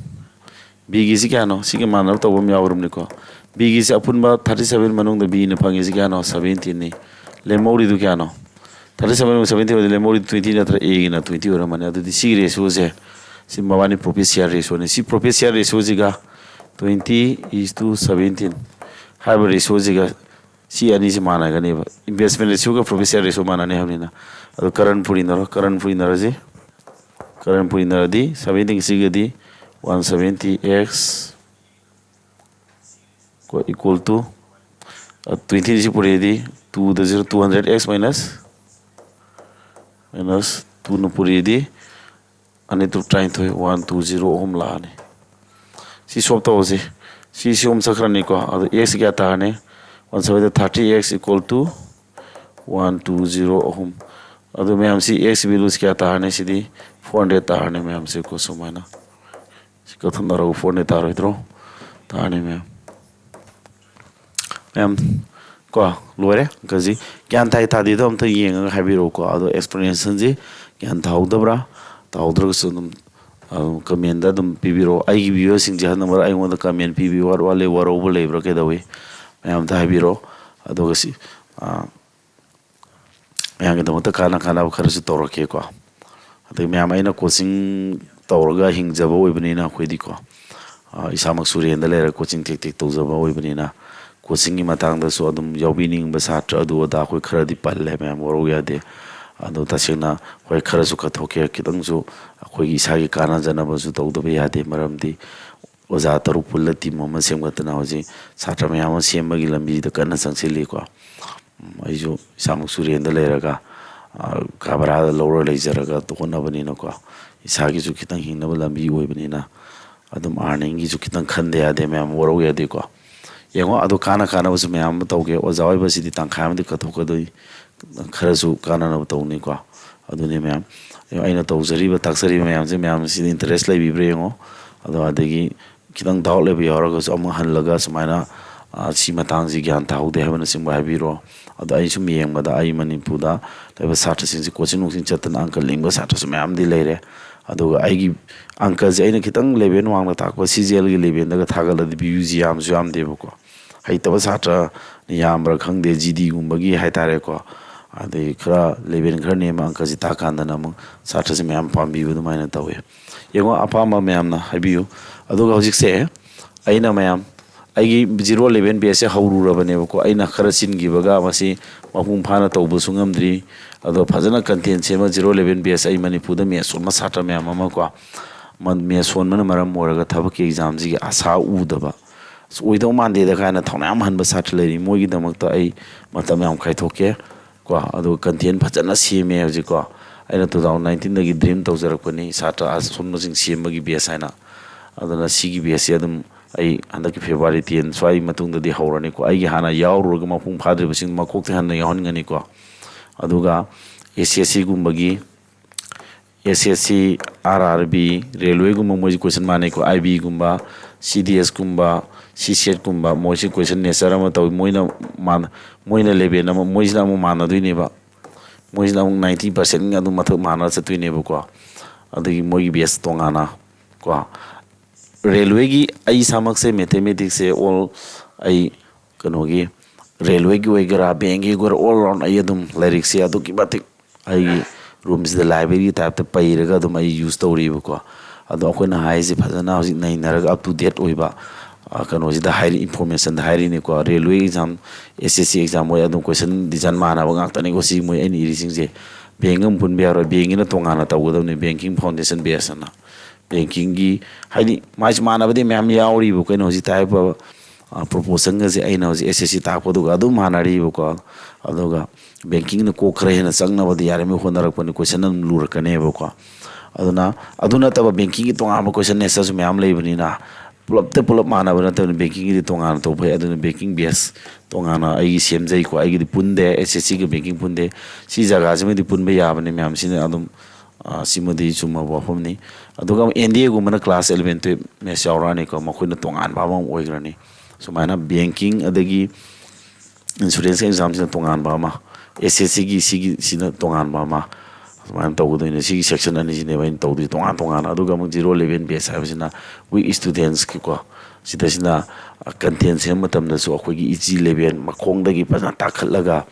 Bꯒꯤꯁꯤ ꯀꯌꯥꯅꯣ? ꯁꯤꯒ ꯃꯥꯟꯅꯕ ꯇꯧꯕ ꯑꯃ ꯌꯥꯎꯔꯕꯅꯤꯀꯣ꯫ Bꯒꯤꯁꯤ ꯑꯄꯨꯟꯕ thirty seven ꯃꯅꯨꯡꯗ Bꯅ ꯐꯪꯉꯤꯁꯤ ꯀꯌꯥꯅꯣ? Seventeenꯅꯤ꯫ ꯂꯦꯝꯍꯧꯔꯤꯗꯨ ꯀꯌꯥꯅꯣ? Thirty seven seventeen ꯑꯣꯏꯔꯗꯤ ꯂꯦꯝꯍꯧꯔꯤꯗꯨ twenty ꯅꯠꯇ꯭ꯔ? Aꯒꯤꯅ twenty ꯑꯣꯏꯔꯝꯃꯅꯤ꯫ ꯑꯗꯨꯗꯤ ꯁꯤꯒꯤ ꯔꯦꯁꯤꯑꯣꯁꯦ, ꯁꯤ ꯃꯕꯥꯅꯤ profit share ratioꯅꯤ꯫ ꯁꯤ profit share ratioꯁꯤꯒ twenty is to seventeen ꯍꯥꯏꯕ ꯔꯦꯁꯤꯑꯣꯁꯤꯒ ꯁꯤ ꯑꯅꯤꯁꯤ ꯃꯥꯟꯅꯒꯅꯦꯕ, investment ratioꯒ profit share ratio ꯃꯥꯟꯅꯅꯤ ꯍꯥꯏꯕꯅꯤꯅ꯫ ꯑꯗꯨ current ꯄꯨꯔꯤꯅꯔꯣ, current ꯄꯨꯔꯤꯅꯔꯁꯤ꯫ Current ꯄꯨꯔꯤꯅꯔꯗꯤ seventy sixꯀꯗꯤ one seventy x equal to twenty ꯁꯤ ꯄꯨꯔꯤꯗꯤ two ꯗ zero, two hundred x minus minus twoꯅ ꯄꯨꯔꯤꯗꯤ ꯑꯅꯤ ꯇꯔꯨꯛ ꯇꯔꯥꯅꯤꯊꯣꯏ, one two zero ꯑꯍꯨꯝ ꯂꯥꯛꯑꯅꯤ꯫ ꯁꯤ solve ꯇꯧꯔꯁꯤ꯫ ꯁꯤ ꯁꯤ ꯑꯍꯨꯝ ꯆꯠꯈ꯭ꯔꯅꯤꯀꯣ꯫ ꯑꯗꯣ x ꯀꯌꯥ ꯇꯥꯔꯅꯤ? One seventy thirty x equal to one two zero ꯑꯍꯨꯝ꯫ ꯑꯗꯨ ꯃꯌꯥꯝꯁꯤ x valueꯁꯤ ꯀꯌꯥ ꯇꯥꯔꯅꯤ? ꯁꯤꯗꯤ four hundred ꯇꯥꯔꯅꯤ ꯃꯌꯥꯝꯁꯦ ꯀꯣ꯫ ꯁꯨꯃꯥꯏꯅ ꯁꯤ ꯀꯛꯊꯠꯅꯔꯒ four hundred ꯇꯥꯔꯣꯏꯗ꯭ꯔꯣ? ꯇꯥꯔꯅꯤ ꯃꯌꯥꯝ꯫ ꯃꯌꯥꯝ ꯀꯣ, ꯂꯣꯏꯔꯦ꯫ ꯑꯪꯀꯁꯤ ꯒ꯭ꯌꯥꯟ ꯇꯥꯏ ꯇꯥꯗꯦꯗꯣ ꯑꯝꯇ ꯌꯦꯡꯉꯒ ꯍꯥꯏꯕꯤꯔꯛꯎꯀꯣ꯫ ꯑꯗꯣ explanationꯁꯤ ꯒ꯭ꯌꯥꯟ ꯇꯥꯍꯧꯗꯕ꯭ꯔꯥ? ꯇꯥꯍꯧꯗ꯭ꯔꯒꯁꯨ ꯑꯗꯨꯝ, ꯑꯗꯨꯝ commentꯇ ꯑꯗꯨꯝ ꯄꯤꯕꯤꯔꯛꯑꯣ꯫ ꯑꯩꯒꯤ viewerꯁꯤꯡꯁꯦ ꯍꯟꯗꯛ ꯃꯔꯛ ꯑꯩꯉꯣꯟꯗ comment ꯄꯤꯕꯤꯌꯨ, ꯋꯥꯠ ꯋꯥꯠꯂꯤ, ꯋꯥꯔꯧꯕ ꯂꯩꯕ꯭ꯔꯥ, ꯀꯩꯗꯧꯏ? ꯃꯌꯥꯝ ꯑꯝꯇ ꯍꯥꯏꯕꯤꯔꯛꯑꯣ꯫ ꯑꯗꯨꯒ ꯁꯤ, ꯑꯥ, ꯃꯌꯥꯝꯒꯤꯗꯃꯛꯇ ꯀꯥꯟꯅ ꯀꯥꯟꯅꯕ ꯈꯔꯁꯨ ꯇꯧꯔꯛꯀꯦꯀꯣ꯫ ꯑꯗꯒꯤ ꯃꯌꯥꯝ, ꯑꯩꯅ coaching ꯇꯧꯔꯒ ꯍꯤꯡꯖꯕ ꯑꯣꯏꯕꯅꯤꯅ ꯑꯩꯈꯣꯏꯗꯤꯀꯣ, ꯑ, ꯏꯁꯥꯃꯛꯁꯨ ꯔꯦꯟꯗ ꯂꯩꯔꯒ coaching ꯇꯦꯛ ꯇꯦꯛ ꯇꯧꯖꯕ ꯑꯣꯏꯕꯅꯤꯅ, coachingꯒꯤ ꯃꯇꯥꯡꯗꯁꯨ ꯑꯗꯨꯝ ꯌꯥꯎꯕꯤꯅꯤꯡꯕ ꯁꯥꯇ꯭ꯔ ꯑꯗꯨ ꯑꯗꯥ ꯑꯩꯈꯣꯏ ꯈꯔꯗꯤ ꯄꯜꯂꯦ, ꯃꯌꯥꯝ ꯋꯥꯔꯧ ꯌꯥꯗꯦ꯫ ꯑꯗꯣ ꯇꯁꯦꯡꯅ ꯍꯣꯏ, ꯈꯔꯁꯨ ꯀꯠꯊꯣꯛꯀꯦ, ꯈꯤꯇꯪꯁꯨ ꯑꯩꯈꯣꯏꯒꯤ ꯏꯁꯥꯒꯤ ꯀꯥꯟꯅꯖꯅꯕꯁꯨ ꯇꯧꯗꯕ ꯌꯥꯗꯦ꯫ ꯃꯔꯝꯗꯤ ꯑꯣꯖꯥ ꯇꯔꯨꯛ ꯄꯨꯜꯂ team ꯑꯃ ꯁꯦꯝꯒꯠꯇꯅ ꯍꯧꯖꯤꯛ ꯁꯥꯇ꯭ꯔ ꯃꯌꯥꯝ ꯑꯃ ꯁꯦꯝꯕꯒꯤ ꯂꯝꯕꯤꯗ ꯀꯟꯅ ꯆꯪꯁꯤꯜꯂꯤꯀꯣ꯫ ꯎꯝ, ꯑꯩꯁꯨ ꯏꯁꯥꯃꯛꯁꯨ ꯔꯦꯟꯗ ꯂꯩꯔꯒ, ꯑ, ꯀꯥ ꯚꯔꯥꯗ ꯂꯧꯔ ꯂꯩꯖꯔꯒ ꯍꯣꯠꯅꯕꯅꯤꯅꯀꯣ, ꯏꯁꯥꯒꯤꯁꯨ ꯈꯤꯇꯪ ꯍꯤꯡꯅꯕ ꯂꯝꯕꯤ ꯑꯣꯏꯕꯅꯤꯅ, ꯑꯗꯨꯝ earningꯒꯤꯁꯨ ꯈꯤꯇꯪ ꯈꯟꯗ ꯌꯥꯗꯦ, ꯃꯌꯥꯝ ꯋꯥꯔꯧ ꯌꯥꯗꯦꯀꯣ꯫ ꯌꯦꯡꯉꯣ, ꯑꯗꯣ ꯀꯥꯟꯅ ꯀꯥꯟꯅꯕꯁꯨ ꯃꯌꯥꯝ ꯑꯃ ꯇꯧꯒꯦ꯫ ꯑꯣꯖꯥ ꯑꯣꯏꯕꯁꯤꯗꯤ ꯇꯪꯈꯥꯏ ꯑꯃꯗꯤ ꯀꯠꯊꯣꯛꯀꯗꯣꯏ, ꯈꯔꯁꯨ ꯀꯥꯟꯅꯅꯕ ꯇꯧꯅꯤꯀꯣ꯫ ꯑꯗꯨꯅꯤ ꯃꯌꯥꯝ, ꯑꯩꯅ ꯇꯧꯖꯔꯤꯕ, ꯇꯥꯛꯆꯔꯤꯕ ꯃꯌꯥꯝꯁꯦ, ꯃꯌꯥꯝꯁꯤꯗ interest ꯂꯩꯕꯤꯕ꯭ꯔꯥ ꯌꯦꯡꯉꯣ꯫ ꯑꯗꯣ ꯑꯗꯒꯤ ꯈꯤꯇꯪ doubt ꯂꯩꯕ ꯌꯥꯎꯔꯒꯁꯨ ꯑꯃꯨꯛ ꯍꯜꯂꯒ ꯁꯨꯃꯥꯏꯅ, ꯑ, ꯁꯤ ꯃꯇꯥꯡꯁꯤ ꯒ꯭ꯌꯥꯟ ꯇꯥꯍꯧꯗꯦ ꯍꯥꯏꯕꯅꯆꯤꯡꯕ ꯍꯥꯏꯕꯤꯔꯣ꯫ ꯑꯗꯣ ꯑꯩ ꯁꯨꯝ ꯌꯦꯡꯕꯗ ꯑꯩ ꯃꯅꯤꯄꯨꯔꯗ ꯂꯩꯕ ꯁꯥꯇ꯭ꯔꯁꯤꯡꯁꯤ coaching ꯅꯨꯡꯆꯤꯡ ꯆꯠꯇꯅ ꯑꯪꯀ ꯂꯤꯡꯕ ꯁꯥꯇ꯭ꯔꯁꯨ ꯃꯌꯥꯝꯗꯤ ꯂꯩꯔꯦ꯫ ꯑꯗꯨꯒ ꯑꯩꯒꯤ ꯑꯪꯀꯁꯦ ꯑꯩꯅ ꯈꯤꯇꯪ level ꯋꯥꯡꯅ ꯇꯥꯛꯄ CGLꯒꯤ levelꯗꯒ ꯊꯥꯒꯠꯂꯗꯤ viewꯁꯤ ꯌꯥꯝꯁꯨ ꯌꯥꯝꯗꯦꯕꯀꯣ꯫ ꯍꯩꯇꯕ ꯁꯥꯇ꯭ꯔ ꯌꯥꯝꯕ꯭ꯔꯥ ꯈꯪꯗꯦ, GDꯒꯨꯝꯕꯒꯤ ꯍꯥꯏꯇꯥꯔꯦꯀꯣ꯫ ꯑꯗꯩ ꯈꯔ level ꯈꯔ ꯅꯦꯝꯕ ꯑꯪꯀꯁꯤ ꯇꯥꯛꯀꯥꯟꯗꯅ ꯑꯃꯨꯛ ꯁꯥꯇ꯭ꯔꯁꯦ ꯃꯌꯥꯝ ꯄꯥꯝꯕꯤꯕ ꯑꯗꯨꯃꯥꯏꯅ ꯇꯧꯋꯦ꯫ ꯌꯦꯡꯉꯣ, ꯑꯄꯥꯝꯕ ꯃꯌꯥꯝꯅ ꯍꯥꯏꯕꯤꯌꯨ꯫ ꯑꯗꯨꯒ ꯍꯧꯖꯤꯛꯁꯦ ꯑꯩꯅ ꯃꯌꯥꯝ, ꯑꯩꯒꯤ ꯖꯤꯔꯣ ꯏꯂꯦꯚꯦꯟ ꯕꯦꯁꯁꯦ ꯍꯧꯔꯨꯔꯕꯅꯦꯕꯀꯣ꯫ ꯑꯩꯅ ꯈꯔ ꯆꯤꯟꯈꯤꯕꯒ ꯃꯁꯤ ꯃꯄꯨꯡ ꯐꯥꯅ ꯇꯧꯕꯁꯨ ꯉꯝꯗ꯭ꯔꯤ꯫ ꯑꯗꯣ ꯐꯖꯅ ꯀꯟꯇꯦꯟ ꯁꯦꯝꯃ ꯖꯤꯔꯣ ꯏꯂꯦꯚꯦꯟ ꯕꯦꯁ ꯑꯩ ꯃꯅꯤꯄꯨꯔꯗ ꯃꯦꯠꯁ ꯁꯣꯟꯕ ꯁꯥꯇ꯭ꯔ ꯃꯌꯥꯝ ꯑꯃ ꯀꯣ, ꯃ-, ꯃꯦꯠꯁ ꯁꯣꯟꯕꯅ ꯃꯔꯝ ꯑꯣꯏꯔꯒ ꯊꯕꯛꯀꯤ ꯑꯦꯛꯖꯥꯝꯁꯤꯒꯤ ꯑꯁꯥ ꯎꯗꯕ, "ꯑꯁ, ꯑꯣꯏꯗꯧ ꯃꯥꯟꯗꯦꯗ" ꯀꯥꯏꯅ ꯊꯧꯅꯥ ꯌꯥꯝ ꯍꯟꯕ ꯁꯥꯇ꯭ꯔ ꯂꯩꯔꯤ꯫ ꯃꯣꯏꯒꯤꯗꯃꯛꯇ ꯑꯩ ꯃꯇꯝ ꯌꯥꯝ ꯀꯥꯏꯊꯣꯛꯀꯦ ꯀꯣ꯫ ꯑꯗꯨꯒ ꯀꯟꯇꯦꯟ ꯐꯖꯅ ꯁꯦꯝꯃꯦ ꯍꯧꯖꯤꯛꯀꯣ꯫ ꯑꯩꯅ ꯇꯨ ꯊꯥꯎꯖꯟ ꯅꯥꯏꯟꯇꯤꯟꯗꯒꯤ ꯗ꯭ꯔꯤꯝ ꯇꯧꯖꯔꯛꯄꯅꯤ, ꯁꯥꯇ꯭ꯔ ꯑꯁꯣꯟꯕꯁꯤꯡ ꯁꯦꯝꯕꯒꯤ ꯕꯦꯁ ꯍꯥꯏꯅ꯫ ꯑꯗꯨꯅ ꯁꯤꯒꯤ ꯕꯦꯁꯁꯦ ꯑꯗꯨꯝ ꯑꯩ ꯍꯟꯗꯛꯀꯤ ꯐꯦꯕ꯭ꯔꯨꯋꯥꯔꯤ ꯇꯦꯟ ꯁ꯭ꯋꯥꯏ ꯃꯇꯨꯡꯗꯗꯤ ꯍꯧꯔꯅꯤꯀꯣ꯫ ꯑꯩꯒꯤ ꯍꯥꯟꯅ ꯌꯥꯎꯔꯨꯔꯒ ꯃꯄꯨꯡ ꯐꯥꯗ꯭ꯔꯤꯕꯁꯤꯡ ꯃꯀꯣꯛꯇ ꯍꯟꯅ ꯌꯥꯎꯍꯟꯒꯅꯤꯀꯣ꯫ ꯑꯗꯨꯒ ꯑꯦꯁ ꯑꯦꯁ ꯁꯤꯒꯨꯝꯕꯒꯤ, ꯑꯦꯁ S C, R R B, ꯔꯦꯜꯋꯦꯒꯨꯝꯕ, ꯃꯣꯏꯁꯤ ꯀꯣꯏꯁꯟ ꯃꯥꯟꯅꯩꯀꯣ꯫ ꯑꯥꯏ ꯕꯤꯒꯨꯝꯕ, ꯁꯤ ꯗꯤ ꯑꯦꯁꯀꯨꯝꯕ, ꯁꯤ ꯁꯦꯠꯀꯨꯝꯕ, ꯃꯣꯏꯁꯤ ꯀꯣꯏꯁꯟ ꯅꯦꯆꯔ ꯑꯃ ꯇꯧꯏ꯫ ꯃꯣꯏꯅ ꯃꯥꯟ-, ꯃꯣꯏꯅ ꯂꯦꯕꯦꯜ ꯑꯃ, ꯃꯣꯏꯁꯤꯅ ꯑꯃꯨꯛ ꯃꯥꯟꯅꯗꯣꯏꯅꯦꯕ꯫ ꯃꯣꯏꯁꯤꯅ ꯑꯃꯨꯛ ꯅꯥꯏꯟꯇꯤ ꯄꯥꯔꯁꯦꯟ ꯑꯗꯨꯝ ꯃꯊꯛ ꯃꯥꯟꯅꯔ ꯆꯠꯇꯣꯏꯅꯦꯕꯀꯣ꯫ ꯑꯗꯒꯤ ꯃꯣꯏꯒꯤ ꯕꯦꯁ ꯇꯣꯉꯥꯟꯅ ꯀꯣ꯫ ꯔꯦꯜꯋꯦꯒꯤ ꯑꯩ ꯏꯁꯥꯃꯛꯁꯦ ꯃꯦꯊꯃꯦꯇꯤꯛꯁꯁꯦ ꯑꯣꯜ, ꯑꯩ ꯀꯩꯅꯣꯒꯤ ꯔꯦꯜꯋꯦꯒꯤ ꯑꯣꯏꯒꯦꯔꯥ, ꯕꯦꯡꯒꯤ ꯑꯣꯏꯒꯦꯔꯥ, ꯑꯣꯜ ꯔꯥꯎꯟ ꯑꯩ ꯑꯗꯨꯝ ꯂꯥꯏꯔꯤꯛꯁꯦ ꯑꯗꯨꯛꯀꯤ ꯃꯇꯤꯛ ꯑꯩꯒꯤ ꯔꯨꯝꯁꯤꯗ ꯂꯥꯏꯕ꯭ꯔꯦꯔꯤꯒꯤ ꯇꯥꯏꯞꯇ ꯄꯩꯔꯒ ꯑꯗꯨꯝ ꯑꯩ ꯌꯨꯁ ꯇꯧꯔꯤꯕꯀꯣ꯫ ꯑꯗꯣ ꯑꯩꯈꯣꯏꯅ ꯍꯥꯏꯔꯤꯁꯦ ꯐꯖꯅ ꯍꯧꯖꯤꯛ ꯅꯩꯅꯔꯒ up to date ꯑꯣꯏꯕ, ꯑ, ꯀꯩꯅꯣꯁꯤꯗ ꯍꯥꯏꯔꯤ, ꯏꯟꯐꯣꯔꯃꯦꯁꯟꯗ ꯍꯥꯏꯔꯤꯅꯤꯀꯣ꯫ ꯔꯦꯜꯋꯦ ꯑꯦꯛꯖꯥꯝ, ꯑꯦꯁ ꯑꯦꯁ ꯁꯤ ꯑꯦꯛꯖꯥꯝ ꯍꯣꯏ ꯑꯗꯨꯝ ꯀꯣꯏꯁꯟ ꯗꯤꯖꯥꯏꯟ ꯃꯥꯟꯅꯕ ꯉꯥꯛꯇꯅꯤꯀꯣ ꯁꯤ ꯃꯣꯏ ꯑꯩꯅ ꯏꯔꯤꯁꯤꯡꯁꯦ꯫ ꯕꯦꯡ ꯑꯃ ꯄꯨꯟꯕ ꯌꯥꯔꯣꯏ, ꯕꯦꯡꯒꯤꯅ ꯇꯣꯉꯥꯟꯅ ꯇꯧꯒꯗꯕꯅꯤ, ꯕꯦꯡꯀꯤꯡ ꯐꯥꯎꯟꯗꯦꯁꯟ ꯕꯦꯁ ꯑꯅ꯫ ꯕꯦꯡꯀꯤꯡꯒꯤ ꯍꯥꯏꯗꯤ ꯃꯥꯏꯁꯨ ꯃꯥꯟꯅꯕꯗꯤ ꯃꯌꯥꯝ ꯌꯥꯎꯔꯤꯕ, ꯀꯩꯅꯣ ꯍꯧꯖꯤꯛ ꯇꯥꯏꯞ ꯑꯣꯐ, ꯑ, ꯄ꯭ꯔꯣꯄꯣꯁꯟꯒꯁꯦ ꯑꯩꯅ ꯍꯧꯖꯤꯛ ꯑꯦꯁ ꯑꯦꯁ ꯁꯤ ꯇꯥꯛꯄꯗꯨꯒ ꯑꯗꯨꯝ ꯃꯥꯟꯅꯔꯤꯕꯀꯣ꯫ ꯑꯗꯨꯒ ꯕꯦꯡꯀꯤꯡꯅ ꯀꯣꯛ ꯈꯔ ꯍꯦꯟꯅ ꯆꯪꯅꯕꯗꯤ ꯌꯥꯔꯤꯉꯩ ꯍꯣꯠꯅꯔꯛꯄꯅꯤ, ꯀꯣꯏꯁꯟ ꯑꯗꯨꯝ ꯂꯨꯔꯛꯀꯅꯦꯕꯀꯣ꯫ ꯑꯗꯨꯅ ꯑꯗꯨ ꯅꯠꯇꯕ ꯕꯦꯡꯀꯤꯡꯒꯤ ꯇꯣꯉꯥꯟꯕ ꯀꯣꯏꯁꯟ ꯅꯦꯆꯔꯁꯨ ꯃꯌꯥꯝ ꯂꯩꯕꯅꯤꯅ ꯄꯨꯂꯞꯇ ꯄꯨꯂꯞ ꯃꯥꯟꯅꯕ ꯅꯠꯇꯕꯅꯤ, ꯕꯦꯡꯀꯤꯡꯒꯤꯗꯤ ꯇꯣꯉꯥꯟꯅ ꯇꯧꯕ ꯐꯩ꯫ ꯑꯗꯨꯅ ꯕꯦꯡꯀꯤꯡ ꯕꯦꯁ ꯇꯣꯉꯥꯟꯅ ꯑꯩꯒꯤ ꯁꯦꯝꯖꯩꯀꯣ꯫ ꯑꯩꯒꯤꯗꯤ ꯄꯨꯟꯗꯦ, ꯑꯦꯁ ꯑꯦꯁ ꯁꯤꯒ ꯕꯦꯡꯀꯤꯡ ꯄꯨꯟꯗꯦ꯫ ꯁꯤ ꯖꯒꯥꯁꯤꯃꯗꯤ ꯄꯨꯟꯕ ꯌꯥꯕꯅꯤ ꯃꯌꯥꯝ, ꯁꯤꯅ ꯑꯗꯨꯝ, ꯑ, ꯁꯤꯃꯗꯤ ꯆꯨꯝꯃꯕ ꯋꯥꯐꯝꯅꯤ꯫ ꯑꯗꯨꯒ ꯑꯦꯟ ꯗꯤ ꯑꯦꯒꯨꯝꯕꯅ ꯀ꯭ꯂꯥꯁ ꯏꯂꯚꯦꯟ ꯇꯨꯌꯦꯜꯞ ꯃꯦꯠꯁ ꯌꯥꯎꯔꯛꯑꯅꯤꯀꯣ, ꯃꯈꯣꯏꯅ ꯇꯣꯉꯥꯟꯕ ꯑꯃ ꯑꯣꯏꯈ꯭ꯔꯅꯤ꯫ ꯁꯨꯃꯥꯏꯅ ꯕꯦꯡꯀꯤꯡ ꯑꯗꯒꯤ ꯏꯟꯁꯨꯔꯦꯟꯁ ꯑꯦꯛꯖꯥꯝꯁꯤꯅ ꯇꯣꯉꯥꯟꯕ ꯑꯃ, ꯑꯦꯁ ꯑꯦꯁ ꯁꯤꯒꯤ ꯁꯤꯒꯤ ꯁꯤꯅ ꯇꯣꯉꯥꯟꯕ ꯑꯃ, ꯁꯨꯃꯥꯏꯅ ꯇꯧꯒꯗꯣꯏꯅꯦ꯫ ꯁꯤꯒꯤ ꯁꯦꯛꯁꯟ ꯑꯅꯤꯁꯤꯅꯦꯕ ꯑꯩꯅ ꯇꯧꯗꯣꯏꯁꯦ ꯇꯣꯉꯥꯟ ꯇꯣꯉꯥꯟꯅ꯫ ꯑꯗꯨꯒ ꯑꯃꯨꯛ ꯖꯤꯔꯣ ꯏꯂꯚꯦꯟ ꯕꯦꯁ ꯍꯥꯏꯕꯁꯤꯅ ꯋꯤꯛ ꯁ꯭ꯇꯨꯗꯦꯟꯁꯀꯤꯀꯣ, ꯁꯤꯗꯩꯁꯤꯅ ꯀꯟꯇꯦꯟ ꯁꯦꯝꯕ ꯃꯇꯝꯗꯁꯨ ꯑꯩꯈꯣꯏꯒꯤ ꯏꯖꯤ ꯂꯦꯚꯦꯜ ꯃꯈꯣꯡꯗꯒꯤ ꯐꯖꯅ ꯇꯥꯈꯠꯂꯒ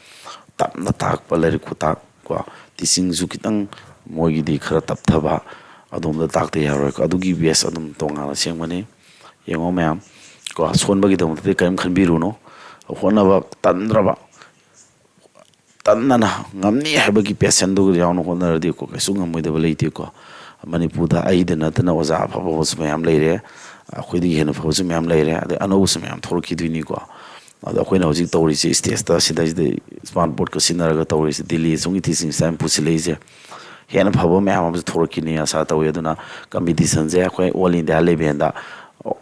ꯇꯞꯅ ꯇꯥꯛꯄ, ꯂꯥꯏꯔꯤꯛ ꯈꯨꯇꯥꯛ ꯀꯣ, ꯇꯤꯆꯤꯡꯁꯨ ꯈꯤꯇꯪ ꯃꯣꯏꯒꯤꯗꯤ ꯈꯔ ꯇꯞꯊꯕ, ꯑꯗꯣꯝꯗ ꯇꯥꯛꯇ ꯌꯥꯔꯣꯏꯀꯣ꯫ ꯑꯗꯨꯒꯤ ꯕꯦꯁ ꯑꯗꯨꯝ ꯇꯣꯉꯥꯟꯅ ꯁꯦꯝꯒꯅꯤ꯫ ꯌꯦꯡꯉꯣ ꯃꯌꯥꯝ, ꯀꯣ, ꯁꯣꯟꯕꯒꯤꯗꯃꯛꯇꯗꯤ ꯀꯔꯤꯝ ꯈꯟꯕꯤꯔꯨꯅꯨ꯫ ꯍꯣꯠꯅꯕ ꯇꯟꯗ꯭ꯔꯕ, ꯇꯟꯅꯅ ꯉꯝꯅꯤ ꯍꯥꯏꯕꯒꯤ ꯄꯦꯁꯟꯗꯨ ꯌꯥꯎꯅ ꯍꯣꯠꯅꯔꯗꯤꯀꯣ, ꯀꯩꯁꯨ ꯉꯝꯃꯣꯏꯗꯕ ꯂꯩꯇꯦꯀꯣ꯫ ꯃꯅꯤꯄꯨꯔꯗ ꯑꯩꯗ ꯅꯠꯇꯅ ꯑꯣꯖꯥ ꯑꯐ ꯑꯐꯕꯁꯨ ꯃꯌꯥꯝ ꯂꯩꯔꯦ, ꯑꯩꯈꯣꯏꯗꯒꯤ ꯍꯦꯟꯅ ꯐꯕꯁꯨ ꯃꯌꯥꯝ ꯂꯩꯔꯦ, ꯑꯗꯩ ꯑꯅꯧꯕꯁꯨ ꯃꯌꯥꯝ ꯊꯣꯛꯂꯛꯈꯤꯗꯣꯏꯅꯤꯀꯣ꯫ ꯑꯗꯣ ꯑꯩꯈꯣꯏꯅ ꯍꯧꯖꯤꯛ ꯇꯧꯔꯤꯁꯤ ꯁ꯭ꯇꯦꯖꯇ, ꯁꯤꯗꯩꯁꯤꯗ ꯁ꯭ꯃꯥꯔꯠ ꯕꯣꯔꯗꯀ ꯁꯤꯖꯤꯟꯅꯔꯒ ꯇꯧꯔꯤꯁꯤ, ꯗꯤꯜꯂꯤ ꯑꯁꯣꯝꯒꯤ ꯇꯤꯆꯤꯡ ꯁ꯭ꯇꯥꯏꯜ ꯄꯨꯁꯤꯜꯂꯛꯏꯁꯦ꯫ ꯍꯦꯟꯅ ꯐꯕ ꯃꯌꯥꯝ ꯑꯃꯁꯨ ꯊꯣꯛꯂꯛꯈꯤꯅꯤ ꯑꯁꯥ ꯇꯧꯏ꯫ ꯑꯗꯨꯅ ꯀꯝꯄꯤꯇꯤꯁꯟꯁꯦ ꯑꯩꯈꯣꯏ ꯑꯣꯜ ꯏꯟꯗꯤꯌꯥ ꯂꯦꯚꯦꯜꯗ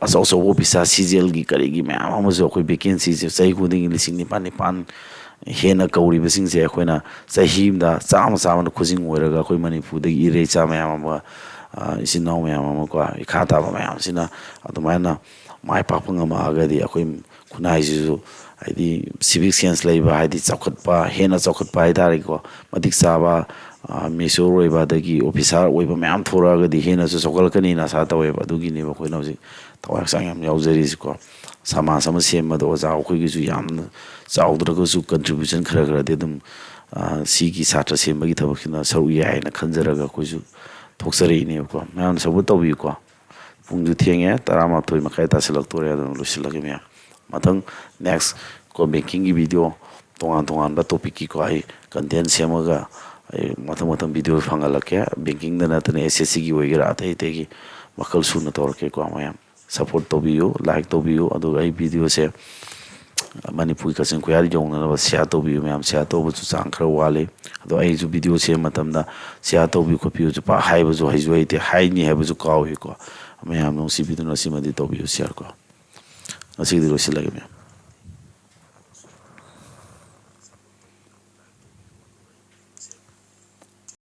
ꯑꯆꯧ ꯑꯆꯧꯕ ꯑꯣꯐꯤꯁꯥꯔ ꯁꯤ ꯖꯤ ꯑꯦꯜꯒꯤ ꯀꯔꯤꯒꯤ ꯃꯌꯥꯝ ꯑꯃꯁꯨ ꯑꯩꯈꯣꯏ ꯚꯦꯀꯦꯟꯁꯤꯁꯦ ꯆꯍꯤ ꯈꯨꯗꯤꯡꯒꯤ ꯂꯤꯁꯤꯡ ꯅꯤꯄꯥꯟ ꯅꯤꯄꯥꯟ ꯍꯦꯟꯅ ꯀꯧꯔꯤꯕꯁꯤꯡꯁꯦ ꯑꯩꯈꯣꯏꯅ ꯆꯍꯤ ꯑꯃꯗ ꯆꯥꯝꯃ ꯆꯥꯝꯃꯅ ꯈꯨꯖꯤꯡ ꯑꯣꯏꯔꯒ ꯑꯩꯈꯣꯏ ꯃꯅꯤꯄꯨꯔꯗꯒꯤ ꯏꯔꯩꯆꯥ ꯃꯌꯥꯝ ꯑꯃ, ꯑ, ꯏꯆꯤꯟ ꯏꯅꯥꯎ ꯃꯌꯥꯝ ꯑꯃ ꯀꯣ, ꯏꯈꯥ ꯇꯥꯕ ꯃꯌꯥꯝꯁꯤꯅ ꯑꯗꯨꯃꯥꯏꯅ ꯃꯥꯏ ꯄꯥꯛꯄ ꯉꯝꯃꯛꯑꯒꯗꯤ ꯑꯩꯈꯣꯏ ꯈꯨꯟꯅꯥꯏꯁꯤꯁꯨ ꯍꯥꯏꯗꯤ civic sense ꯂꯩꯕ, ꯍꯥꯏꯗꯤ ꯆꯥꯎꯈꯠꯄ, ꯍꯦꯟꯅ ꯆꯥꯎꯈꯠꯄ ꯍꯥꯏꯇꯥꯔꯦꯀꯣ, ꯃꯇꯤꯛ ꯆꯥꯕ, ꯑ, mature ꯑꯣꯏꯕ, ꯑꯗꯒꯤ ꯑꯣꯐꯤꯁꯥꯔ ꯑꯣꯏꯕ ꯃꯌꯥꯝ ꯊꯣꯔꯛꯑꯒꯗꯤ ꯍꯦꯟꯅꯁꯨ ꯆꯥꯎꯈꯠꯂꯛꯀꯅꯤꯅ ꯑꯁꯥ ꯇꯧꯋꯦꯕ꯫ ꯑꯗꯨꯒꯤꯅꯦꯕ ꯑꯩꯈꯣꯏꯅ ꯍꯧꯖꯤꯛ ꯊꯋꯥꯏ ꯍꯛꯆꯥꯡ ꯌꯥꯝ ꯌꯥꯎꯖꯔꯤꯁꯤꯀꯣ꯫ ꯁꯃꯥꯖ ꯑꯃ ꯁꯦꯝꯕꯗ ꯑꯣꯖꯥ ꯑꯩꯈꯣꯏꯒꯤꯁꯨ ꯌꯥꯝꯅ ꯆꯥꯎꯗ꯭ꯔꯒꯁꯨ contribution ꯈꯔ ꯈꯔꯗꯤ ꯑꯗꯨꯝ, ꯑ, ꯁꯤꯒꯤ ꯁꯥꯇ꯭ꯔ ꯁꯦꯝꯕꯒꯤ ꯊꯕꯛꯁꯤꯅ ꯁꯔꯨꯛ ꯌꯥꯏꯅ ꯈꯟꯖꯔꯒ ꯑꯩꯈꯣꯏꯁꯨ ꯊꯣꯛꯆꯔꯛꯏꯅꯦꯕꯀꯣ꯫ ꯃꯌꯥꯝꯅ support ꯇꯧꯕꯤꯌꯨꯀꯣ꯫ ꯄꯨꯡꯁꯨ ꯊꯦꯡꯉꯦ, ꯇꯔꯥꯃꯥꯊꯣꯏ ꯃꯈꯥꯏ ꯇꯥꯁꯤꯜꯂꯛꯇꯣꯔꯦ, ꯑꯗꯨꯅ ꯂꯣꯏꯁꯤꯜꯂꯒꯦ ꯃꯌꯥꯝ꯫ ꯃꯊꯪ next ꯀꯣ bankingꯒꯤ video, ꯇꯣꯉꯥꯟ ꯇꯣꯉꯥꯟꯕ topicꯀꯤꯀꯣ ꯑꯩ content ꯁꯦꯝꯃꯒ ꯑꯩ ꯃꯊꯪ ꯃꯊꯪ video ꯐꯪꯍꯜꯂꯛꯀꯦ꯫ Bankingꯗ ꯅꯠꯇꯅ S S Cꯒꯤ ꯑꯣꯏꯒꯦꯔꯥ, ꯑꯇꯩ ꯑꯇꯩꯒꯤ ꯃꯈꯜ ꯁꯨꯅ ꯇꯧꯔꯛꯀꯦꯀꯣ꯫ ꯃꯌꯥꯝ support ꯇꯧꯕꯤꯌꯨ, like ꯇꯧꯕꯤꯌꯨ, ꯑꯗꯨꯒ ꯑꯩ videoꯁꯦ ꯃꯅꯤꯄꯨꯔꯒꯤ ꯀꯥꯆꯤꯟ ꯀꯣꯌꯥꯗ ꯌꯧꯅꯅꯕ share ꯇꯧꯕꯤꯌꯨ ꯃꯌꯥꯝ꯫ Share ꯇꯧꯕꯁꯨ ꯆꯥꯡ ꯈꯔ ꯋꯥꯠꯂꯤ, ꯑꯗꯣ ꯑꯩꯁꯨ video ꯁꯦꯝꯕ ꯃꯇꯝꯗ share ꯇꯧꯕꯤꯌꯨ ꯈꯣꯠꯄꯤꯌꯨꯁꯨ ꯄꯥꯛ ꯍꯥꯏꯕꯁꯨ ꯍꯩꯁꯨ ꯍꯩꯇꯦ, ꯍꯥꯏꯅꯤ ꯍꯥꯏꯕꯁꯨ ꯀꯥꯎꯏꯀꯣ꯫ ꯃꯌꯥꯝ ꯅꯨꯡꯁꯤꯕꯤꯗꯨꯅ ꯁꯤꯃꯗꯤ ꯇꯧꯕꯤꯌꯨ share ꯀꯣ꯫ ꯉꯁꯤꯒꯤꯗꯤ ꯂꯣꯏꯁꯤꯜꯂꯒꯦ ꯃꯌꯥꯝ꯫